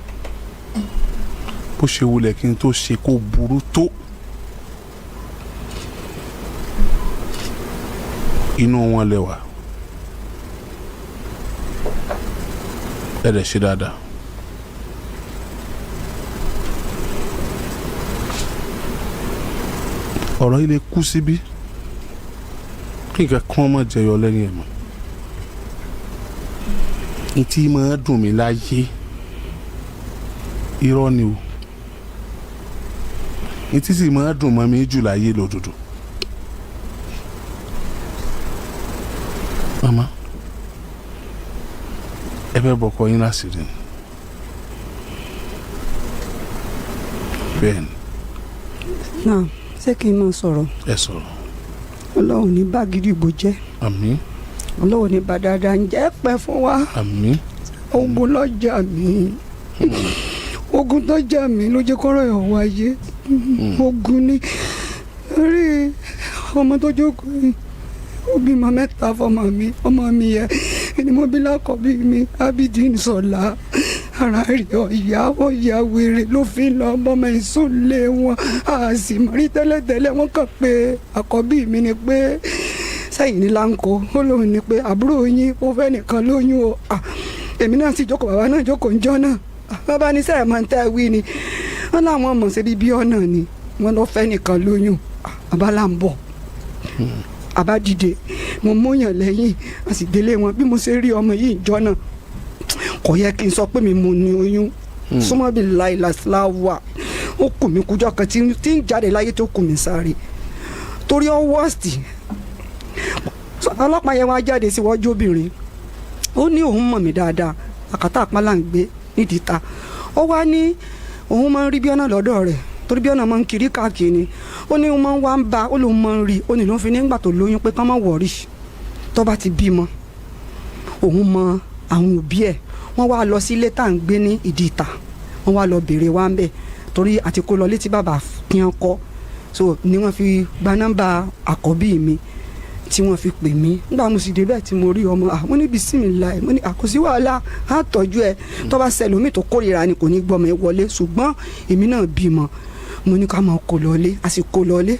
Bó ṣe wulẹ̀ kí n tó ṣe kó burú tó, inú wọn lẹ́wà, ẹ dẹ̀ ṣe dáadáa. Ọ̀rọ̀ yìí lè kú síbí kí nǹkan kan má jẹyọ lẹ́yìn ẹ̀ mọ́. Ntí máa dùn mí láyé, irọ́ ni o. Ntí sì máa dùn mọ́ mi jù láyé lòdòdò. Màmá, ẹ fẹ́ bọkọ yín láṣìírí ni? Bẹ́ẹ̀ ni.
Náà ṣé kí n máa sọ̀rọ̀?
Ẹ sọ̀rọ̀.
Ọlọ́run ní bá gidigbo jẹ́.
Àmín.
Ọlọ́run ní bá dáadáa ń jẹ́ pẹ́ fún wa.
Àmín.
Ogun lọ́jà mi, ogun tó jà mí ló jẹ́ kọ́rọ̀ ẹ̀ wáyé. Ogun ni rí ọmọ tó jókòó yìí, ó bímọ mẹ́ta fọmọ mi. Ọmọ mi yẹ ẹni mo bí lákọ̀ọ́bí mi, Abidin Sọlá, ara rẹ̀ ọ̀yá, ọ̀yá wèrè ló fi lọ bọ́mọ ìsúnlé wọn. A sì mọ̀ rí tẹ́lẹ̀tẹ́lẹ̀. Wọ́n kàn pé àkọ́bí mi ni pé sẹ́yìn ní láńkó, ó lóun ní pé àbúrò yín ó fẹ́ nìkan lóyún o. Èmi náà sì jókòó, bàbá náà jókòó ńjọ́ náà. Bàbá ní sẹ́yìn máa ń tẹ́ wí ni wọ́n láwọn ọmọ ṣe bí ọ̀nà ni wọ́n lọ fẹ́ nìkan lóyún. Bàbá là ń bọ̀, àbá dìde, mo múyàn lẹ́yìn, a sì délé wọn. Bí mo ṣe rí ọmọ yìí jọ náà, kò yẹ kí n sọ pé mi mo ní oyún. Súnmọ́ bí láìláṣíláwà, ó kù mí kújọ́ kan tí ń jáde láyé tó kù mí sáré torí ó wọ́ọ̀sì. Ọlọ́pàá yẹn wá jáde sí wọ́jú obìnrin, ó ní òun mọ̀ mí dáadáa, àkàtà àpálà ń gbé nídìí ta. Ó wá ní òun máa ń rí bíọ́nà lọ́dọ̀ rẹ̀ torí bíọ́nà máa ń kiri káàkiri ni. Ó ní òun máa ń wá ń ba, ó lóun máa ń rí. Ó ní ló ń fi nígbà tó lóyún pé kán má wọ̀rí, tó bá ti bímọ òun mọ àwọn òbí ẹ̀. Wọ́n wá lọ sí ilé tá à ń gbé ní ìdí ìta, wọ́n wá lọ béèrè wá ń bẹ̀ torí àti kó lọ létí bàbá kí wọ́n kọ́. So ni wọ́n fi gba nọ́mbà àkọ́bí mi tí wọ́n fi pè mí. Nígbà mo sì débẹ̀ tí mo rí ọmọ, mo ní bisimilayi, mo ní àkòsí wàhálà, á tọ́jú ẹ. Tó bá ṣẹlòmíì tó kórìíra ni kò ní gbọ́mọ ẹ wọlé, ṣùgbọ́n èmi náà bímọ. Mo ní ká máa kó lọlé, a sì kó lọlé,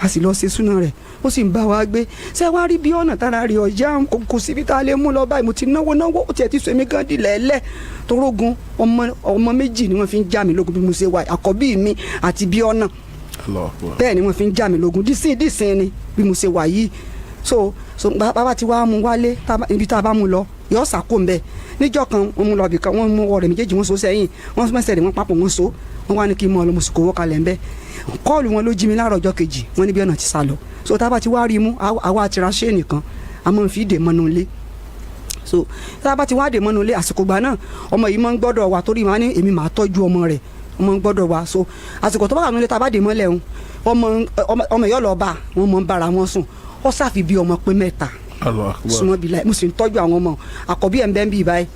a sì lọ ṣe súná rẹ̀, ó sì ń bá wa gbé. Ṣé wàá rí bí ọ̀nà tára rí ọ̀yá, kò síbi tá a lè mú lọ báyìí. Mo ti náwó náwó, ó tiẹ̀ ti sọ èmi gan dilẹ̀ ẹlẹ́ torógun. Ọmọ méjì ni wọ́n fi ń já mi lógun bí mo ṣe wà, àkọ́bí mi àti bí ọ̀nà. Bẹ́ẹ̀ ni wọ́n fi ń já mi lógun dísìn dísìn ni bí mo ṣe wà yìí. So bàbá ti wá mú wálé, ibi tá a bá mú lọ yọ sàkó nbẹ. Níjọ́ kan wọ́n mú lọ ibìkan, wọ́n mú ọ̀rẹ́ méjèèjì, wọ́n so sẹ́yìn, wọ́n mẹsẹ rẹ, wọ́n papọ̀, wọ́n so. Wọ́n wá ní kí n mọ ọ lọ, mo sì kó wọ́ kalẹ̀ nbẹ. Kọ́ọ̀lù wọn ló jí mi láàárọ̀ ọjọ́ kejì, wọ́n ní bí ọ̀nà ti sá lọ. So tá a bá ti wá rí mú, àwa àti ra ṣéènì kan, a máa ń fi dè mọ́nú ilé. So tá a bá ti wá dè mọ́nu ilé, àsìkò gbà náà ọmọ yìí máa ń gbọ́dọ̀ wà, torí màá ní èmi máa tọ́jú ọmọ rẹ̀, ọmọ ń gbọ́dọ̀ wà. So àsìkò tó bá wà nílé, tá a bá dè mọ́lẹ̀ ń ọmọ ọmọ yóò lọ bá wọn, mọ̀ ń bára wọn sùn. Ó ṣàfi bí ọmọ pé 3.
Allahu Akbar.
Súnmọ́ bí láì, mo sì ń tọ́jú àwọn ọmọ. Àkọ́bí ẹ̀ ń bẹ́ ń bí báyìí.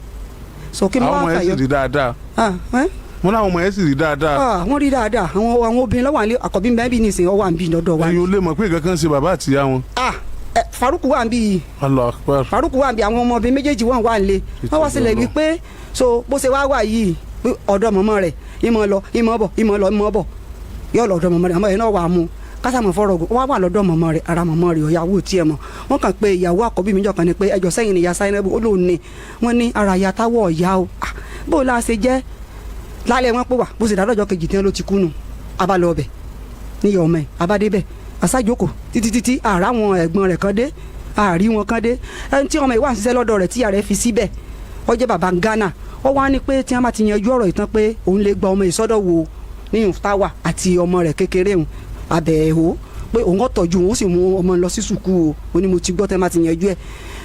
So kí n
Àwọn
wá
ọmọ yẹn sì
fàyọ.
rí dáadáa.
Ah, ẹ́?
Mo láwọn ọmọ yẹn sì rí dáadáa.
Ah, wọ́n rí dáadáa. Àwọn obìnrin lọ́wọ́ àlẹ́. Àkọ́bí ń bẹ́ ń bí nísìnyí, ọwọ́ à ń bí lọ́dọ̀ wa.
Ẹ̀yin ò lè mọ̀ pé nǹkan kan ṣe bàbá àtìyá wọn.
Ah, ẹ, Faruku wà ń bí yìí.
Allahu Akbar.
Faruku wà ń bí. Àwọn ọmọbìnrin méjèèjì wọn wà ń lé wọn wá sílẹ̀ wípé so bó ṣe wá wà yìí pé ọ̀dọ̀ mọ̀mọ́ rẹ̀ ìmọ̀ lọ, ìmọ̀ bọ̀, ìmọ̀ lọ, ìmọ̀ bọ̀, yóò lọ ọ̀dọ̀ mọ̀mọ́ rẹ̀. Àmọ́ ẹ̀ náà wà á mú kásàmọ̀ fọ́rọ̀ ògùn wá wà lọ́dọ̀ mọ̀mọ́ rẹ̀. Ara mọ̀mọ́ rẹ̀ ọ̀yàwó tiẹ̀ mọ̀. Wọ́n kàn pé ìyàwó àkọ́bí mi jọ̀kan ni pé ẹjọ́ sẹ́yìn ni ìyá Sáyẹ́nẹ́bù. Ó lóun ní wọ́n ní ara ìyá táwọ̀ ọ̀yá o. Ah, bó o la ṣe jẹ́ lálẹ́ wọn pé wà bó ṣe dáadọ́jọ́ kejì tí wọ́n ló ti kú nù. Abalọ̀ ọbẹ̀ níyà ọmọ ẹ̀ abádébẹ̀ aṣájókòó títí títí, àrà àwọn ẹ̀gbọ́n rẹ̀ kan dé, àrí wọn kan dé. Ẹni tí ọmọ ìwà ń ṣiṣẹ́ lọ́dọ̀ rẹ̀ tíyà rẹ̀ fi síbẹ̀, ó jẹ́ bàbá Ghana. Ó wá ní pé tí wọ́n bá ti yanjú ọ̀rọ̀ ìtàn pé òun lè gba ọmọ ìsọ́dọ̀ wo ní táwà àti ọmọ rẹ̀ kékeré òun abẹ́ ẹ̀hó, pé òun kò tọ́jú òun, ó sì mú ọmọ lọ sí sùkúù o. Ó ní mo ti gbọ́, tẹ́ má ti yanjú ẹ̀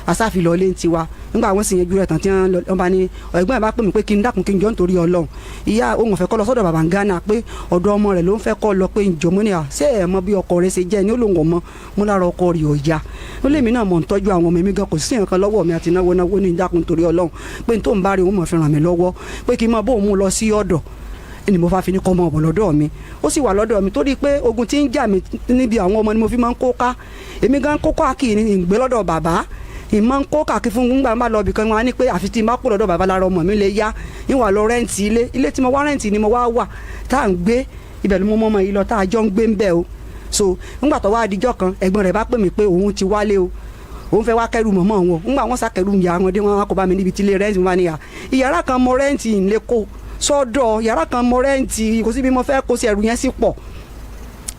asáfi lọ lé tiwa. Nígbà wọn sì yanjú rẹ̀ tán, tí wọ́n lọ, wọ́n bá ní ẹ̀gbọ́n ẹ̀ bá pè mí pé kí n dákun, kí n jọ nítorí Ọlọ́run, ìyá òun ò fẹ́ kọ́ lọ sọ́dọ̀ bàbá Ghana, pé ọ̀dọ̀ ọmọ rẹ̀ ló ń fẹ́ kọ́ lọ, pé ǹjọ́ mo ní à ṣé ẹ̀ mọ bí ọkọ rẹ̀ ṣe jẹ́ ni? Ó lóun ò mọ. Mo lára ọkọ rẹ̀ ò yá. Ó lèmi náà mọ̀ ń tọ́jú àwọn ọmọ mi gan, kò sí nǹkan lọ́wọ́ mi àti náwó náwó ní. Ìdákun torí Ọlọ́run, pé n tó ń bá rí òun mọ̀ fi ràn mí lọ́wọ́, pé kí n máa bóun mú lọ sí ọ̀dọ̀ ni mo fà fi ní kọ́ ọmọ ọ̀bọ̀ lọ́dọ̀ mi. Ó sì wà lọ́dọ̀ mi torí pé ogun tí ń jà mí níbi àwọn ọmọ ni mo fi máa ń kó ká. Èmi gan kó káàkiri ìgbé lọ́dọ̀ bàbá, ìmọ̀ ń kó káàkiri fún gbà má lọ ibìkan. Wọn á ní pé àfi tí n bá kó lọ́dọ̀ bàbá lára ọmọ mi lè yá. Ìwà lọ rent ilé. Ilé tí mo wá rent ni mo wá wà tá à ń gbé. Ibẹ̀ ni mo mọ́ ọmọ yìí lọ tá a jọ ń gbé ń bẹ̀ o. So ńgbà tó wá adijọ́ kan, ẹ̀gbọ́n rẹ̀ bá pè mí pé òun ti wálé o, òun fẹ́ wá kẹ́rù mọ̀mọ́ wọn. Ńgbà wọn sá kẹ́rù ìyá wọn dé, wọn kò bá mi níbi tí ilé rent wọn níyà. Ìyàrá kan mo rent ń lè kó sọ́dọ̀, yàrá kan mo rent, kò síbi mo fẹ́ kó sí, ẹrù yẹn sì pọ̀.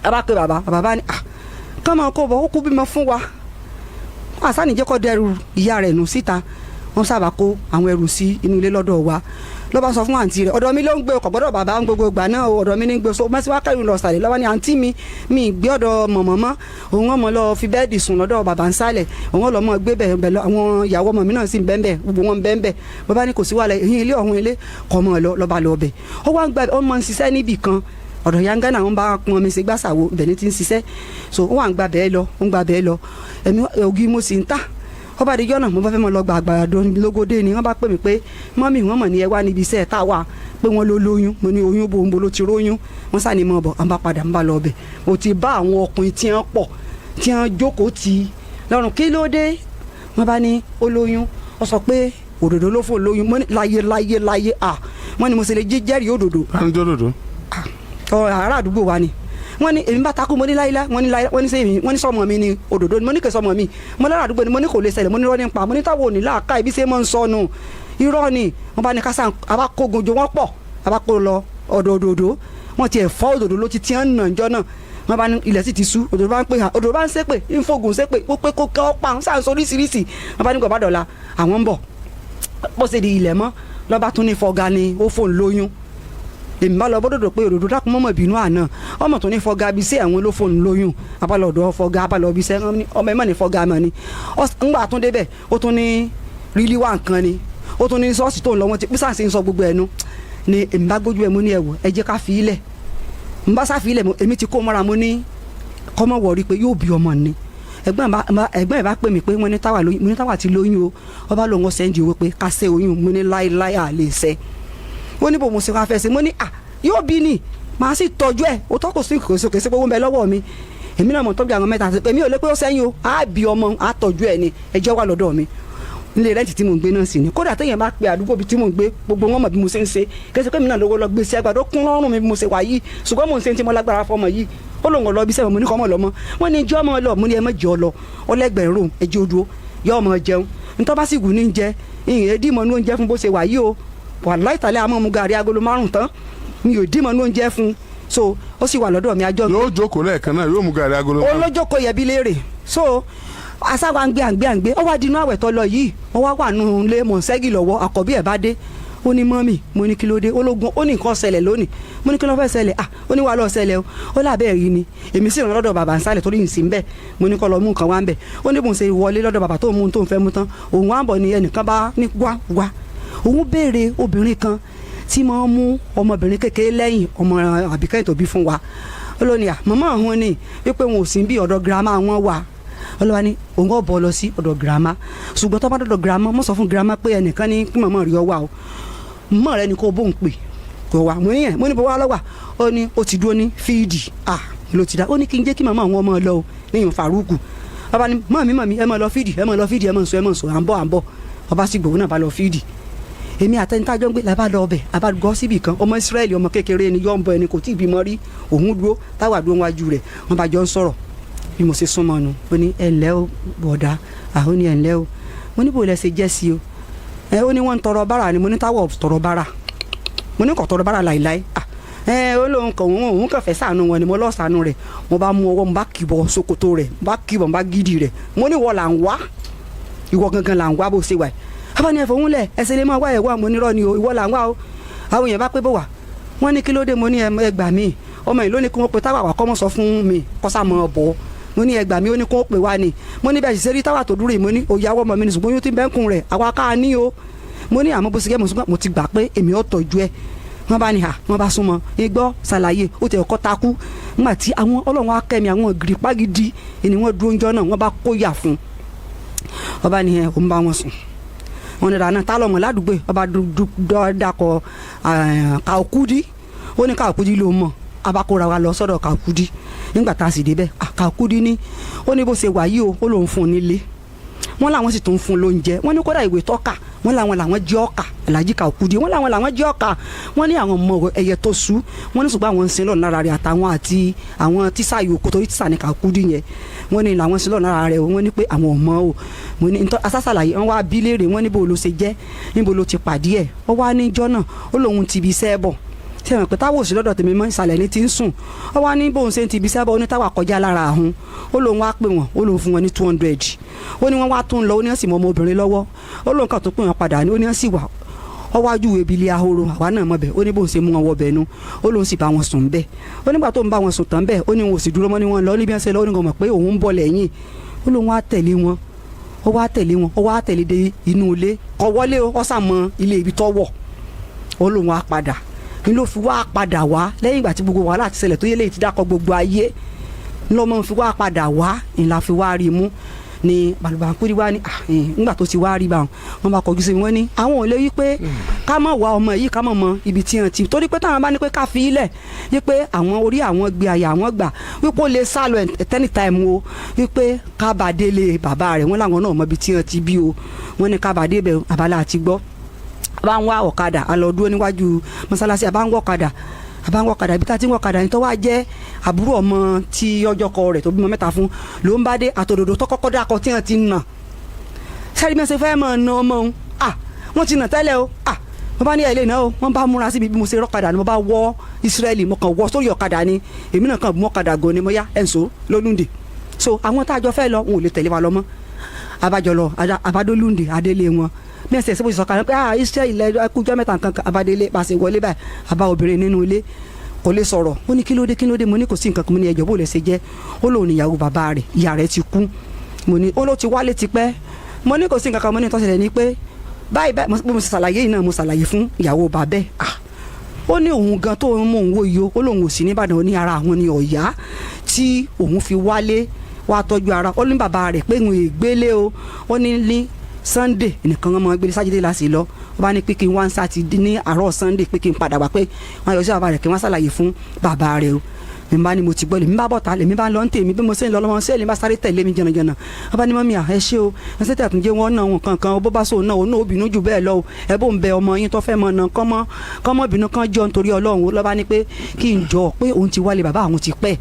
A bá pe bàbá, bàbá ní à kán máa kó bọ̀, ó kú bímọ fún wa. Àsáni jẹ́ kó dẹrù ìyá rẹ̀ nù síta. Wọ́n sábà kó àwọn ẹrù sí inú ilé lọ́dọ̀ wa. Ló bá sọ fún àǹtí rẹ̀, ọ̀dọ̀ mi ló ń gbé, ọkọ̀ gbọ́dọ̀ bàbá ń gbogbo ìgbà náà o, ọ̀dọ̀ mi ní ń gbé. So mẹ́sì wá kẹ́rù lọ sàlẹ̀ lọ́wọ́ ní àǹtí mi mi gbé ọ̀dọ̀ mọ̀mọ́ mọ́. Òun ọmọ lọ fi bẹ́ẹ̀dì sùn lọ́dọ̀ bàbá ń sálẹ̀, òun ọlọ́mọ gbé bẹ̀ bẹ̀ lọ. Àwọn ìyàwó ọmọ mi náà sì ń bẹ́ẹ̀ bẹ́ẹ̀, gbogbo wọn bẹ́ẹ̀ bẹ́ẹ̀. Bàbá ní kò sí wàhálà, ìyín ilé ọ̀hún ilé kọ́ mọ́ ọ lọ. Lọ́ba lọ bẹ̀, ó wá ń gba ọmọ ń ṣiṣẹ́ níbì kan ọ̀dọ̀ yangana. Wọn bá pọn mi ṣe gbàsàwò ibẹ̀ ní ti ń ṣiṣẹ́. So ó wà ń gba bẹ́ẹ̀ lọ, ó ń gba bẹ́ẹ̀ lọ. Èmi ògì mo sì ń tà. Ọba àdìjọ́ náà mo bá fẹ́ mọ lọ gba àgbàdo lógódé ni wọ́n bá pè mí pé mummy, wọ́n mọ̀ ní ẹ wá níbi iṣẹ́ tá a wà, pé wọ́n ló lóyún. Mo ní oyún bo? Ń bo ló ti róyún? Wọ́n sá ni mo bọ̀. Àwọn bá padà ń bá lọ bẹ̀, mo ti bá àwọn ọkùnrin tí wọ́n pọ̀ tí wọ́n jókòó ti lọ́rùn. Kí ló dé? Wọ́n bá ní ó lóyún. Ó sọ pé òdòdó ló fò lóyún. Mo ní láyé láyé láyé, à wọ́n ní mo ṣe lè jẹ́rìí òdòdó.
Tani jódòdó?
Ọ ará àdúgbò wa ni. Wọ́n ní èmi bá takú. Mo ní láyé. Wọ́n ní láyé. Wọ́n ní sẹ́yìn, wọ́n ní sọmọ mi ni òdòdó ni. Mo ní kè sọmọ mi. Mo lára àdúgbò ni. Mo ní kò lè ṣẹlẹ̀. Mo ní irọ́ nípa. Mo ní táwọn ò ní láàká ibi ṣe máa ń sọnù, irọ́ ni. Wọ́n bá ní kásá abákógun jo, wọ́n pọ̀, abákó lọ ọ̀dọ̀ òdòdó. Wọ́n ti ẹ̀ fọ́ òdòdó ló ti tiẹ́ ń nà ńjọ́ náà. Wọ́n bá ní ilẹ̀ sì ti sú. Òdòdó bá ń pè, òdòdó bá ń ṣépè, ń fògùn ṣépè, ó pé kó kẹ́ ọ́ pa ń sàn oríṣiríṣi. Wọ́n bá ní kò bá dọ̀la, àwọn ń bọ̀. Bó ṣe di ilẹ̀ mọ́, lọ́ba tún ní fọ́gá ni ó fòun lóyún. Èmi bá lọ bọ́dọ̀dọ̀ pé òdòdó dákun mọ́mọ́ ìbínú àná, ọmọ tó ní fọ́gá bí sí ẹ̀wọ̀n ló fòun lóyún. Abalọ̀dọ̀ fọ́gá, abalọ̀ bí sẹ́ ọmọ ẹ̀ mọ̀ ní fọ́gá mọ̀ ni. Ńgbà tún débẹ̀, ó tún ní rílí wà nǹkan ni, ó tún ní ṣọ́ọ̀ṣì tó ń lọ. Wọ́n ti písà sí ń sọ gbogbo ẹnu ni. Èmi bá gbójú ẹ̀, mo ní ẹ̀wọ̀, ẹ jẹ́ ká fi í lẹ̀. N bá sá fi í lẹ̀, èmi ti kó mọ́ra. Mo ní kọ́mọ wọ̀rí pé yóò bí ọmọ ni. Ẹ̀gbọ́n ẹ̀ bá pè mí pé wọ́n ní táwà lóyún. Mo ní táwà ti lóyún o. Ọba lòun ó send owó pé ká ṣe oyún. Mo ní láéláé, à lè ṣe. Ó ní bò mo ṣe wá fẹ́ ṣe. Mo ní à yóò bí ni, màá sì tọ́jú ẹ̀. Ó tọ́ kò sí kò sí kò sí pé owó ń bẹ lọ́wọ́ mi. Èmi náà mọ̀ tọ́jú àwọn mẹ́ta àti èmi ò lè pé ó sẹ́yìn o. Á bí ọmọ, á tọ́jú ẹ̀ ni. Ẹjọ́ wà lọ́dọ̀ mi nílé rent tí mò ń gbé náà sì ni. Kódà téèyàn bá pe àdúgbò bíi tí mò ń gbé, gbogbo wọn mọ̀ bí mo ṣe ń ṣe. Kẹsì pé mi náà lówó lọ gbé sí àgbàdo kún lọ́rùn mi bí mo ṣe wà yìí, ṣùgbọ́n mò ń ṣe tí mo lágbára fọmọ yìí. Ó lóun ò lọ bí sẹ́wọ̀n. Mo ní kọ́ mọ̀ lọ́mọ. Wọ́n ní ijó ọmọ lọ. Mo ní ẹ má jẹ́ ọ lọ, ọlẹ́gbẹ̀rún ẹjẹ́ odò yọ ọmọ jẹun ntọ́ bá sì wù ní jẹ ìyẹn dìmọ̀ ní oúnjẹ fún bó ṣe wà yìí o. Wàláhì tàlẹ́ àmọ́ mu gàrí agolo 5 tán, mi ò dìmọ̀ ní oúnjẹ fún. So ó sì wà lọ́dọ̀ mi àjọ.
Yóò jókòó lẹ́ẹ̀kan náà, yóò mú gàrí agolo 5.
Olójókòó yẹbi léèrè. So asáwa ń gbé à ń gbé à ń gbé. Ó wá dinú àwẹ̀ tó lọ yìí, ó wá wà nù lé mọ̀nsẹ́gì lọ́wọ́. Àkọ́bí ẹ̀ bá dé, Ó ní, "Mummy." Mo ní, "Kí ló dé?" Ológun ó ní nǹkan ṣẹlẹ̀ lónìí. Mo ní, "Kí ló fẹ́ ṣẹlẹ̀?" "Ah," ó ní, "wàá lọ ṣẹlẹ̀ o." Ó lábẹ́ rí ni èmi sì rán lọ́dọ̀ bàbá ń sálẹ̀ torí ìsìn bẹ́ẹ̀. Mo ní kó lọ mú nǹkan wá ń bẹ̀. Ó ní bóun ṣe wọlé lọ́dọ̀ bàbá tó mú tó ń fẹ́ mú tán, òun wá ń bọ̀ ní ẹnìkan bá ní wá wá, òun béèrè obìnrin kan tí máa ń mú ọmọbìnrin kékeré lẹ́yìn ọmọ àbíkẹ́yìn tó bí fún wa. Ó ló ní à màmá òun ni wípé wọn ò sí bí, ọ̀dọ̀ girama wọn wà. Ọlọ́wà ní òun ò bọ̀ lọ sí ọ̀dọ̀ girama, ṣùgbọ́n tó bá dọ̀dọ̀ girama, mọ̀ sọ fún girama pé ẹnìkan ní kí màmá rí ọ wà o, mọ̀ rẹ ni kó bóun pè kò wá. Mo ní yẹn, mo ní bó wá lọ́wà. Ó ní ó ti dúró ní field. À ló ti dá. Ó ní kí n jẹ́ kí màmá àwọn ọmọ lọ o níyàn Faruku. Ọba ní, "Mọ̀ mi, mọ̀ mi, ẹ mọ̀ lọ field, ẹ mọ̀ lọ field, ẹ mọ̀ sọ, ẹ mọ̀ sọ, à ń bọ̀, à ń bọ̀." Ọba sì gbòó náà bá lọ field. Èmi àtẹnitájọ́ ń gbé làbá lọ ọbẹ̀, àbá gọ́ síbì kan. Ọmọ Ísírẹ́lì, ọmọ kékeré ni, yọ̀ ń bọ ẹni kò tí ì bímọ rí. Òun dúró, táwa dúró wájú rẹ̀, wọ́n bá jọ ń sọ̀rọ̀. Bí mo ṣe súnmọ́ nu, ó ní, "Ẹ ǹlẹ́ o, bọ̀dá." Àwọn ní, "Ẹ ǹlẹ́ o." Mo ní, "Bò lẹ ṣe jẹ́ sí o?" Ẹ ó ní wọ́n ń tọrọ bára ni. Mo ní táwọ̀ tọrọ bára? Mo ní kò tọrọ bára láìláì. Ẹ ó lóun kàn òun kàn fẹ́ ṣàánú wọn ni. Mo lọ́ọ́ ṣàánú rẹ̀. Mo bá mú ọwọ́, mo bá kìbọ̀ ṣòkòtò rẹ̀, mo bá kìbọ̀, mo bá gidi rẹ̀. Mo ní, "Wọ́n là ń wá, ìwọ gangan là ń wá bó ṣe wà yìí." Abá ní, "Ẹ̀fọ́ ń lẹ̀ ẹsẹ̀ lè máa wá ẹ̀ wá." Mo nírọ́ ni o, ìwọ là ń wá o. Àwọn èèyàn bá pé bó wà, wọ́n ní, "Kí ló dé?" Mo ní, "Ẹ gbà mí, ọmọ yìí ló ní kí wọ́n pe táwa wà, kọ́ mọ́ sọ fún mi kọ́sà mọ́ ọ bọ̀." Mo ní, "Ẹ gbà mí, ó ní kí wọ́n pè wá ni." Mo ní, "Bẹ́ẹ̀ sì ṣe rí táwa tó dúró yìí." Mo ní, "Òyàwó ọmọ mi ní, ṣùgbọ́n yóò ti bẹ́ńkùn rẹ̀ àwa ká ní o." Mo ní, "Àmọ́ bó ṣe kẹ́ mo ti gbà pé èmi ò tọ́jú ẹ." Wọ́n bá ní hà, wọ́n bá súnmọ́ igbó ṣàlàyé. Ó tẹ̀ ọkọ́ takú nígbà tí àwọn Ọlọ́run á kẹ́mi, àwọn gírípá gidi ni wọ́n dúró ńjọ́ náà. Wọ́n bá kó yà fún ọba ní ẹ òun bá wọn sùn. Wọn ní dáná tá lọmọ ládùúgbò. Ọba dàkọ Kàókùdí. Ó ní Kàókùdí ló mọ. Abakora wa lọ sọ́dọ̀ Kàókùdí. Nígbà tá a sì débẹ̀, Kàókùdí ní ó ní bó ṣe wà yìí o, ó lóun fún un nílé, wọ́n làwọn sì tún fún un lóúnjẹ. Wọ́n ní kódà ìwé tọ́ka, wọ́n làwọn làwọn jẹ́ ọkà Alhaji Kàókùdí, wọ́n làwọn làwọn jẹ́ ọkà. Wọ́n ní àwọn ọmọ ẹyẹ tó sú. Wọ́n ní ṣùgbọ́n àwọn ń sin lọ́nà lára rẹ̀ àtàwọn àti àwọn tíṣà yòókù, torí tíṣà ní Kàókùdí yẹn. Wọ́n ní làwọn sin lọ́nà lára rẹ̀. Wọ́n ní pé àwọn ọmọ o. Mo ní ntọ́ asásàlàyé. Wọ́n wá bí léèrè, wọ́n níbo ló ṣe jẹ́, níbo ló ti pàdé ẹ̀. Ó wá níjọ́ náà, ó lóun ti ibi iṣẹ́ bọ̀, ṣé wọn pé táwọn òsì lọ́dọ̀ tèmi mọ́, ìsàlẹ̀ ní ti ń sùn. Ó wá ní bóun ṣe ń ti ibi iṣẹ́ bọ̀, ó ní táwa kọjá lára àhún, ó lóun wá pè wọ́n, ó lóun fún wọn ní 200. Ó ní wọ́n wá tún lọ, ó ní wọ́n sì mọ ọmọbìnrin lọ́wọ́. Ó lóun kàn tó pè wọ́n padà ní, ó ní wọ́n sì wà ọwájú ebi ilé ahoro, àwa náà mọ̀ bẹ́ẹ̀. Ó ní bóun ṣe mú wọn wọ bẹ́ẹ̀ nu, ó lóun sì bá wọn sùn bẹ́ẹ̀. Ó nígbà tó ń bá wọn sùn tán bẹ́ẹ̀, ó ní wọn ò sì dúró mọ́ ní wọn lọ. Ó ní bí wọ́n ṣe lọ, ó ní wọn mọ̀ pé òun ń bọ̀ lẹ́yìn. Ó lóun wá tẹ̀lé wọn, ó wá tẹ̀lé wọn, ó wá tẹ̀lé dé inú ilé, kò wọlé o, ó sà mọ ilé ibi tó wọ̀. Ó lóun wá padà ní ló fi wá padà wá lẹ́yìn ìgbà tí gbogbo wàhálà ti ṣẹlẹ̀ tó yẹ léyìí ti dákọ̀ gbogbo ayé ńlọmọ fi wá padà wá ńlá fi wá rí mú ni Balùbàkúrí wá ní. Nígbà tó ti wá rí bá wọn, wọn bá kọjú sí wọn ní àwọn ò lè wí pé ká má wá ọmọ yìí, ká má mọ ibi tí wọn ti, torí pé táwọn bá ní pé ká fi ilẹ̀ wípé àwọn orí àwọn gbé àyà àwọn gbà wípé ó lè sá lọ at any time o, wípé ká bá délé bàbá rẹ̀. Wọ́n làwọn náà mọ ibi tí wọn ti bí o. Wọ́n ní ká bá débẹ̀ abala àti gbọ́. A bá ń wá ọ̀kadà, a lọ dúró níwájú mọ́sálásí, a bá ń wá ọ̀kadà, a bá ń wá ọ̀kadà. Ibi tá a ti ń wá ọ̀kadà ní tó wá jẹ́ àbúrò ọmọ tí ọjọ́ kọ rẹ̀ tó bímọ mẹ́ta fún ló ń bá dé àtòdòdó tó kọ́kọ́ dákọ tí wọ́n ti nà sẹ́rí bí wọ́n ṣe fẹ́ mọ̀ ọ́nà ọmọ òun. À wọ́n ti nà tẹ́lẹ̀ o. À mo bá ní ẹ̀ lè ná o. Wọ́n bá múra síbi bí mo ṣe rọ́kadà ni mo bá wọ́ Ísírẹ́lì, mo kàn wọ́ sórí ọ̀kadà ni. Èmi náà kàn mú ọ̀kadà gan ni mo yá ẹ̀ǹso lólùndè. So àwọn tá a jọ fẹ́ lọ, wọn ò lè tẹ̀lé wa lọ mọ́. Abájọ lọ abadólùndè adélé wọn bí ẹsẹ̀ sẹ́wọ́n sọ̀kalẹ̀ pé ah, Ísírẹ́lì ẹkújọ́ mẹ́ta nǹkan kan. Abadélé bá ṣe wọlé báyìí, àbá obìnrin nínú ilé, kò lè sọ̀rọ̀. Ó ní, "Kí ló dé? Kí ló dé?" Mo ní, "Kò sí nǹkan kan." Mo ní, "Ẹjọ́, bó lè ṣe jẹ́?" Ó lóun níyàwó bàbá rẹ̀, ìyá rẹ̀ ti kú. Mo ní ó ló ti wálé tipẹ́. Mo ní kò sí nǹkan kan. Mo ní tó ṣẹlẹ̀ ní pé báyìí báyìí. Mo ṣàlàyé yìí náà, mo ṣàlàyé fún ìyàwó bàbá ẹ̀. Ah, ó ní òun gan tó ń mú òun wò yìí o, ó lóun ò sí nìbàdàn, ó ní ara àwọn ni ọ̀yá tí òun fi wálé wá tọ́jú ara. Ó ní bàbá rẹ̀ pé òun ègbélé o. Ó ní ní Sunday nìkan wọn máa gbélé, Sátidé la sì lọ. Ó bá ní pé kí n wá ń Sátidé ní àárọ̀ Sunday, pé kí n padà wá, pé wọ́n yọ sí bàbá rẹ̀ kí wọ́n ṣàlàyé fún bàbá rẹ̀ o. Mi bá ní mo ti gbọ́. Lèmi bá bọ̀ ta, lèmi bá lọ ń tèmi. Bí mo ṣe ń lọ lọ́wọ́ ṣé lèmi bá sáré tẹ̀lé mi jànàjànà. Wọ́n bá ní, "Mummy à, ẹ ṣé o, ẹ ṣe tẹ̀tún jẹ́ wọ́n náà wọn kankan bó bá sóun náà, òun náà ó bínú jù bẹ́ẹ̀ lọ o. Ẹ bó ń bẹ ọmọ yín tó fẹ́ mọ náà kọ́mọ́ kọ́mọ́ bínú kan jọ nítorí Ọlọ́run o." Lọ́ba ní pé kí n jọ pé òun ti wálé bàbá àwọn ti pẹ́.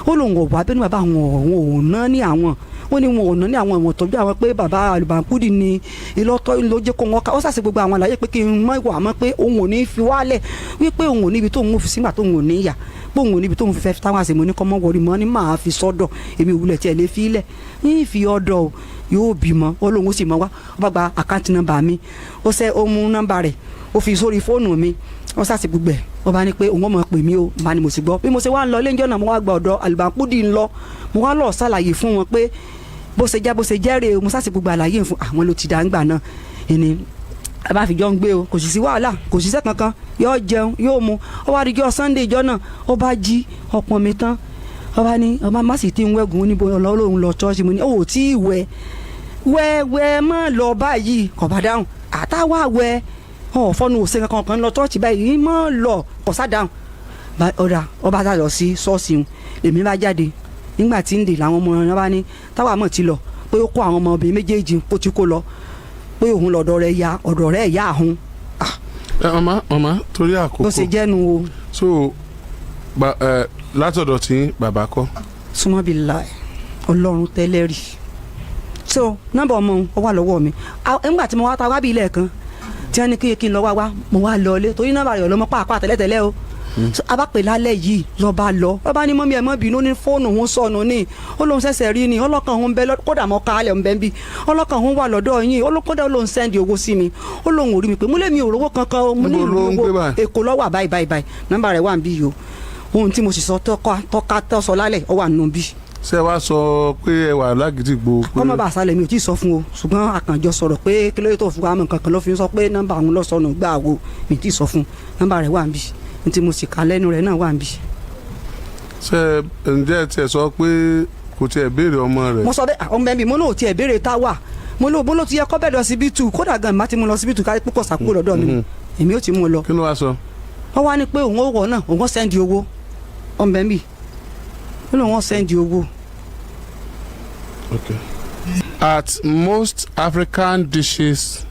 Ó lóun ò wá bínú bàbá àwọn, òun ò ná ní àwọn. Ó ní wọn ò ná ní àwọn ìwọ̀n tọ́jú àwọn, pé bàbá Àlùbáńkúdì ni ìlọ́tọ́ ló jẹ́ kó wọn ká. Ó ṣàṣe gbogbo àwọn àlàyé pé kí n mọ ìwà mọ́, pé òun ò ní fi wálẹ̀, wípé òun ò níbi tóun ò fi sígbà tóun ò ní yà. Bóun ò níbi tóun fi fẹ́ táwọn àṣemọ ní kọ́mọ́ wọrí mọ́ ni máa fi sọ́dọ̀ èmi òwúlẹ̀ tiẹ̀ lè fi ilẹ̀ ní ìfi ọ̀dọ̀ o yóò bímọ. Ó lóun ó sì mọ wá. Ó bá gba àkáǹtì nọ́mbà mi, ó sẹ́ ó mú nọ́mbà rẹ̀, ó fi sórí fóònù mi, ó sàṣì gbogbo ẹ̀. Ó bá ní pé òun ọmọ pè mí o, bá ní mo sì gbọ́. Bí mo ṣe wá ń lọ ilé ìjọ náà, mo wá gba ọ̀dọ̀ Àlùbáńkúdì ń lọ, mo wá lọ ṣàlàyé fún wọn pé bó ṣe jẹ́, bó ṣe jẹ́ rèé o. Mo sàṣì gbogbo àlàyé fún àwọn ló ti dá ń gbà náà. Ìní a bá fi jọ ń gbé o, kò sì sí wàhálà, kò síṣẹ́ kankan, yóò jẹun, yóò mu. Ó wá rí jọ Sunday ìjọ náà, ó bá jí ọpọn mi tán, ó bá ní ọba má sì ti ń wẹ̀gùn níbo ọlọ́run lọ ṣọ́ọ̀ṣì. Mo ní ó tí ì wẹ̀ wẹ̀ wẹ̀ mọ́ lọ báyìí, kò bá dáhùn. Àtàwà wẹ̀ ọ̀ fọ́nù òsè kankan kan lọ ṣọ́ọ̀ṣì báyìí mọ́ lọ, kò sá dáhùn. Ọ̀dà ọba sá lọ sí ṣọ́ọ̀ṣì ń lèmi bá jáde. Nígbà tí ń dè làwọn ọmọ náà bá ní táwa mọ̀ ti lọ, pé ó kó àwọn ọmọbìnrin méjèèjì kó ti kó lọ, pé òun lọ́dọ̀ rẹ̀ ya ọ̀dọ̀ rẹ̀ ya àhún.
Ẹ mama, mama, torí àkókò.
Bó ṣe jẹ́nu o.
So ba ẹ látọ̀dọ̀ tí bàbá kọ́.
Súnmọ́ bíi láì ọlọ́run tẹ́lẹ̀ rí. So nọ́mbà ọmọ òun ó wà lọ́wọ́ mi. Nígbà tí mo wá ta wá bí ilẹ̀ kan tí wọ́n ní kí n lọ wá wá, mo wá lọ ilé torí nọ́mbà rẹ̀ ọlọ́mọ pàápàá tẹ́lẹ̀tẹ́lẹ̀ o. So a bá pè lálẹ́ yìí, lọ́ba lọ, lọ́ba ní mọ́mí ẹ̀ mọ́ bínú, ní fóònù òun sọnù ní, ó lóun ṣẹ̀ṣẹ̀ rí ni, ọlọ́kàn òun bẹ kódà mọ́ kálẹ̀ òun bẹ́ ń bí ọlọ́kàn òun wà lọ́dọ̀ yín, kódà ó lóun send owó sí mi, ó lóun ò rí mi pé mo lé mi ò rówó kankan o, mo ní
Níbo ló ń
ìlú
gbé
owó
báyìí?
Èkó ló wà báyìí báyìí báyìí. Nọ́mbà rẹ̀ wà ń bí yìí o. Ohun tí mo sì sọ tọ́ka tọ́ka tọ́sọ lálẹ́ ó wà nù bí.
Ṣé ẹ wá sọ pé ẹ wà lágídígbò pé.
Kọ́mọ́ bá a sálẹ̀ mi ò tí ì sọ fún o, ṣùgbọ́n àkànjọ sọ̀rọ̀ pé kí ló yẹ tó fún wa mọ̀ nǹkan kan ló fi ń sọ pé nọ́mbà òun lọ sọnù gbà wo. Mi ò tí ì sọ fún, nọ́mbà rẹ̀ wà ń bí, ní tí mo sì kà lẹ́nu rẹ̀ náà wà ń bí.
Ṣé ǹjẹ́ ẹ tiẹ̀ sọ pé kò tiẹ̀ béèrè ọmọ rẹ̀.
Mo sọ bẹ́ẹ̀, ọmọ mi mo náà ò tiẹ̀ béèrè tá wà. Mo ló bó ló ti yẹ kọ́ bẹ́ẹ̀ lọ síbítù, kódà gan má ti mú lọ síbítù ká púpọ̀ sàkúrò lọ́dọ̀ mi, èmi ò ti mú un lọ.
Kí ló wá sọ.
Wọ́n wá ní pé òun ó wọ̀ náà, òun ó send owó. Ọmọ mi ó lóun ó send owó.
Okay. At Most African Dishes,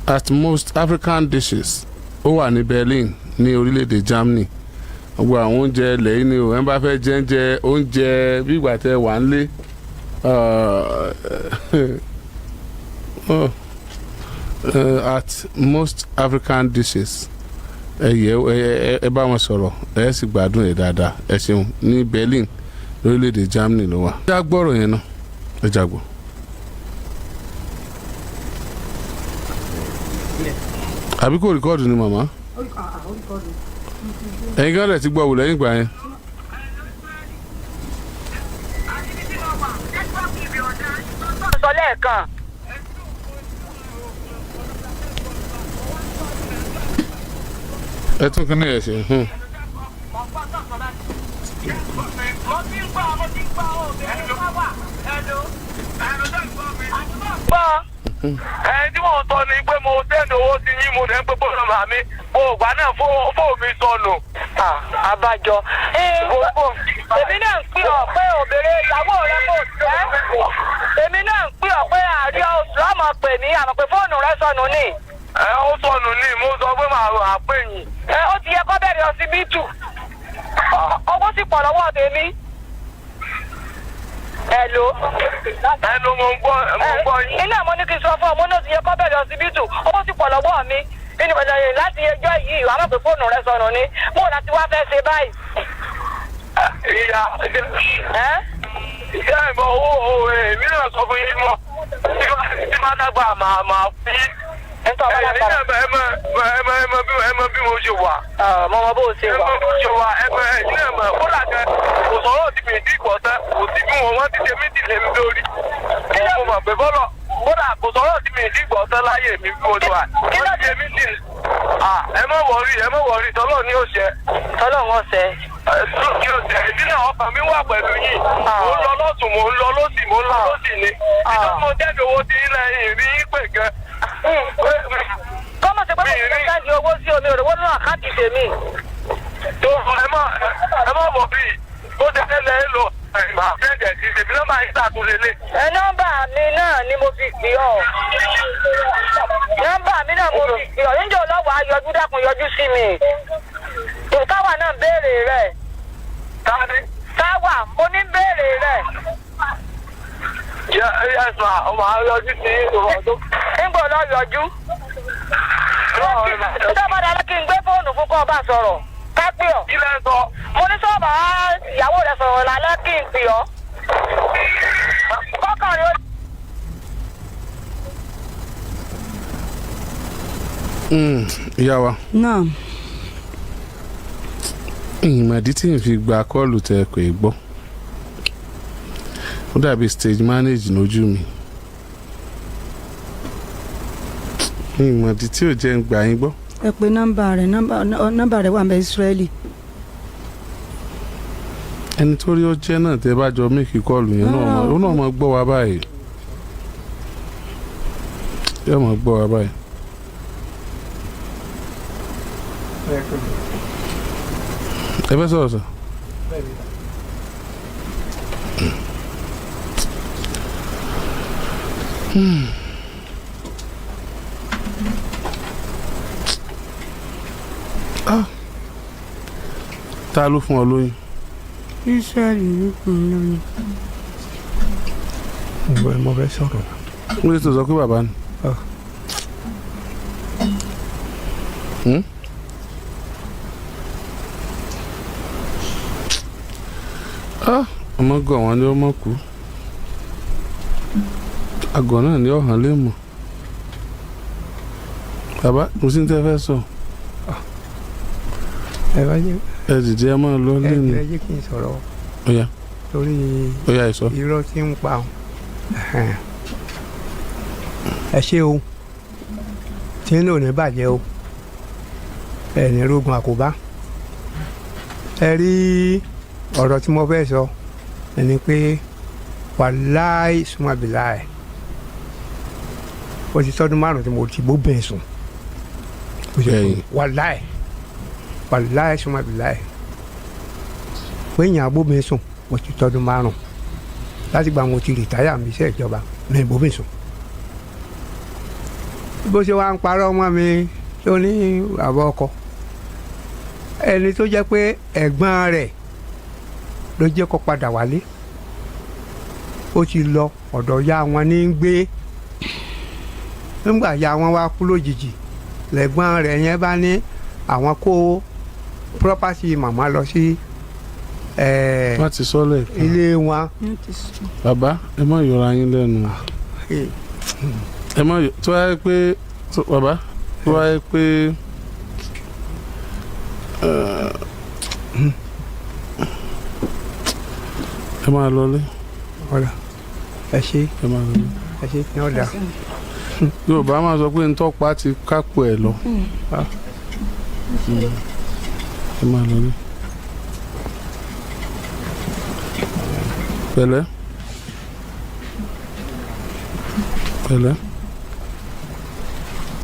At Most African Dishes, ó wà ní Berlin ní orílẹ̀-èdè Germany. Gbogbo àwọn oúnjẹ ilẹ̀ yìí ni o. Ẹ̀ ń bá fẹ́ jẹ oúnjẹ, oúnjẹ bí ìgbà tẹ wà ń lé, oh, At Most African Dishes, ẹ yẹ ẹ ẹ bá wọn sọ̀rọ̀, ẹ sì gbádùn ẹ dáadáa. Ẹ ṣeun. Ní Berlin lórílẹ̀-èdè Germany ló wà. Ẹ já gbọ́rọ̀ yẹn náà, ẹ já gbọ́. Àbí kò record ni màmá? Ẹ̀yin kan rẹ̀ ti gbọ́ wò lẹ́yìn ìgbà yẹn.
Sọ lẹ́ẹ̀kan.
Ẹ tún kí ni ẹ ṣe.
Gbọ́ ẹni tí mò ń sọ ni pé mo send owó sí yín, mo dẹ̀ ń pé bọ́ọ̀lù màmí mo gbà náà fóònù mi sọnù.
Àbájọ èmi náà ń pè ọ́ pé òbèrè ìyàwó rẹ kò tẹ́. Èmi náà ń pè ọ́ pé àárí oṣù ọmọ pè mí, àmọ́ pé fóònù rẹ sọnù ni.
Ẹ ó sọnù ní, mo sọ pé màá pè yín.
Ẹ ó ti yẹ kó bẹ̀rẹ̀ ọsibítù, owó sì pọ̀ lọ́wọ́ tèmi. Hello.
Hello, mo ń gbọ́, mo ń gbọ́ yín.
Iná mo ní kí n sọ fún ọ, mo ní ó ti yẹ kó bẹ̀rẹ̀ ọsibítù, owó sì pọ̀ lọ́wọ́ mi. Nínú ìpàdé láti ẹjọ́ yìí, wàá mọ̀ pé fóònù rẹ sọnù ni. Mo láti wá fẹ́ ṣe báyìí.
Ìyá ìyá ìmọ̀ owó owó èmi náà sọ fún yín mọ́ tí má dàgbà màá fi. Ẹ mọ bí mo ṣe wà.
Mo mọ bó o ṣe wà.
Ẹ mọ bó ṣe wà, ẹ mọ ẹ̀yin náà mọ kódà gan kò sọ̀rọ̀ tí mi ti pọ̀ tán, kò sí bí wọ́n ti ṣe mí lé mi lórí. Mo mọ̀ pé bọ́lọ̀ kódà kò sọ̀rọ̀ tí mi ti gbọ́ tán láyé mi bí mo ṣe wà. Wọ́n ti ṣe mí tì. Ẹ mọ̀ wọ̀rí, ẹ mọ̀ wọ̀rí, tọ́lọ́ ni ó ṣe.
Tọ́lọ́ wọn ṣe.
Kí o ṣe èmi náà, ọkàn mi wà pẹ̀lú yín. Mò ń lọ lọ́tún, mò ń lọ lọ́sì, mò ń lọ lọ́sì ni. Ìjọba mo jáde owó ti ilẹ̀ ìrí pè gan.
Kọ́mọ̀ sí pé mo ti send owó sí omi òrówó nínú account tèmi.
Tó ẹ má ẹ má bọ̀ bí bó ṣe fẹ́ lẹ́ lọ màá fẹ́ jẹ̀ sí ṣèbí nọ́mbà yín ṣàtúnṣe lé.
Ẹ nọ́mbà mi náà ni mo fi pè ọ́. Nọ́mbà mi náà mo fi pè ọ́. Níjọ́ ọlọ́wọ́ ayọjú, dákun yọjú sí mi. Táwa náà ń béèrè rẹ̀. Táwa mo ní béèrè rẹ̀.
Yes ma, ọmọ àwọn yọjú sí ìwọ̀n tó.
Nígbà ọlọ́ yọjú. Tó bá dára kí n gbé fóònù fún kọ́ ọ bá sọ̀rọ̀. Ká pè ọ́.
Kí lẹ́ ń sọ.
Mo ní sọ́ọ̀bà ìyàwó rẹ sọ̀rọ̀ lálẹ́ kí n pè ọ́. Kọ́kàn rẹ ó
Ìyá wa.
Náà.
Ìmọ̀dí tí n fi gba kọ́ọ̀lù tẹ kò í gbọ́, ó dàbí stage manage lójú mi. Ìmọ̀dí tí ò jẹ́ ń gbà yín gbọ́.
Ẹ pe nọ́mbà rẹ̀, nọ́mbà rẹ̀ wà ní Ísírẹ́lì.
Ẹni tó rí ó jẹ́ náà tẹ́ bá jọ méèkì kọ́ọ̀lù yẹn náà ó náà mọ̀ gbọ́ wa báyìí, yóò mọ̀ gbọ́ wa báyìí. Ẹ fẹ́ sọ̀rọ̀ sọ. Ah. Ta ló fún ọ lóyún?
Ísírẹ́lì ló fún mi lóyún.
Mo fẹ́ sọ̀rọ̀.
Mo lè tó sọ pé bàbá ni. Hmm? Ah, ọmọ gọ̀ wọ́n ní ọmọ kú, àgọ̀ náà ní ọ̀hán lè mọ̀. Bàbá, kò sí ní tẹ́ fẹ́ sọ.
Ẹ bá jẹ́.
Ẹ dìde, ẹ máa lọ lẹ́nu.
Ẹ jẹ́ kí n sọ̀rọ̀.
Ó yá.
Torí
Ó yá, ẹ sọ.
irọ́ tí ń pa ọ́n. Ẹ ṣé o, tí ń lò ní bàjẹ́ o, ẹ ní rógun àkóbá. Ẹ rí ọ̀rọ̀ tí mo fẹ́ sọ ẹni pé wàláì sùmàbìláì, ó ti tọ́dún 5 tí mo ti bó bẹ́ẹ̀ sùn. Wàláì wàláì sùmàbìláì pé èèyàn abóbìnrin sùn, mo ti tọ́dún 5 láti gba mo ti rìtáyà mi iṣẹ́ ìjọba mi bóbìnrin sùn. Bó ṣe wá ń parọ́ ọmọ mi tó ní àbọ̀ ọkọ ẹni tó jẹ́ pé ẹ̀gbọ́n rẹ̀ ló jẹ́ kó padà wálé, ó ti lọ ọ̀dọ̀ ya wọn ní í gbé. Nígbà ya wọn wá kú lójijì, lẹ́gbọ́n rẹ̀ yẹn bá ní àwọn kó property màmá lọ sí
Wọ́n ti sọ lẹ́ẹ̀kan.
ilé wọn.
Bàbá, ẹ má yọra yín lẹ́nu. Ẹ má yọ tó wáyé pé bàbá tó wáyé pé ẹ máa lọlé.
Ọ̀dà, ẹ ṣe.
Ẹ máa lọlé.
Ẹ ṣe ní ọ̀dà.
Yorùbá máa sọ pé ntọ́pa ti kápò ẹ̀ lọ. Ẹ máa lọlé. Pẹ̀lẹ́ pẹ̀lẹ́.